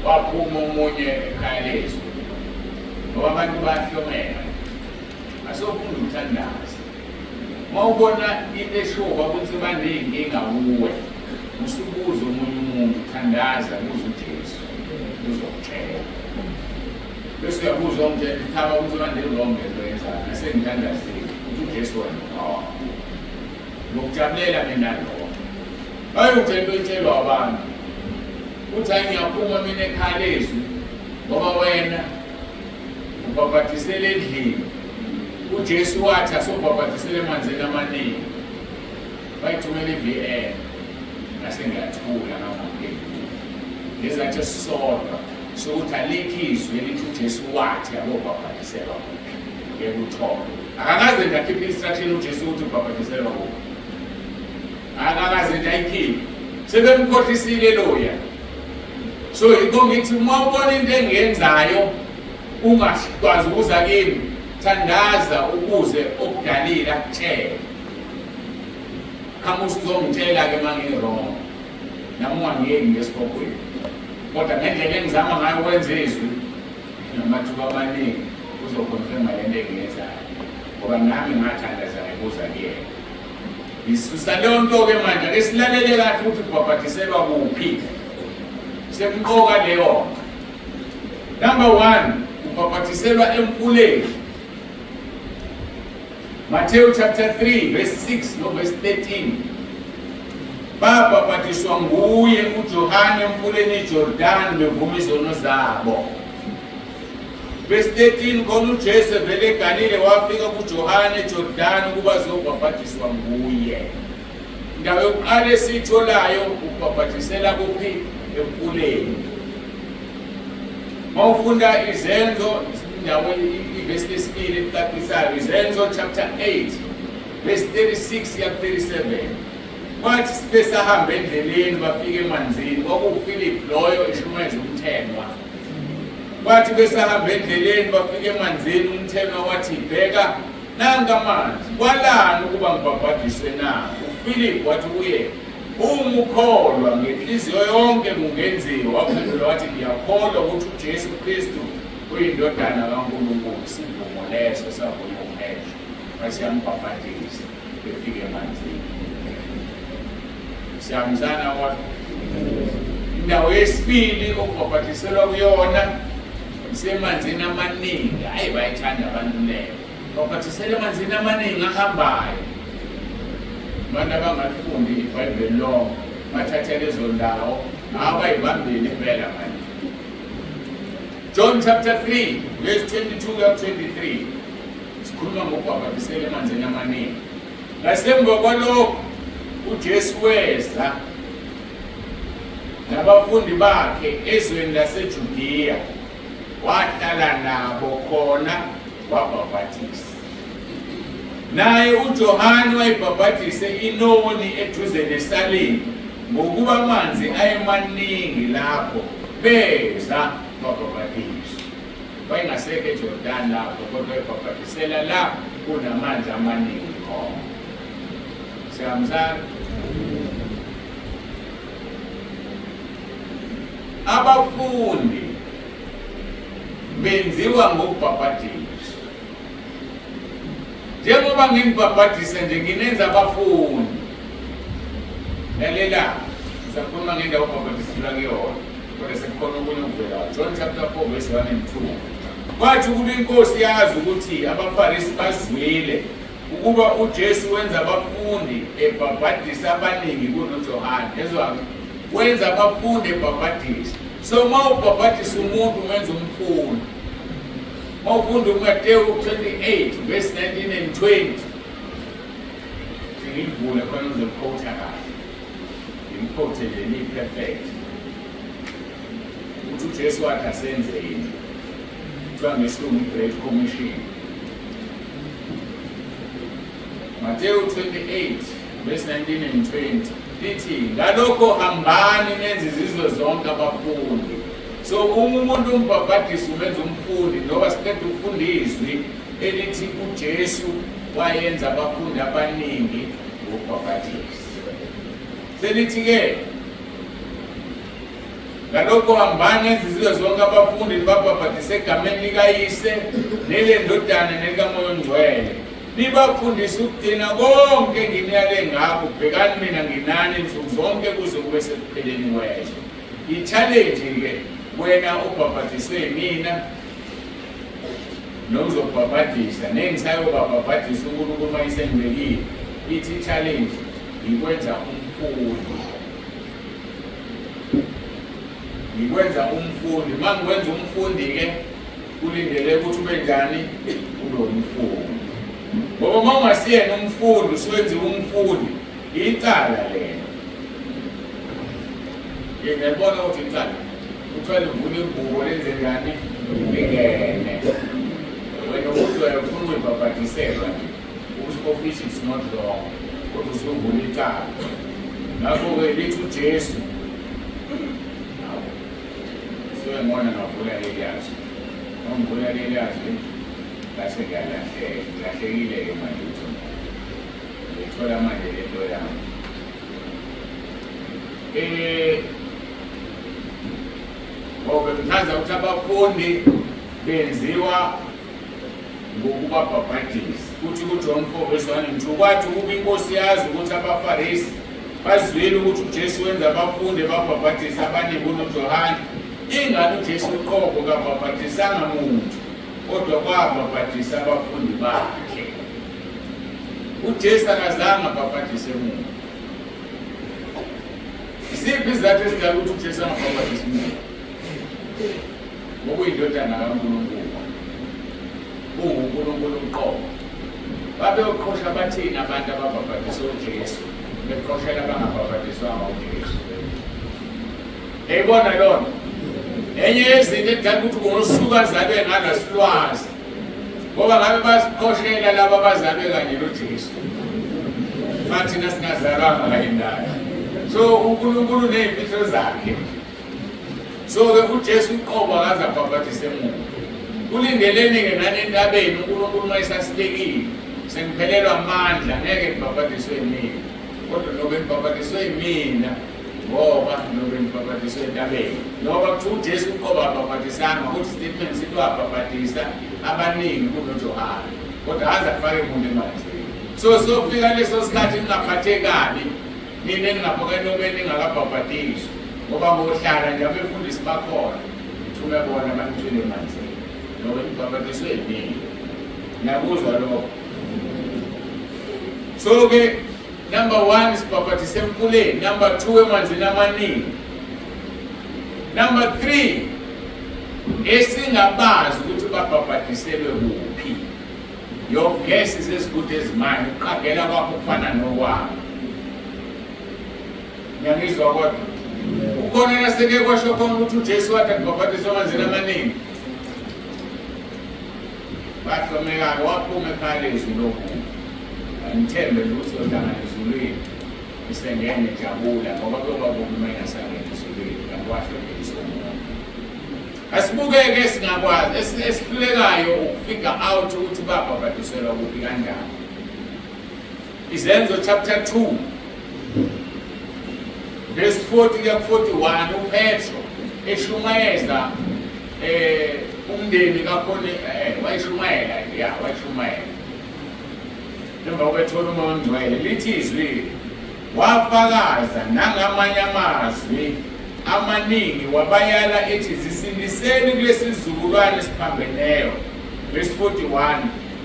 Waphuma omunye ekhaya lethu, ngoba abantu bayahlomela, asofunda ukuthandaza. Uma ubona into eshoba ukuthi baney'nkinga kuwe, usubuza omunye umuntu, thandaza, buza uJesu, uzokutshela. Bese uyabuza omtshela, thaba ukuthi manje wrong lento yenzayo, nasengithandazile ukuthi uJesu wena oh. Ngokujabulela mina lokho. Bayongitshela into etshelwa abantu. Uthi hayi ngiyaphuma mina ekhaya lezwi ngoba wena ubhabhadisele endlini. uJesu wathi asobhabhadisele emanzini amaningi. Bayithumela i-VN. Ngase ngiyathula ngangamphenduli. Ngezathu esisodwa sokuthi alikho izwi elithi uJesu wathi akobhabhadiselwa kuphi. Ngeke uthole. Akakaze nje akhiphe instruction uJesu ukuthi ubhabhadiselwa kuphi. Akakaze nje ayikhiphe. Sebemkhohlisile loya. So yikho ngithi uma ubona into engiyenzayo ungakwazi ukuza kimi, thandaza ubuze okudalile akutshele. Qhamuka usuzongitshela-ke uma ngi-wrong, nami ungangiyeki ngesigogweni. Kodwa ngendlela engizama ngayo ukwenza izwi, namathuba amaningi uzokhonfirma le nto engiyenzayo. Ngoba nami ngathandaza ngibuza kuyena. Ngisusa leyo nto-ke manje, ake silalele kahle ukuthi kubhabhadiselwa kuphi. Semqoka leyo nto. Number 1, ubhabhadiselwa emfuleni. Matthew chapter 3 verse 6 no verse 13. Babhabhadiswa nguye uJohane emfuleni iJordan bevuma izono zabo. Verse 13 khona uJesu evele eGalile wafika kuJohane eJordan ukuba azobhabhadiswa nguye. Indawo yokuqala esiyitholayo ukubhabhadisela kuphi? Emfuleni. Mawufunda izenzo indawo ivesi lesibili elicacisayo izenzo chapter 8 verse 36 ya 37 kwathi besahamba endleleni bafika emanzini kwakuwuFilip loyo eshumayeza umthenwa kwathi besahamba endleleni bafika emanzini umthenwa wathi bheka nanka amanzi kwalani ukuba ngibhabhadiswe na uFilip wathi kuye Uma ukholwa ngenhliziyo yonke kungenziwa. Waphendula wathi ngiyakholwa ukuthi uJesu Kristu uyindodana kaNkulunkulu. Isivumo leso savunywa uPetru. Wasiyambhabhadisa befika emanzini. Siyahambisana kodwa. Indawo yesibili okubhabhadiselwa kuyona isemanzini amaningi. Hayi bayithanda abantu leyo. Babhabhadisela emanzini amaningi ahambayo. Abantu abangalifundi iBhayibheli lonke bathathe lezo ndawo abayibambile impela manje. John chapter 3 verse 22 kuya 23 sikhuluma ngokubhabhadisela emanzini amaningi. Ngasemva kwalokho uJesu weza nabafundi bakhe ezweni laseJudiya wahlala nabo khona wabhabhadisa. Naye uJohane wayebhabhadise inoni eduze neSalimi, ngokuba amanzi ayemaningi lapho, beza babhabhadiswa. Wayengasekho eJordani lapho, kodwa wayebhabhadisela la kunamanzi amaningi khona. Siyahambisana? Abafundi benziwa ngokubhabhadiswa. Njengoba nginibhabhadisa nje nginenza abafundi. Lalela, sisakhuluma ngendawo obhabhadiselwa kuyona, kodwa sekukhona okunye okuvelayo. John chapter 4 verse 1 and 2. Kwathi ukuba inkosi yazi ukuthi abaFarisi bazwile ukuba uJesu wenza abafundi ebhabhadisa abaningi kunoJohane. Yezwa-ke, wenza abafundi ebhabhadisa. So uma ubhabhadisa umuntu umenza umfundi. Uma ufunda uMateyu 28 verse 19 and 20 sengilivule khona ngizokhotha kahle. Ngimkhothe nje ni-perfect. Uthi uJesu wathi asenzeni. Kuthiwa ngesilungu i-Great Commission. Mateyu 28 verse 19 and 20 lithi ngalokho hambani nenze izizwe zonke abafundi. So uma umuntu umbhabhadisa umenza umfundi ngoba siqeda ukufunda izwi elithi uJesu wayenza abafundi abaningi ngokubhabhadisa. Selithi-ke ngalokho hambani ezizwe zonke abafundi nibabhabhadise egameni likaYise neleNdodana nelikaMoya oNgcwele nibafundise ukugcina konke enginiyale ngakho. Bhekani mina nginani nsuku zonke kuze kube sekupheleni kwezwe. I-challenge-ke wena ubhabhadiswe yimina nozobhabhadisa nengisayobabhabhadisa uNkulunkulu uma isengibekile, ithi i-challenge ngikwenza umfundi, ngikwenza umfundi. Uma ngikwenza umfundi-ke kulindele ukuthi ube njani? Ube umfundi, ngoba uma ungasiyena umfundi usuwenziwa umfundi, icala lelo. Ngiyabona ukuthi icala kuthiwa livula ingubo lenze njani lingene. Wena ukuthi wena ufuna ukuyibhabhadiselwa nje ukuthi office it's not wrong, kodwa usuvula icala. Ngakho-ke lithi uJesu suke ngibona ngavula leli yazwi, ngangivula leli yazwi ngase ngiyalahleka, ngilahlekile-ke manje ukuthi ngithola manje le nto yami. Sichaza ukuthi abafundi benziwa ngokubabhabhadisa. Kuthi kuJohn 4 verse 1 and 2 kwathi ukuba inkosi yazi ukuthi abaFarisi bazwile ukuthi uJesu wenza abafundi babhabhadisa abaningi kunoJohane, ingani uJesu uqobo kabhabhadisanga muntu, kodwa kwabhabhadisa abafundi bakhe. UJesu akazange abhabhadise muntu. Isiphi isizathu esidala ukuthi uJesu angabhabhadisi umuntu? Ngoba uyindodana kaNkulunkulu. UnguNkulunkulu uqobo. Babeyoqhosha bathini abantu ababhabhadiswe uJesu, beqhoshela abangabhabhadiswanga uJesu. Eyibona lona. Enye yezinto edala ukuthi ngosuku azalwe ngalo asilwazi. Ngoba ngabe basiqhoshela laba abazalwe kanye noJesu. Bathina singazalwanga kanye naye. So uNkulunkulu uney'mfihlo zakhe. So-ke uJesu uqobo akaze abhabhadise muntu. Kulindeleni-ke nani entabeni uNkulunkulu uma esasibekile. Sengiphelelwa amandla ngeke ngibhabhadiswe yimina. Kodwa nobe ngibhabhadiswe yimina ngoba nobe ngibhabhadiswe entabeni. Ngoba kuthiwa uJesu uqobo abhabhadisanga ukuthi statement sithi wabhabhadisa abaningi kunoJohane. Kodwa aze afake umuntu emanzini. So sofika leso sikhathi ningaphatheki kabi nina eningaphoke nobe ningakabhabhadiswa ngoba ngohlala nje abefundisi bakhona ngithume bona banithwele emanzini nobe nibhabhadiswe yimina. Ngiyakuzwa lokho. So-ke number 1 sibhabhadise emfuleni, number 2 emanzini amaningi, number 3 esingabazi ukuthi babhabhadiselwe kuphi. Your guess is as good as mine. Uqagela kwakho kufana nokwami. Ngiyangizwa kodwa. Ukhona naseke kwasho khona ukuthi uJesu wathi akubhabhadiswa emanzini amaningi. Bahlomeka-ke waphuma ekhaya lezwi lokhu. Angithembe nje ukuthi uyohlangana ezulwini. Isengene ejabula ngoba kuyoba kubi uma ingasangena ezulwini kanti wahlomekisa umuntu. Asibukeke singakwazi esihlulekayo ukufigure out ukuthi babhabhadiselwa kuphi kanjani. Izenzo chapter 2 verse 40 kuya 41 uPetro eshumayeza umndeni kakhona wayeshumayela ya wayeshumayela emva kokwethola umoya ongcwele lithi izwi wafakaza nangamanye amazwi amaningi wabayala ethi zisindiseni kulesi sizukulwane esiphambeneyo. Verse 41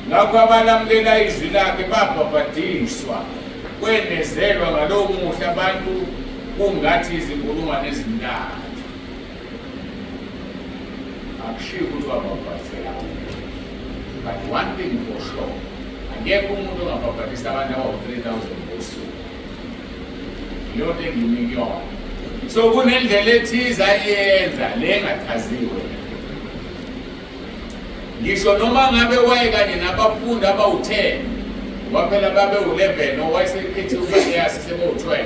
ngakho abalamukela izwi lakhe babhabhadiswa, kwenezelwa ngalowo muhla abantu kungathi izinkulungwane ezintathu. Akushiwo ukuthi wabhabhadisela but one thing for sure, akekho umuntu ongabhabhadisa abantu abawu-3000 ngosuku. Leyo nto engimi kuyona. So kunendlela ethize ayenza le engachaziwe. Ngisho noma ngabe wayekanye nabafundi abawu-10, ngoba phela babewu-11 owayesekhethe uMatiyasi sebewu-12.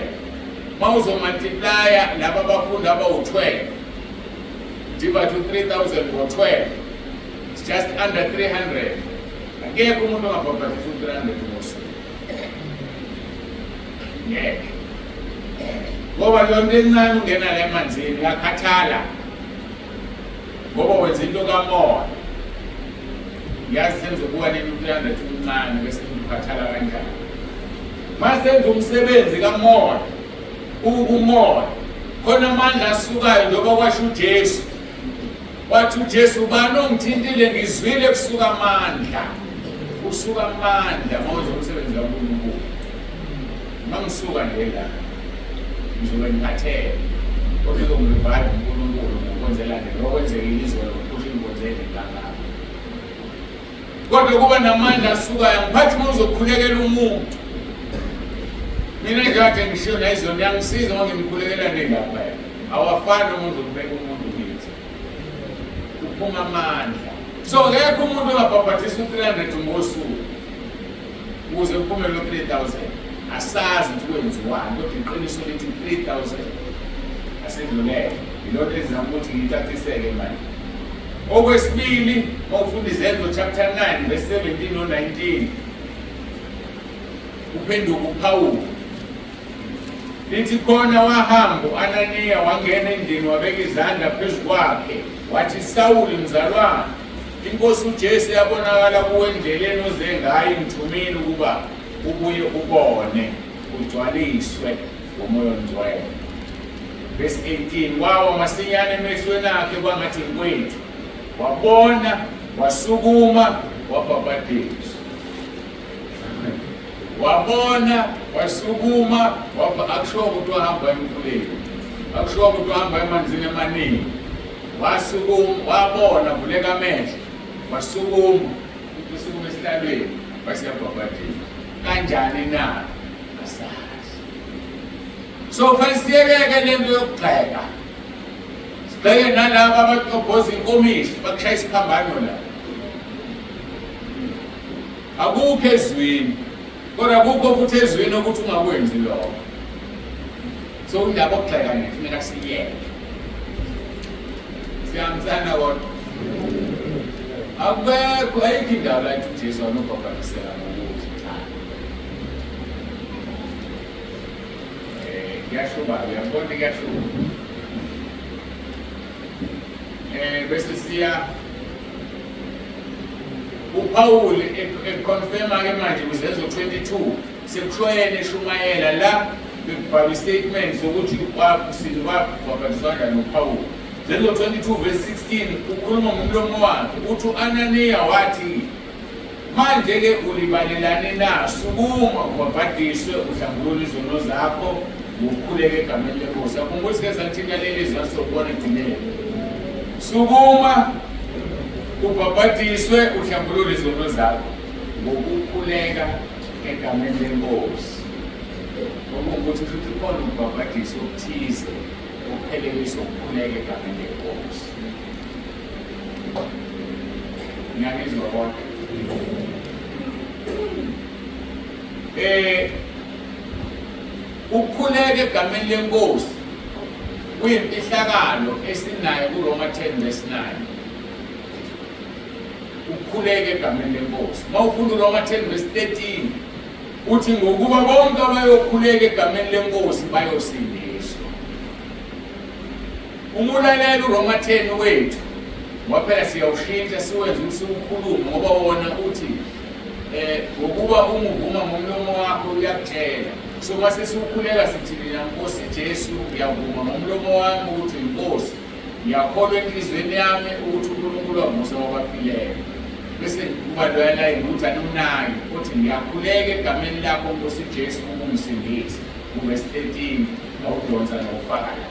Uma uzomultiplaya laba bafundi abawu-12 divide u-3000 ngo-12, it's just under 300. Akekho umuntu ongabhabhadisa u-300 ngosuku. Ngeke. Ngoba leyo nto encane ungena la emanzini uyakhathala. Ngoba wenza into kamoya. Yazi senzokuwa nini u-300 umncane bese ukhathala kanjani. Masenza umsebenzi kamoya, ukumoya. Khona amandla asukayo njengoba kwasho uJesu. Wathi uJesu ubani ongithintile ngizwile kusuka amandla. Kusuka amandla mawenza umsebenzi kaNkulunkulu. Uma ngisuka nje la ngizobe ngikhathele. Kodwa uzongirevive uNkulunkulu ngokwenzela nje lokho kwenzekile izolo ngiphusha inkonzo ende kangaka. Kodwa kuba namandla asukayo ngiphathi uma uzokhulekela umuntu. Mina nje kade ngishiyo nayizolo niyangisiza uma ngimkhulekela nilapha. Awafani umuntu ukubeka umuntu kithi. Kuphuma amandla. So akekho umuntu ongabhabhadisa u-300 ngosuku ukuze kuphume lo 3000. Asazi ukuthi kwenziwani kodwa iqiniso lithi 3000 asedlulele. Yilonto ezama ukuthi ngiyicaciseke manje. Okwesibili, mawufunda Izenzo chapter 9 verse 17 no 19 uphenduka uPawulu lithi khona wahamba u-Ananiya wangena endlini wabeka izandla phezu kwakhe. Wathi, Sawuli mzalwane, iNkosi uJesu yabonakala kuwe endleleni oze ngayo, ingithumile ukuba ubuye ubone, ugcwaliswe ngoMoya oNgcwele. Verse 18, wawa masinyane emehlweni akhe kwangathi inkwethu, wabona, wasukuma, wabhabhadiswa. Wabona, wasukuma, akusho ukuthi wahamba emfuleni, akusho ukuthi wahamba emanzini amaningi. Wasukuma, wabona, vuleka amehlo, wasukuma, usukuma esihlalweni, waseyabhabhadiswa. Kanjani na? Asazi. So kufanele siyekeke le nto yokugxeka, sigxeke nalaba abacobhoza inkomishi bakushaya isiphambano la. Akukho ezwini, kodwa akukho futhi ezwini ukuthi ungakwenzi lokho. So indaba okugxeka nje kufuneka siyeke. Siyahambisana kodwa. Akekho, ayikho indawo la ethi uJesu anobhabhadisela ngokuthi cha. Kuyashuba, uyabona kuyashuba. Bese siya uPaul econfirma ke manje kuzenzo 22 sekusho yena eshumayela la bekubhalwa istatement sokuthi wabhabhadiswa kanjani uPaul. Zenzo 22 verse 16 ukhuluma ngomlomo wakhe uthi u-Ananiya wathi, manje-ke ulibalelani na? Sukuma ubhabhadiswe uhlambulule izono zakho ngokukhuleka egameni leNkosi. Akhumbula sike sathinta leli zwi asobona ekugcineni. Sukuma ubhabhadiswe uhlambulule izono zakho ngokukhuleka egameni leNkosi. Okungukuthi futhi khona ukubhabhadiswa okuthize okuphelelisa ukukhuleka egameni leNkosi. Ngiyangizwa konke. Ukukhuleka egameni leNkosi kuyimfihlakalo esinayo kuRoma 10 verse 9. Ukukhuleka egameni leNkosi. Uma ufunda uRoma 10 verse 13 uthi ngokuba bonke abayokhuleka egameni leNkosi bayosindiswa. Uma ulalela uRoma 10 wethu, ngoba phela siyawushintsha siwenze ukuthi siwukhulume, ngoba wona uthi ngokuba unguvuma ngomlomo wakho uyakutshela. So uma sesiwukhuleka sithi mina Nkosi Jesu ngiyavuma ngomlomo wami ukuthi uyinkosi, ngiyakholwa enhliziyweni yami ukuthi uNkulunkulu wavusa kwabafileyo. Bese kuba loya layini ukuthi anunaki uthi ngiyakhuleka egameni lakho Nkosi Jesu ukungisindisa. Kuvesi 13 awudonsa nokufaka la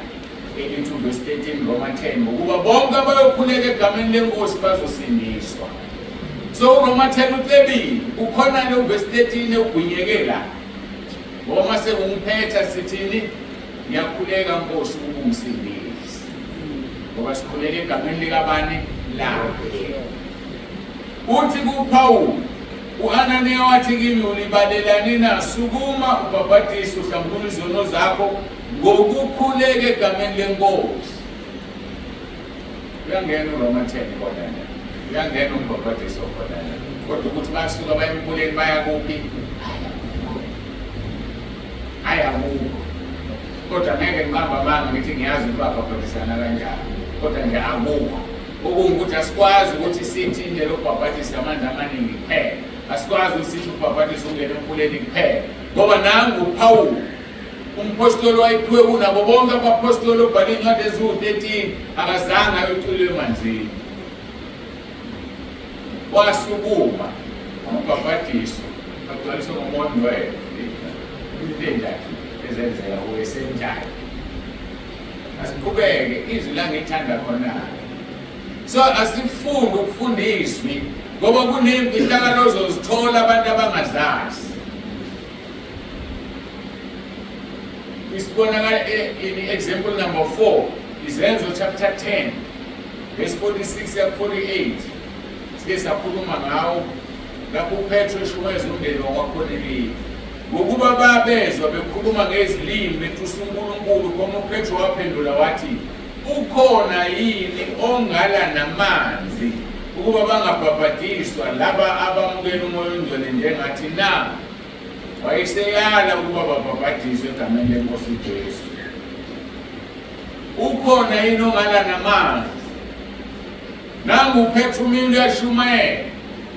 elithi uvesi 13 Roma 10 ngokuba bonke abayokhuleka egameni lenkosi bazosindiswa. So uRoma 10 ucebile, kukhona le uvesi 13 egwinyeke la, ngoba uma sekumphetha sithini? Ngiyakhuleka Nkosi ukungisindisa, ngoba sikhuleka egameni likabani? Lakhe. Uthi kuPawulu, u-Ananiya wathi kimi, ulibalelani na? Sukuma ubhabhadise uhlambulule izono zakho ngokukhuleka egameni lenkosi. Uyangena uRoma 10 khona la, uyangena umbhabhadiso khona la, kodwa ukuthi basuka baya emfuleni baya kuphi? Hayi, akukho. Kodwa ngeke ngiqamba amanga ngithi ngiyazi ukuthi babhabhadisana kanjani, kodwa nje akukho. Okungukuthi asikwazi ukuthi sithi indlela yokubhabhadisa amanzi amaningi kuphela, asikwazi ukuthi sithi ukubhabhadisa ungene emfuleni kuphela, ngoba nangu uPawulu umphostoli wayephiwe kunabo bonke abaphostoli obhale iy'ncwadi eziwu-13 akazange ayocwila emanzini. Wasukuma wabhabhadiswa agcwaliswa ngomoya ongcwele. Into enjani ezenzeka kuye senjani? Asiqhubeke, izwi langithanda khona-ke. So asifunde ukufunda izwi ngoba kunemfihlakalo ozozithola abantu abangazazi. Isibonakala in example number 4, Izenzo chapter 10 verse 46 ya 48. Sike sakhuluma ngawo lapho uPetro eshumayeza umndeni wakwaKorneliyu. Ngokuba babezwa bekhuluma ngezilimi betusa uNkulunkulu, khona uPetro waphendula wathi, ukhona yini ongala namanzi ukuba bangabhabhadiswa laba abamukela uMoya oNgcwele njengathi na? Wayeseyala ukuba babhabhadiswe egameni leNkosi uJesu. Ukhona yini ongala namanzi? Nangu uPetru umile uyashumayela.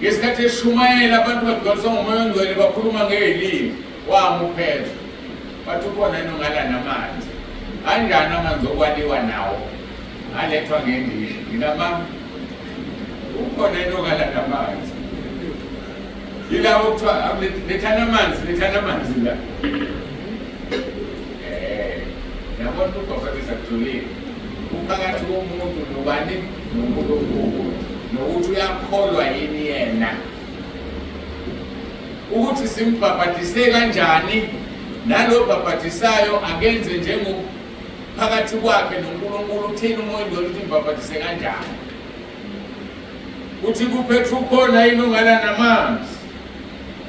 Ngesikhathi eshumayela abantu bagcwaliswa ngomoya ongcwele bakhuluma ngey'limi. Wama uPetru. Bathi ukhona yini ongala namanzi? Kanjani amanzi okwaliwa nawo? Alethwa ngendishi. Nginamanga. Ukhona yini ongala namanzi? Yilabo kuthiwa lethani amanzi, lethani amanzi la. Eh, yabona ubhabhadisa kujulile. Uphakathi komuntu nobani noNkulunkulu nokuthi uyakholwa yini yena. Ukuthi simbhabhadise kanjani nalo bhabhadisayo akenze njengo phakathi kwakhe noNkulunkulu uthini umoya ongcwele ukuthi mbhabhadise kanjani. Uthi kuPetru ukhona yini ongala namanzi?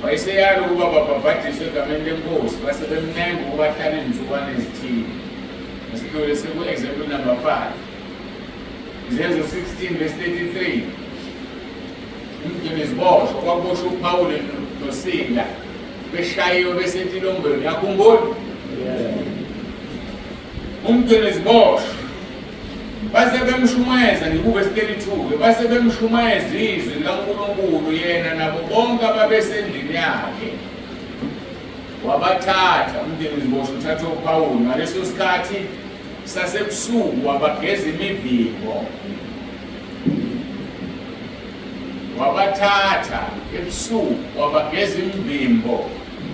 Wayeseyala ukuba babhabhadiswe egameni lenkosi, base bemnenga ukuba ahlale izinsukwana ezithile. Asidlule seku-example number 5. Izenzo 16 verse 33. Umgcini ziboshwa, kwakuboshwa uPawulu noSila beshayiwe besetilongweni. Yakhumbula? Umgcini ziboshwa base bemshumayeza ngikube 32 base bemshumayeza izwi likaNkulunkulu yena nabo bonke ababesendlini yakhe wabathatha umndeni ziboshwa uthatha uPawulu ngaleso sikhathi sasebusuku wabageza imivimbo wabathatha ebusuku wabageza imivimbo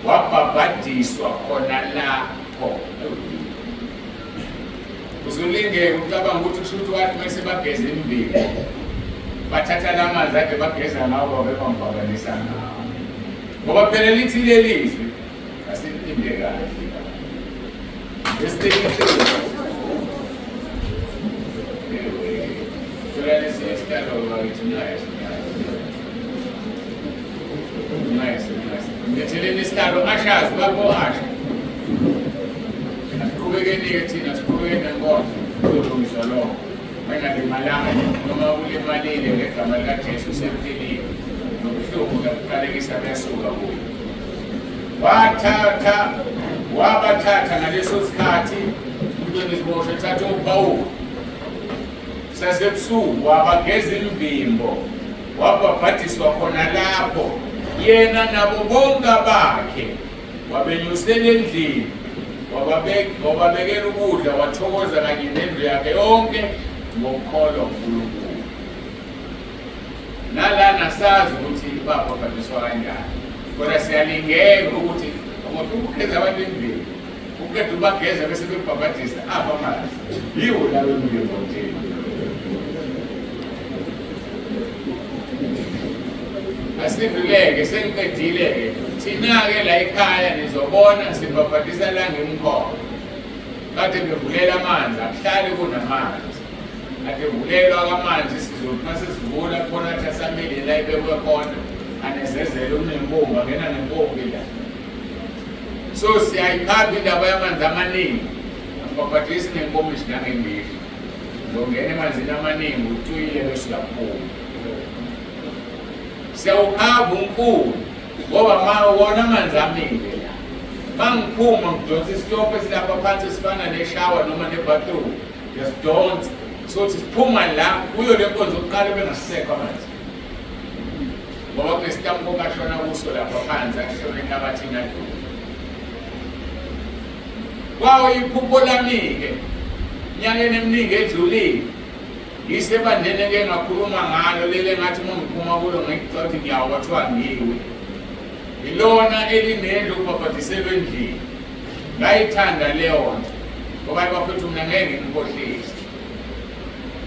wabhabhadiswa khona lapho. Uzolingeka ucabanga ukuthi kusho ukuthi wathi uma sebageza imivimbo bathatha la manzi ade bageza ngawo babebambhakanisa ngawo ngoba phela lithi leli zwi asiliphinde kahle. Verse 33. Thola lesinye isihlalo bakithi nice. Nice, nice. Letheleni isihlalo ashazi bakho asha. Asiqhubekeni-ke thina siqhubekeni nenkonzo kuzolungiswa lokho. Wengalimalanga noma ulimalile ngegama likaJesu sephilile. Nobuhlungu uyabuqalekisa buyasuka kuye. Wathatha wabathatha ngaleso sikhathi umntwana isiboshwa ethatha uPawulu sasebusuku wabageza imvimbo wabhabhadiswa khona lapho yena nabo bonke abakhe wabenyusela endlini wababekela ukudla wathokoza kanye nendlu yakhe yonke ngokukholwa uNkulunkulu. Nalana sazi ukuthi babhabhadiswa kanjani, kodwa siyalingeka ukuthi ungafika ukugeza abantu endlini uqeda ubageza bese bekubhabhadisa apha amanzi yiwo lawo emvimbo nje. Asidluleke sengiqedile-ke thina-ke la ekhaya nizobona sibhabhadisa la ngemkhono kade bevulela amanzi akuhlali kunamanzi kade vulelwa kwamanzi sizothi uma sesivula khona athi asamile la ibekwe khona anezezele unempompi angena nempompi la. So siyayikhapha indaba yamanzi amaningi angibhabhadisi ngenkomishi nangendishi uzongena emanzini amaningi ucwile bese uyaphuma. Siyawukhava umfula ngoba ma wona amanzi amile la mangiphuma ngidonsa isitofu esilapha phansi esifana neshawa noma nebathroom ngiyasidonsa sothi siphuma la kuyo le nkonzo yokuqala bengasisekho amanzi ngoba kunesitambu okashona kuso lapha phansi ashona enhlabathini adlule kwawo iphupho lami-ke nyakeni eminingi edlulile ngisebandleni eke ngakhuluma ngalo leli engathi uma ngiphuma kulo ngicela ukuthi ngiyawa kwathiwa ngiwe ilona elinendlu kubhabhadiselwe endlini ngayithanda leyo nto ngoba bafethu mina ngeke ngimkhohlise.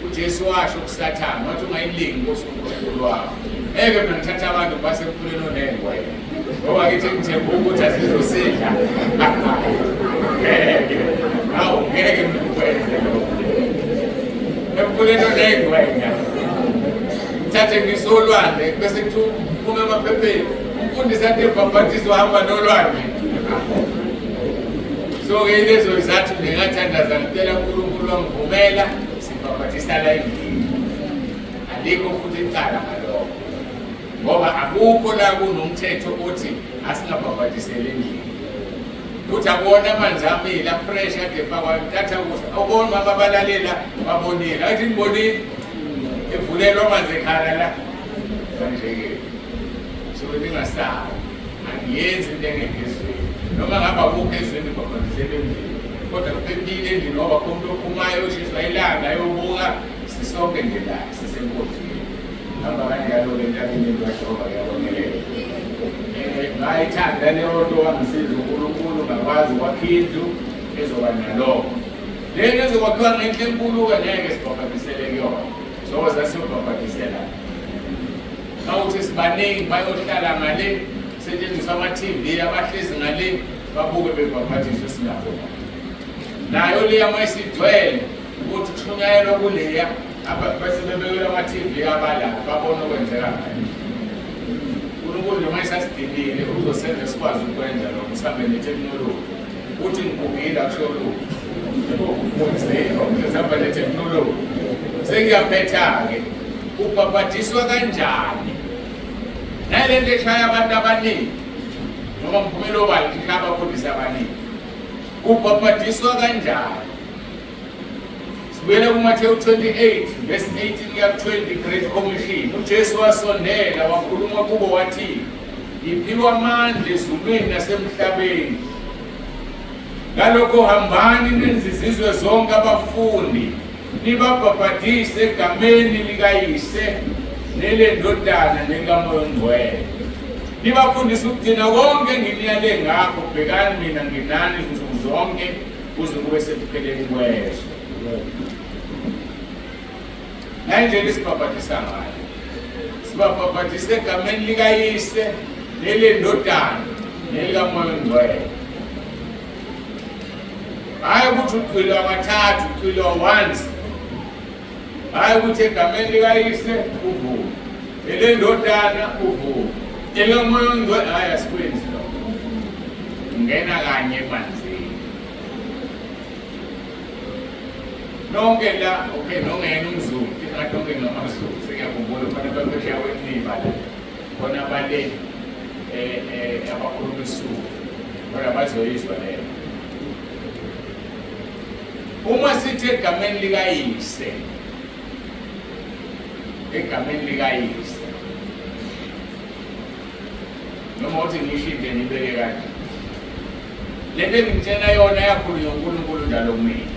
uJesu washo kuSathane wathi ungayilingi inkosi uNkulunkulu wakho. Ngeke mina ngithathe abantu basemfuleni onengwenya ngoba ngithi ngithemba ukuthi asizosidla. Ngeke. Awu ngeke ngikwenze lokho. Emfuleni onengwenya. Ngithathe ngisolwandle bese kuthiwa kuphume emaphepheni. Umfundisi athi ebhabhathiswa uhamba nolwandle. So-ke ilezo zizathu nje ngathandaza ngicela uNkulunkulu wangivumela sibhabhathisa la endlini. Alikho futhi icala ngalokho ngoba akukho la kunomthetho othi asingabhabhadiseli endlini. Futhi akuwona amanzi amile afresh ade efakwa ntatha kusa. Awuboni mama balalela babonile. Athi ngibonile. Evulelwa amanzi ekhala la. Manje-ke suke ningasabi, angiyenzi into engekho ezweni. Noma ngabe akukho ezweni ngibhabhadisela endlini, kodwa kuphephile endlini ngoba kho umuntu ophumayo oshiswa ilanga ayobuka. Sisonke nje la sisenkonzweni. Hamba kanjalo-ke entabeni endwajehova kuyabonelela. Ngayithanda leyo nto, wangisiza uNkulunkulu ngakwazi ukwakha indlu ezoba nalokho. Lento ezokwakhiwa ngenhla enkulu-ke ngeke sibhabhadisele kuyona, sokoza siyobhabhadisela. Mawuthi sibaningi bayohlala ngale, setshenziswa ama-TV abahlezi ngale babuke bebhabhadiswe sinabo. Nayo leya uma isigcwele ukuthi kushunyayelwa kuleya bese bebekelwa ama-TV abala babone okwenzeka ngale. uNkulunkulu noma esasidinile uzosenza sikwazi ukwenza lokho sihambe neteknoloji. Uthi ngigugile akusho lutho. Kunzima sihamba neteknoloji. Sengiyaphetha-ke, ubhabhadiswa kanjani? Nale nto eshaya abantu abaningi noma mphumela obala ishaya abafundisi abaningi. Ubhabhadiswa kanjani? Sibuyele kuMathewu 28 verse 18 kuya ku-20, Great Commission. UJesu wasondela wakhuluma kubo wathi, ngiphiwa amandla ezulwini nasemhlabeni. Ngalokho hambani nenze izizwe zonke abafundi, nibabhabhadise egameni likaYise neleNdodana nelikaMoya oNgcwele. Nibafundise ukugcina konke enginiyale ngakho. Bhekani, mina nginani izinsuku zonke kuze kube sekupheleni kwezwe. Nayindlela esibhabhadisa ngayo, sibabhabhadisa egameni likaYise nelendodana nelikaMoya oNgcwele. Hhayi ukuthi ucwilwa kathathu, ucwilwa once. Hhayi ukuthi egameni likaYise uvume, elendodana uvume, elikaMoya oNgcwele. Hhayi, asikwenzi lokho. Ungena kanye emanzini. Nonke la, okay, nongena umZulu, ingathi nonke ngamaZulu, sengiyakhumbula khona baphesheya kwenxiba la, khona bale abakhuluma isiZulu, khona bazoyizwa leyo. Uma sithi egameni likaYise, egameni likaYise, noma uthi ngisho into ngibeke kanje, lento engimtshena yona yakhulunywa uNkulunkulu njalo kumina,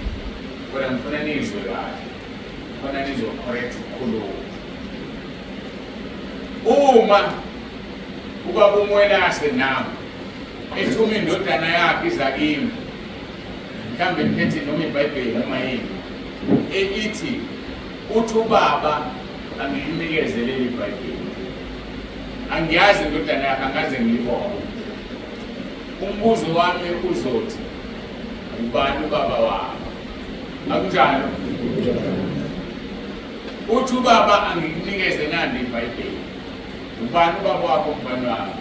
kodwa ngifuna nizwe kahle, khona nizo-correct ukukhuluma. Uma ubaba uMwelase nami ethuma indodana yakhe iza kimi, mhlawumbe ngiphethe noma iBhayibheli noma yini, elithi uthi ubaba angikunikeze leli Bhayibheli, angiyazi indodana yakhe, angaze ngiyibone. Umbuzo wami uzothi, ubani ubaba wakho? Akunjalo? Uthi ubaba angikunikeze nandi iBhayibheli. Ubani ubaba wakho mfana wami?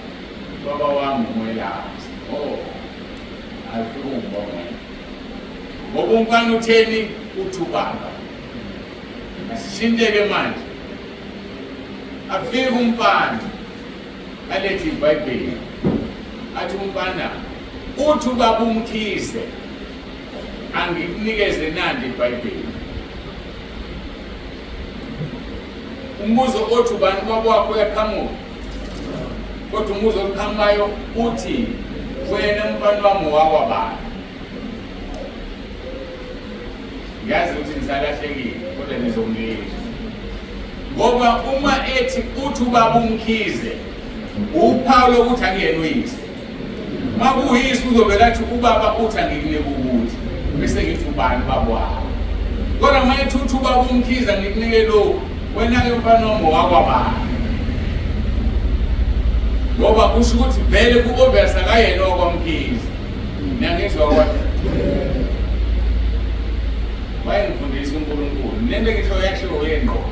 Ubaba wami uMwelase. Oh, alifike ungibongele. Ngoba umfana utheni? Uthi ubaba. Asishinteke manje. Afike umfana alethe iBhayibheli. Athi umfana uthi ubaba uMkhize angikunikeze nandi iBhayibheli. Umbuzo othi ubani ubaba wakho uyaqhamuka, kodwa umbuzo oqhamukayo uthi wena mfana wami wakwabani? Ngiyazi ukuthi nisalahlekile, kodwa nizongizwa. Ngoba uma ethi uthi ubaba uMkhize, uphawu lokuthi akuyena uyise. Uma kuyise uzovele athi ubaba uthi angikunike ukuthi, bese ngithi ubani ubaba wakho. Kodwa uma ethi uthi ubaba uMkhize angikunike lokhu, wena-ke mfana wami wakwabani? Ngoba kusho ukuthi vele ku-obvious akayena owakwaMkhize. Niyangizwa kodwa? Wayengifundisa uNkulunkulu. Lento engisho yashiwo yengqo.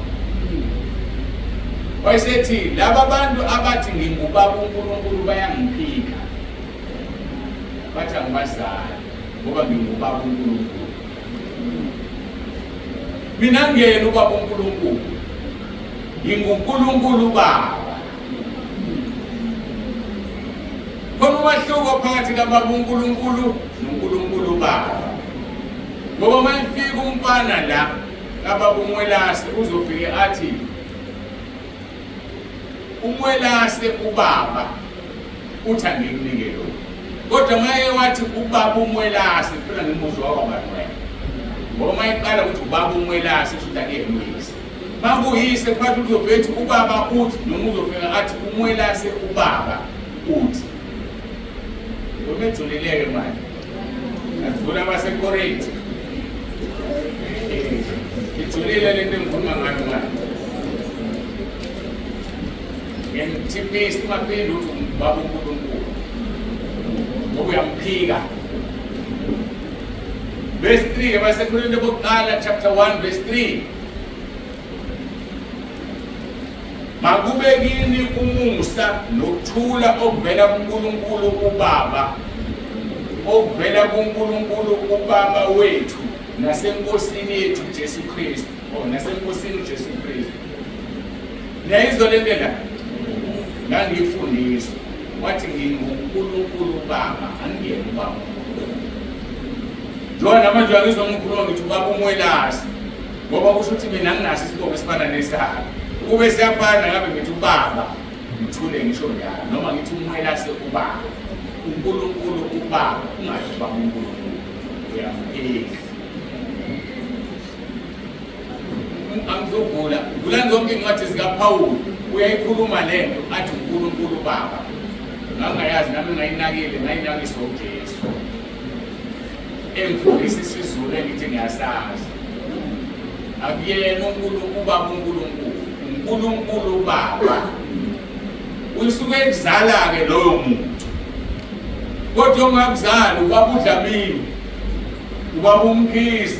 Wayesethi laba bantu abathi ngingubaba uNkulunkulu bayangiphika. Bathi angibazali ngoba ngingubaba uNkulunkulu. Mina ngiyena ubaba uNkulunkulu. NginguNkulunkulu ubaba. Khona umahluko phakathi kababa uNkulunkulu noNkulunkulu ubaba. Ngoba uma efika umfana la Kababa uMwelase uzofike athi uMwelase ubaba uthi angikunike lokhu, kodwa maye wathi ubaba uMwelase kufuna ngimuzwa wakwabani wena, ngoba uma eqala ukuthi ubaba uMwelase kusho ukuthi akuyena uyise. Makuyise phakathi uzofika ethi ubaba uthi, noma uzofika athi uMwelase ubaba uthi. Noma ejulileke manje asivula abaseKorinte, ijulile lento engikhuluma ngayo manje. Ngiyamthiphisa ungaphinde uthi ubaba uNkulunkulu ngoba uyamphika. Verse 3 abaseKorinte bokuqala chapter 1 verse 3: Makube kini umusa nokuthula okuvela kuNkulunkulu uBaba, okuvela kuNkulunkulu uBaba wethu naseNkosini yethu Jesu Kristu, oh, naseNkosini uJesu Kristu. Niyayizwa le nto la? Ngangiyifundiswa wathi nginguNkulunkulu uBaba, angiyena uBaba. Njengoba namanje angizwa ngikhuluma ngithi ubaba uMwelase, ngoba kusho ukuthi mina nginaso isibongo esifana nesakhe. Ukube siyafana ngabe ngithi ubaba, ngithule ngisho njalo, noma ngithi uMwelase ubaba, uNkulunkulu ubaba, ungasho ubaba uNkulunkulu, uyamphika. Angizovula vula zonke iy'ncwadi zikaPawulu, uyayikhuluma le nto athi uNkulunkulu ubaba. Ngangingayazi nami, ngayinakile, ngayinakiswa uJesu engifundisa isiZulu engithi ngiyasazi. Akuyena uNkulunkulu ubaba uNkulunkulu, uNkulunkulu ubaba usuke ekuzala-ke loyo muntu, kodwa ongakuzali ubaba uDlamini, ubaba uMkhize,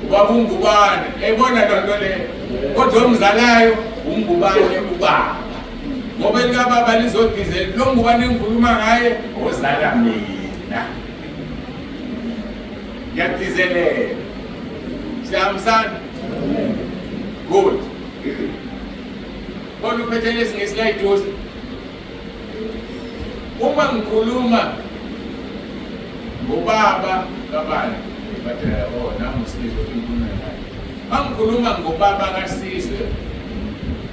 ubaba uNgubane, ebona loo nto leyo, kodwa omzalayo uNgubane ubaba, ngoba elikababa lizodizela lo Ngubane engikhuluma ngaye ozala mina. Ngiyagcizelela, siyahambisana? Good. Kodwa uphethe lesiNgisi layiduze. Uma ngikhuluma ngobaba kabani, badala, oh, nami uSizwe ngikhuluma naye, uma ngikhuluma ngobaba kaSizwe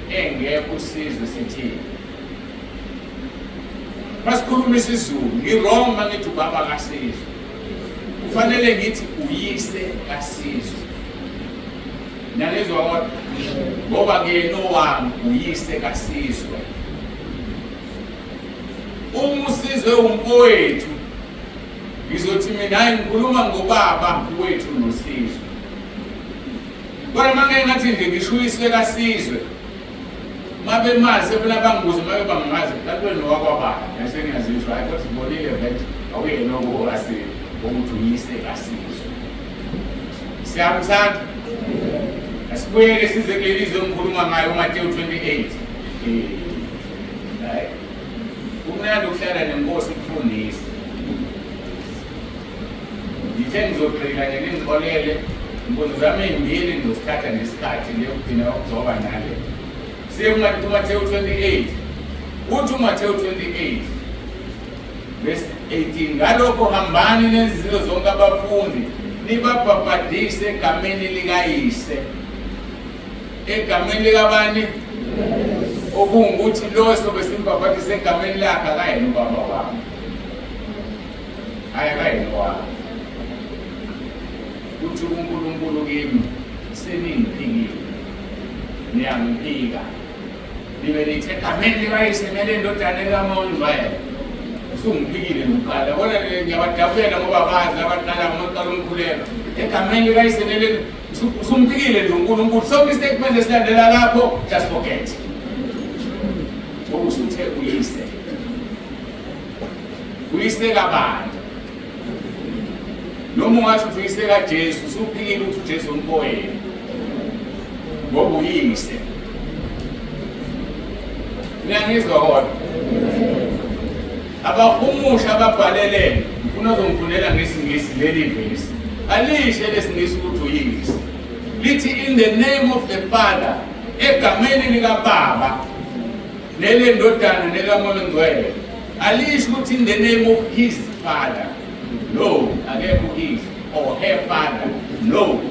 engekho uSizwe, sithini masikhuluma isiZulu? Ngi-wrong uma ngithi ubaba kaSizwe, kufanele ngithi uyise kaSizwe. Niyangizwa kodwa? Ngoba kuyena owami uyise kaSizwe. Uma uSizwe umfowethu, ngizothi mina hayi, ngikhuluma ngobaba wethu noSizwe. Kodwa uma ngeke ngathi nje ngisho uyise kaSizwe, uma bemazi sefuna bangibuze, uma bangimazi kanti wena owakwabani, nase ngiyazisho, hayi kodwa sibonile vele awuyena okukasizwe ukuthi uyise kaSizwe. Siyahambisana? Asibuyele size kuleli zwe engikhuluma ngayo, uMateyu 28. Hayi, kumnandi ukuhlala nenkosi ukufundisa. Ngithe ngizogxila nje, ningixolele, inkonzo zami ey'mbili ngizosithatha nesikhathi, le yokugcina ukugcoba nale. Siye kuMateyu 28. Uthi uMateyu 28 verse 18: Ngalokho hambani nenze izinto zonke abafundi, nibabhabhadise egameni likaYise, egameni likabani? Okungukuthi lo sobe simbhabhadise egameni lakhe akayena ubaba wami, hayi, akayena wami. Uthi uNkulunkulu kimi, seningiphikile, niyangiphika, nibe nithe egameni likaYise nelendodana likaMoya oNgcwele. Usungiphikile nokuqala bona. Ngiyabadabukela ngoba bazi abaqala ngokuqala umkhuleko egameni likaYise nele, usumphikile nje uNkulunkulu. Sonke istatement esilandela lapho, just forget, ngoba usuthe uyise. Uyise kabani? Noma ungasho ukuthi uyise kaJesu, usuphikile ukuthi uJesu umfowenu, ngoba uyise. Niyangizwa kodwa? Abahumusha ababhalelene, ngifuna ozongifundela ngesiNgisi leli vesi. Alisho lesiNgisi ukuthi uyise, lithi "in the name of the Father", egameni likaBaba nelendodana nekaMoya Ngcwele. Alisho ukuthi "in the name of his father". No, akekho his or her father, no.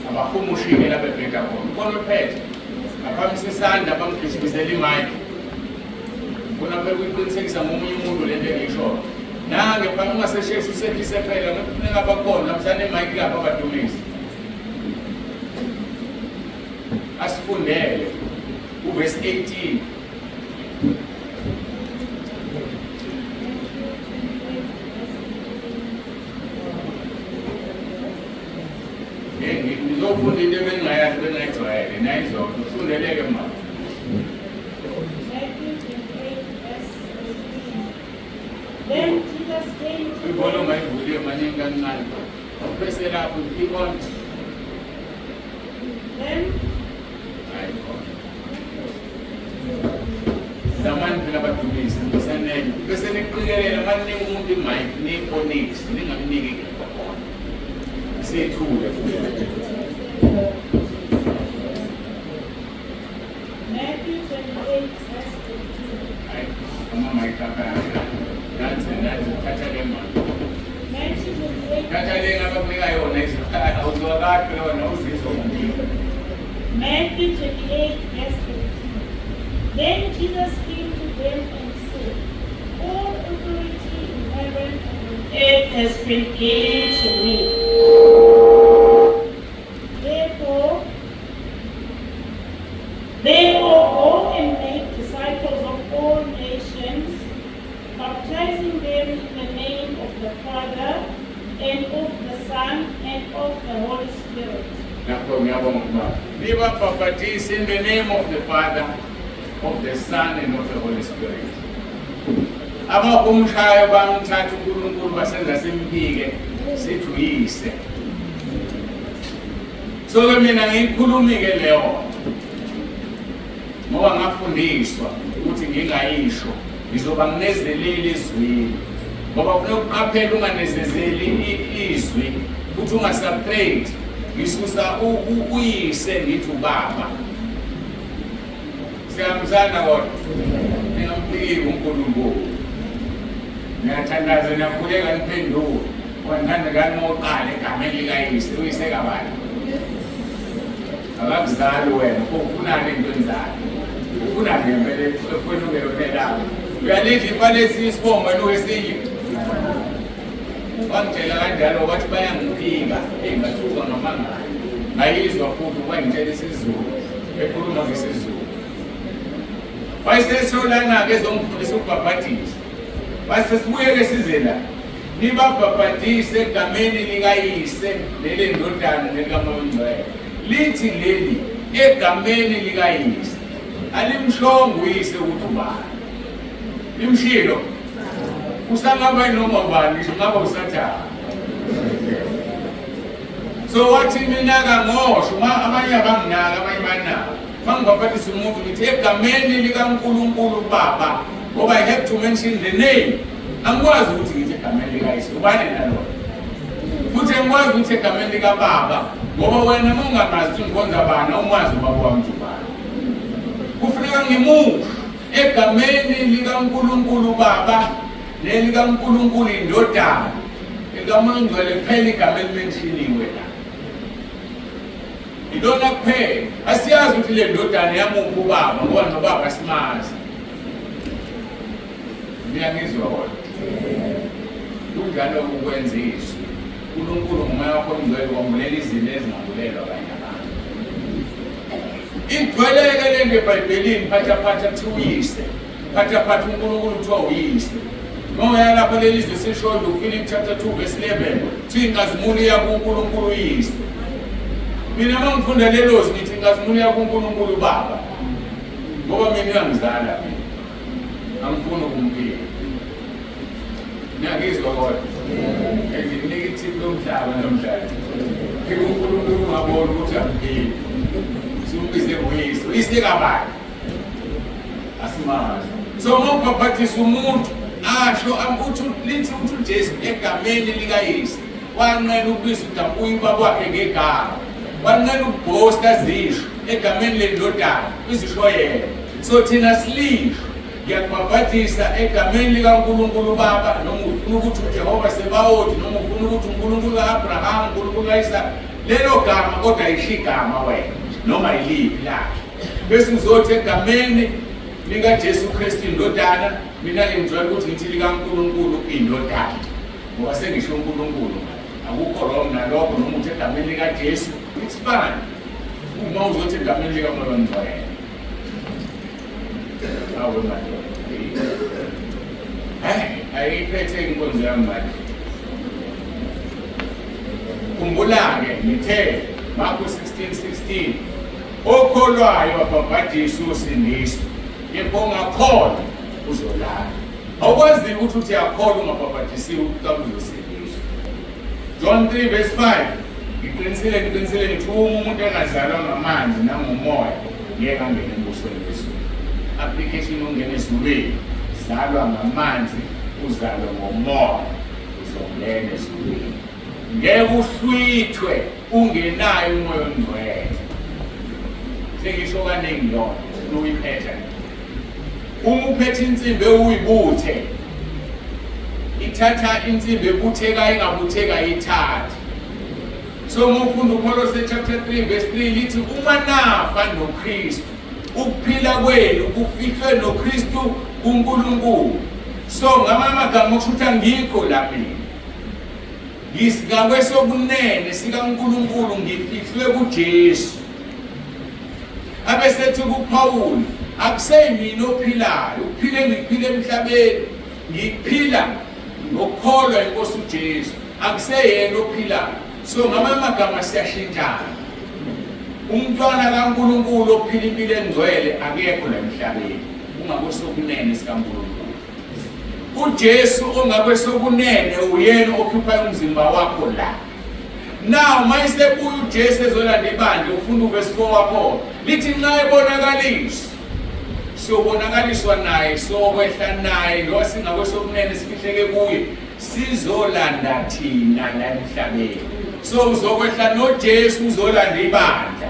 Abahumushike la bebheka khona. Ukhona ophethe. Ngaphamisa isandla bamgijibisela imayikhi. Khona phela ukuyiqinisekisa ngomunye umuntu le nto engiyishoyo. Nange phela ungasesheshi usehlise phela kufuneka bakhona mhlawumbe imayikhi lapha abadumise. Asifundele uvesi 18. Ngizofunda into ebengingayazi bengingayijwayele nayizolo. Ufundeleke mama. Matthew 28, verse 18. Then Jesus came to Ibhola them. ungayivuliwe maningi kancane. Bese lapho i-on. Then Hayi khona. Zamani phela badumisa ngisanele. Bese niqikelela maninika umuntu imic ni-onyx ningamniki khona. Sethule futhi. Matthew 28, verse 18. Hayi, ama-mic akhe. Nansi nansi thatha le mali. Matthew 28, Thatha le ngabakunika yona izikhala awuzwakali phela wena uzizwa ngomuntu. Matthew 28, verse 18. Then Jesus came to them and said, All authority in heaven and on earth has been given to me. Therefore go and make disciples of all nations, baptizing them in the name of the Father and of the Son and of the Holy Spirit. Lapho ngiyabonga ubaba. Nibabhabhatise in the name of the Father, of the Son and of the Holy Spirit. Abahumshayo bamthatha uNkulunkulu basenza simphike sithi uyise. So ke mina ngiyikhulumi ke leyo ngoba ngafundiswa ukuthi ngingayisho ngizoba nginezeleli ezwini ngoba kufuneka uqaphele unganezezeli izwi futhi ungasubtract ngisusa uyise ngithi ubaba. Siyahambisana kodwa ningamphiki uNkulunkulu. Niyathandaza niyakhuleka niphendule wandithanda kani moqala egameni likayise uyise kabani akakuzali wena ufunani ey'ntweni zakhe ufunani ngempela efuna ungelonelako uyalidla ifa lesinye isibongo wena wesinye wangitshela kanjalo wathi bayangiphika. Eyi, ngathuka ngamangala ngayizwa futhi wangitshela isiZulu ekhuluma ngesiZulu. Wayesesolana-ke ezongifundisa ukubhabhadisa wasesibuyeke size la nibabhabhadise egameni likayise nelendodana nelikaMoya oNgcwele. Lithi leli egameni likayise alimshongo uyise ukuthi ubani. Limshilo usangaba yinoma ubani ngisho ngaba usathane. So wathi mina ngosho ma abanye abanginaka abanye banaka mangibhabhadisa umuntu ngithi egameni likaNkulunkulu Baba ngoba I have to mention the name. Angikwazi ukuthi ngithi egameni likayise ubani nalona futhi angikwazi ukuthi egameni likababa ngoba wena uma ungamazi ukuthi ngikhonza bani awumazi ubaba wami ukuthi ubani. Kufuneka ngimusho egameni likaNkulunkulu Baba nelikaNkulunkulu iNdodana likaMoya oNgcwele kuphela igama elimenshiniwe la ilona kuphela. Asiyazi ukuthi le ndodana yamuphi ubaba ngoba nobaba simazi. Niyangizwa kodwa kunjalo ukwenza izwi. uNkulunkulu ngomoya wakho ongcwele kwambulela izinto ezingambulelwa abanye abantu. Igcweleke le nto eBhayibhelini phathaphatha kuthiwa uyise phathaphatha uNkulunkulu kuthiwa uyise. Uma lapha leli zwi sishoyo uPhilip chapter 2 verse 11 kuthiwa inkazimulo iya kuNkulunkulu uyise. Mina uma ngifunda lelo zwi ngithi inkazimulo iya kuNkulunkulu ubaba ngoba mina uyangizala mina angifuni ukumphika. Niyangizwa kodwa? Nginika ithiphu lomhlaba namhlanje. Phika uNkulunkulu ungaboni ukuthi amphiki. Simbize ngoyise. Uyise kabani? Asimazi. So uma ubhabhadisa umuntu asho uthi lithi uthi uJesu egameni likayise wanqena ukubiza udabuya ubaba wakhe ngegama wanqena ukubhosta zisho egameni lendodana izisho yena. So thina silisho ngiyakubhabhadisa egameni likaNkulunkulu Baba noma ufuna ukuthi uJehova Sebawoti noma ufuna ukuthi uNkulunkulu ka-Abraham uNkulunkulu ka-Isaka. Lelo gama kodwa isho igama wena noma yiliphi lakhe. Bese uzothi egameni likaJesu Kristu indodana, mina-ke ngijwayele ukuthi ngithi likaNkulunkulu indodana. Ngoba sengisho uNkulunkulu manje. Akukho wrong nalokho noma uthi egameni likaJesu, it's fine. Uma uzothi egameni likaMoya oNgcwele. Awu madoda. Hey, ayiphethe inkonzo yami manje. Khumbula-ke ngithe Marko 16:16 okholwayo abhabhadiswe usindiswa kepha ongakholwa uzolala. Awukwazi ukuthi uthi uyakholwa ungabhabhadisiwe ukuthi uzosindiswa. John 3 verse 5 Ngiqinisile ngiqinisile ngithi uma umuntu engazalwa ngamanzi nangomoya ngeke angene embusweni wezulu. Application ungena ezulwini zalwa ngamanzi uzalwe ngomoya uzongena ezulwini. Ngeke uhlwithwe ungenayo umoya ongcwele. Sengisho kaningi lona uyiphetha. Uma uphethe insimbi uyibuthe ithatha insimbi ebutheka ingabutheka ithathe. So uma ufunda uKholose chapter 3 verse 3 lithi uma nafa noKristu ukuphila kwenu kufihlwe noKristu kuNkulunkulu. So ngamanye amagama okusho ukuthi angikho la mina. Ngisikakwesokunene sikaNkulunkulu ngifihlwe kuJesu. Abesethi kuPawulu akuseyimina ophilayo, ukuphila engikuphila emhlabeni ngiphila ngokukholwa inkosi uJesu, akuseyena ophilayo. So ngamanye amagama siyashintshana. Umntwana kaNkulunkulu ophila impilo engcwele akekho la emhlabeni, ungakwesokunene sikaNkulunkulu. UJesu ongakwesokunene uyena okhipha umzimba wakho la. Now mayisebuya uJesu ezolanda ibandla ufunda uvesi 4 wakho lithi nxa ebonakaliswa siyobonakaliswa naye sokwehla naye lo singakwesokunene sifihleke kuye sizolanda thina la emhlabeni. So uzokwehla noJesu uzolanda ibandla.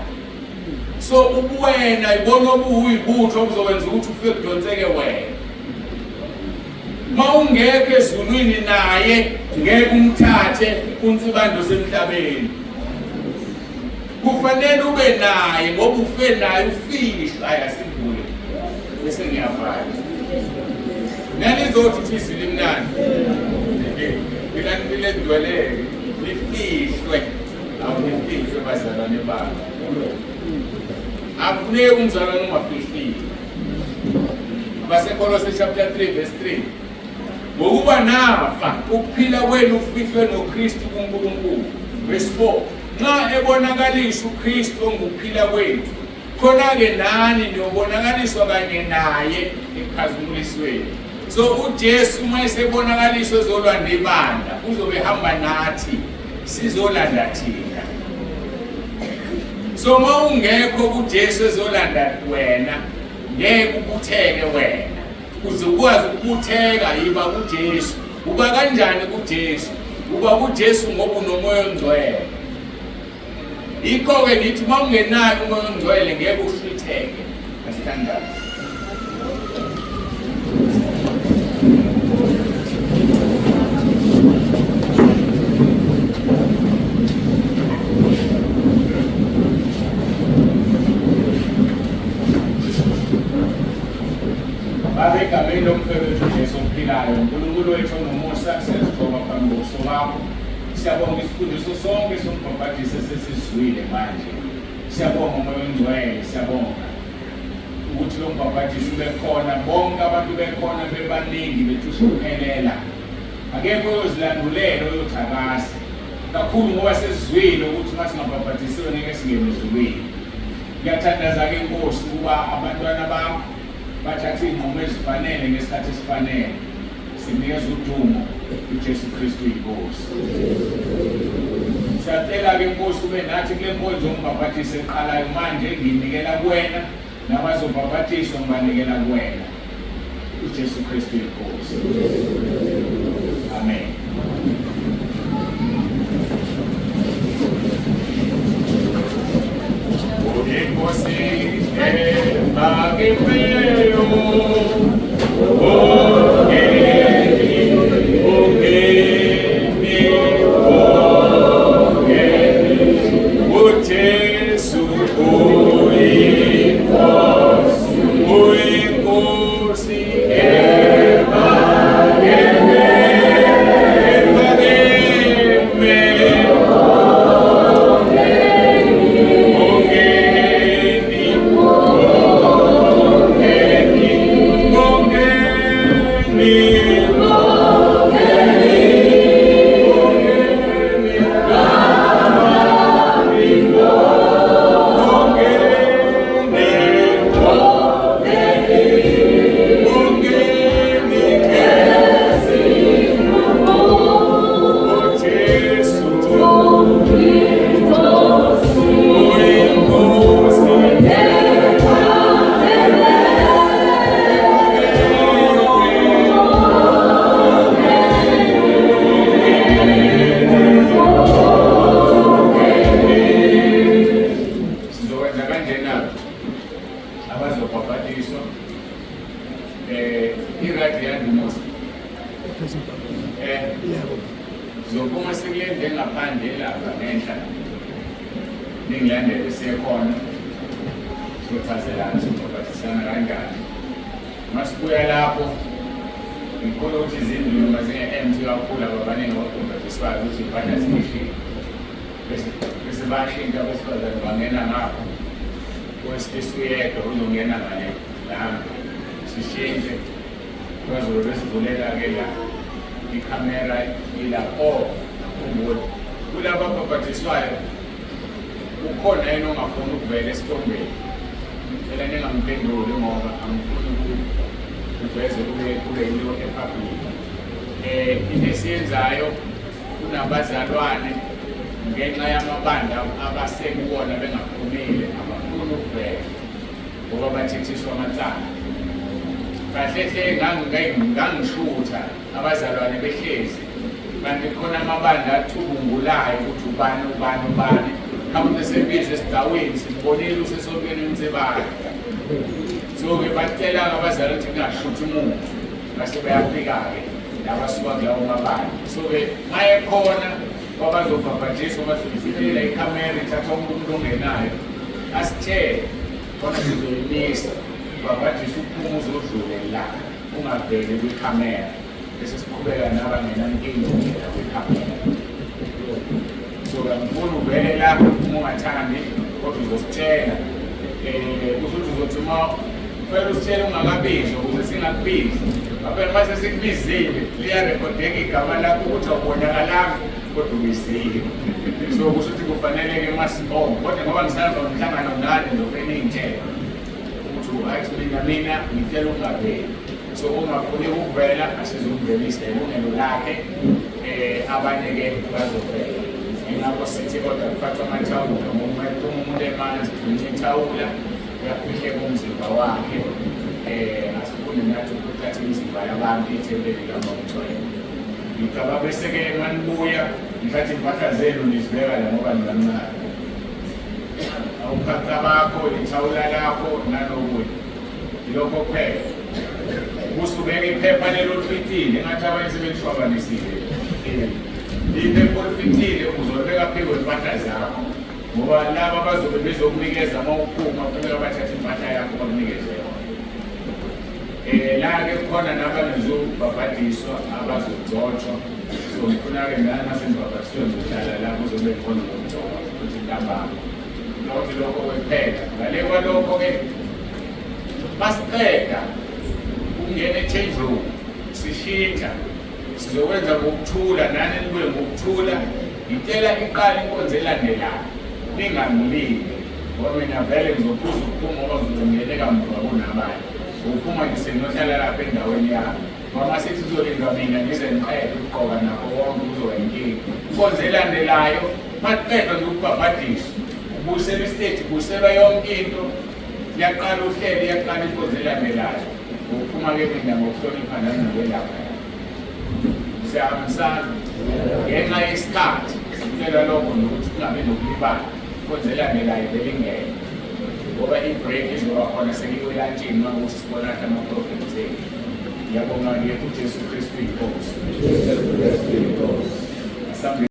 So ubuwena ibona obuwuyibutho obuzokwenza ukuthi ufike kudonseke wena. Uma ungekho ezulwini naye ngeke umthathe uNsibande osemhlabeni. Kufanele ube naye ngoba ufe naye ufihlwe. Hayi asivule bese ngiyavala. Nanizothi ukuthi izwi limnandi. Mina ngilendweleke lifihlwe. Awulifihlwe bazalwane bami. Akufuneki umzalwane ungafihliwe. AbaseKolose chapter 3 verse 3. Ngokuba nafa ukuphila kwenu kufihlwe noKristu kuNkulunkulu. Verse 4. Nxa ebonakalisa uKristu ongukuphila kwethu, khona-ke nani niyobonakaliswa kanye naye ekukhazimulisweni. So uJesu uma esebonakaliswa ezolanda ibandla, uzobe ehamba nathi, sizolanda thina. So uma ungekho kuJesu ezolanda wena, ngeke ubutheke wena. Uze ukwazi ukubutheka yiba kuJesu. Uba kanjani kuJesu? Uba kuJesu ngoba unomoya ongcwele. Yikho-ke ngithi uma ungenayo umoya ongcwele ngeke uhlwitheke. Asithandaze. Baba, egameni lomfowethu uJesu ophilayo, uNkulunkulu wethu onomusa, siyazithoba phambi kobuso bakho. Siyabonga isifundiso sonke sombhabhadiso esesizwile manje. Siyabonga uMoya oNgcwele, siyabonga ukuthi lo mbhabhadiso ube khona, bonke abantu bekhona bebaningi becishe ukuphelela. Akekho oyozilandulela oyothi akazi. Kakhulu ngoba sesizwile ukuthi uma singabhabhadisiwe ngeke singene ezulwini. Ngiyathandaza-ke Nkosi ukuba abantwana bakho bathathe iy'nqumo ezifanele ngesikhathi esifanele. Sinikeza udumo uJesu Kristu iNkosi. Siyacela-ke Nkosi ube nathi kule nkonzo yombhabhadiso eqalayo manje, nginikela kuwena nabazobhabhadiswa ngibanikela kuwena. uJesu Kristu iNkosi. Amen. Inkosi ebakiweyo ongeni ongeni ongeni. I-radio yandumosi zophuma sikulende ngaphandle lapha ngenhla, ningilandele siyekhona, siyochazelana sobhabhathisana kanjani. Masibuya lapho ngikholwa ukuthi izindlu noma zinge-empty kakhulu, ababaningi ababhabhathiswayo ukuthi impahla zingishile, bese bashintsha abesifazane bangena ngapho, owesilisa uyedwa uzongena ngale lami, sishintshe bazobe besivulela-ke la ikhamera ila. Oh, akhumbule kulaba abhabhathiswayo ukhona yena ongafuni ukuvela esithombeni, cela ningamphenduli ngoba angifuni kuveze kube into e-public. Into esiyenzayo, kunabazalwane ngenxa yamabandla abasekuwona bengaphumile, abafuni ukuvela ngoba bathethiswa amacala. Kahle hle ngangishutha abazalwane behlezi, kanti khona amabandla athubungulayo ukuthi ubani ubani ubani, mhlawumbe sebize esigcawini simbonile usesontweni emtsebane. So-ke bacela-ke abazali ukuthi kungashuthi umuntu, base bayafika-ke nabasuka kulawo mabandla. So-ke mayekhona kwabazobhabhadiswa bazozilela ikhamera ithatha umuntu ongenayo, asitshele khona sizoyimisa ubhabhadisa, uphuma uzodlule la ungaveli kwikhamera, bese siqhubeka nabangenankinga ukungena kwikhamera. So angifuni uvele la uma ungathandi, kodwa uzositshela. Kusho ukuthi uzothi uma kufanele usitshele ungakabizwa ukuze singakubizi. Ngaphela uma sesikubizile liyarekhodeka igama lakho ukuthi awubonakalanga kodwa ubiziwe. So kusho ukuthi kufanele-ke masibonge, kodwa ngoba ngisahamba ngomhlangano nani ngizofike ningitshele ukuthi athi mina ngicela ukungaveli. So ungafuni ukuvela asizumvelisa, ilungelo lakhe. Abanye-ke bazovela, ingakho sithi kodwa kuphathwa amathawula. Uma ephuma umuntu emanzi gcina ithawula, uyafihleka umzimba wakhe. Asifuni nathi ukuthatha imizimba yabantu ithempeli likaMongcwele. Ngicabanga bese-ke manibuya ngithatha iy'mpahla zenu nizibeka la ngoba nibancane, awuphaqa bakho, ithawula lakho nanokunye, yilokho kuphela. Usubeka iphepha lelo olifitile, engathi abanye sebelishwabanisile iphepha olifitile, uzolibeka phezu kwempahla zakho ngoba laba bazobe bezokunikeza uma uphuma, kufuneka bathathe impahla yakho bakunikeze yona. La-ke kukhona nabangezubhabhadiswa abazogcotshwa, so ngifuna-ke nani mase nibhabhadiswe ngizohlala la kuzobe khona ngokugcoba futhi ntambama. Nokuthi lokho kuphela, ngale kwalokho-ke masiqeda ukungena e-change room sishintsha, sizokwenza ngokuthula nani nibuye ngokuthula. Ngicela iqale inkonzo elandelayo ningangilindi ngoba mina vele ngizophuza ukuphuma ngoba ngizobe ngingene kamuva kunabanye. Ngokuphuma nje sengiyohlala lapha endaweni yami ngoba masithi kuzolindwa mina ngize ngiqede ukugqoka nakho konke kuzoba inkinga. Inkonzo elandelayo maqedwa nje ukubhabhadiswa, ubuyiselwa isiteji, kubuyiselwa yonke into, liyaqala uhlelo, iyaqala inkonzo elandelayo. Ngokuphuma-ke mina ngokuhlonipha nanokwelapha siyahambisana ngenxa yesikhathi, sicela lokho nokuthi kungabi nokulibala. Inkonzo elandelayo vele ingene ngoba i-break izoba khona sekuyiwelantshini uma kuthi sibona kahle ama-program zethu. Ngiyabonga-ke. UJesu Kristu inkosi. Jesu Kristu inkosi. Asambe.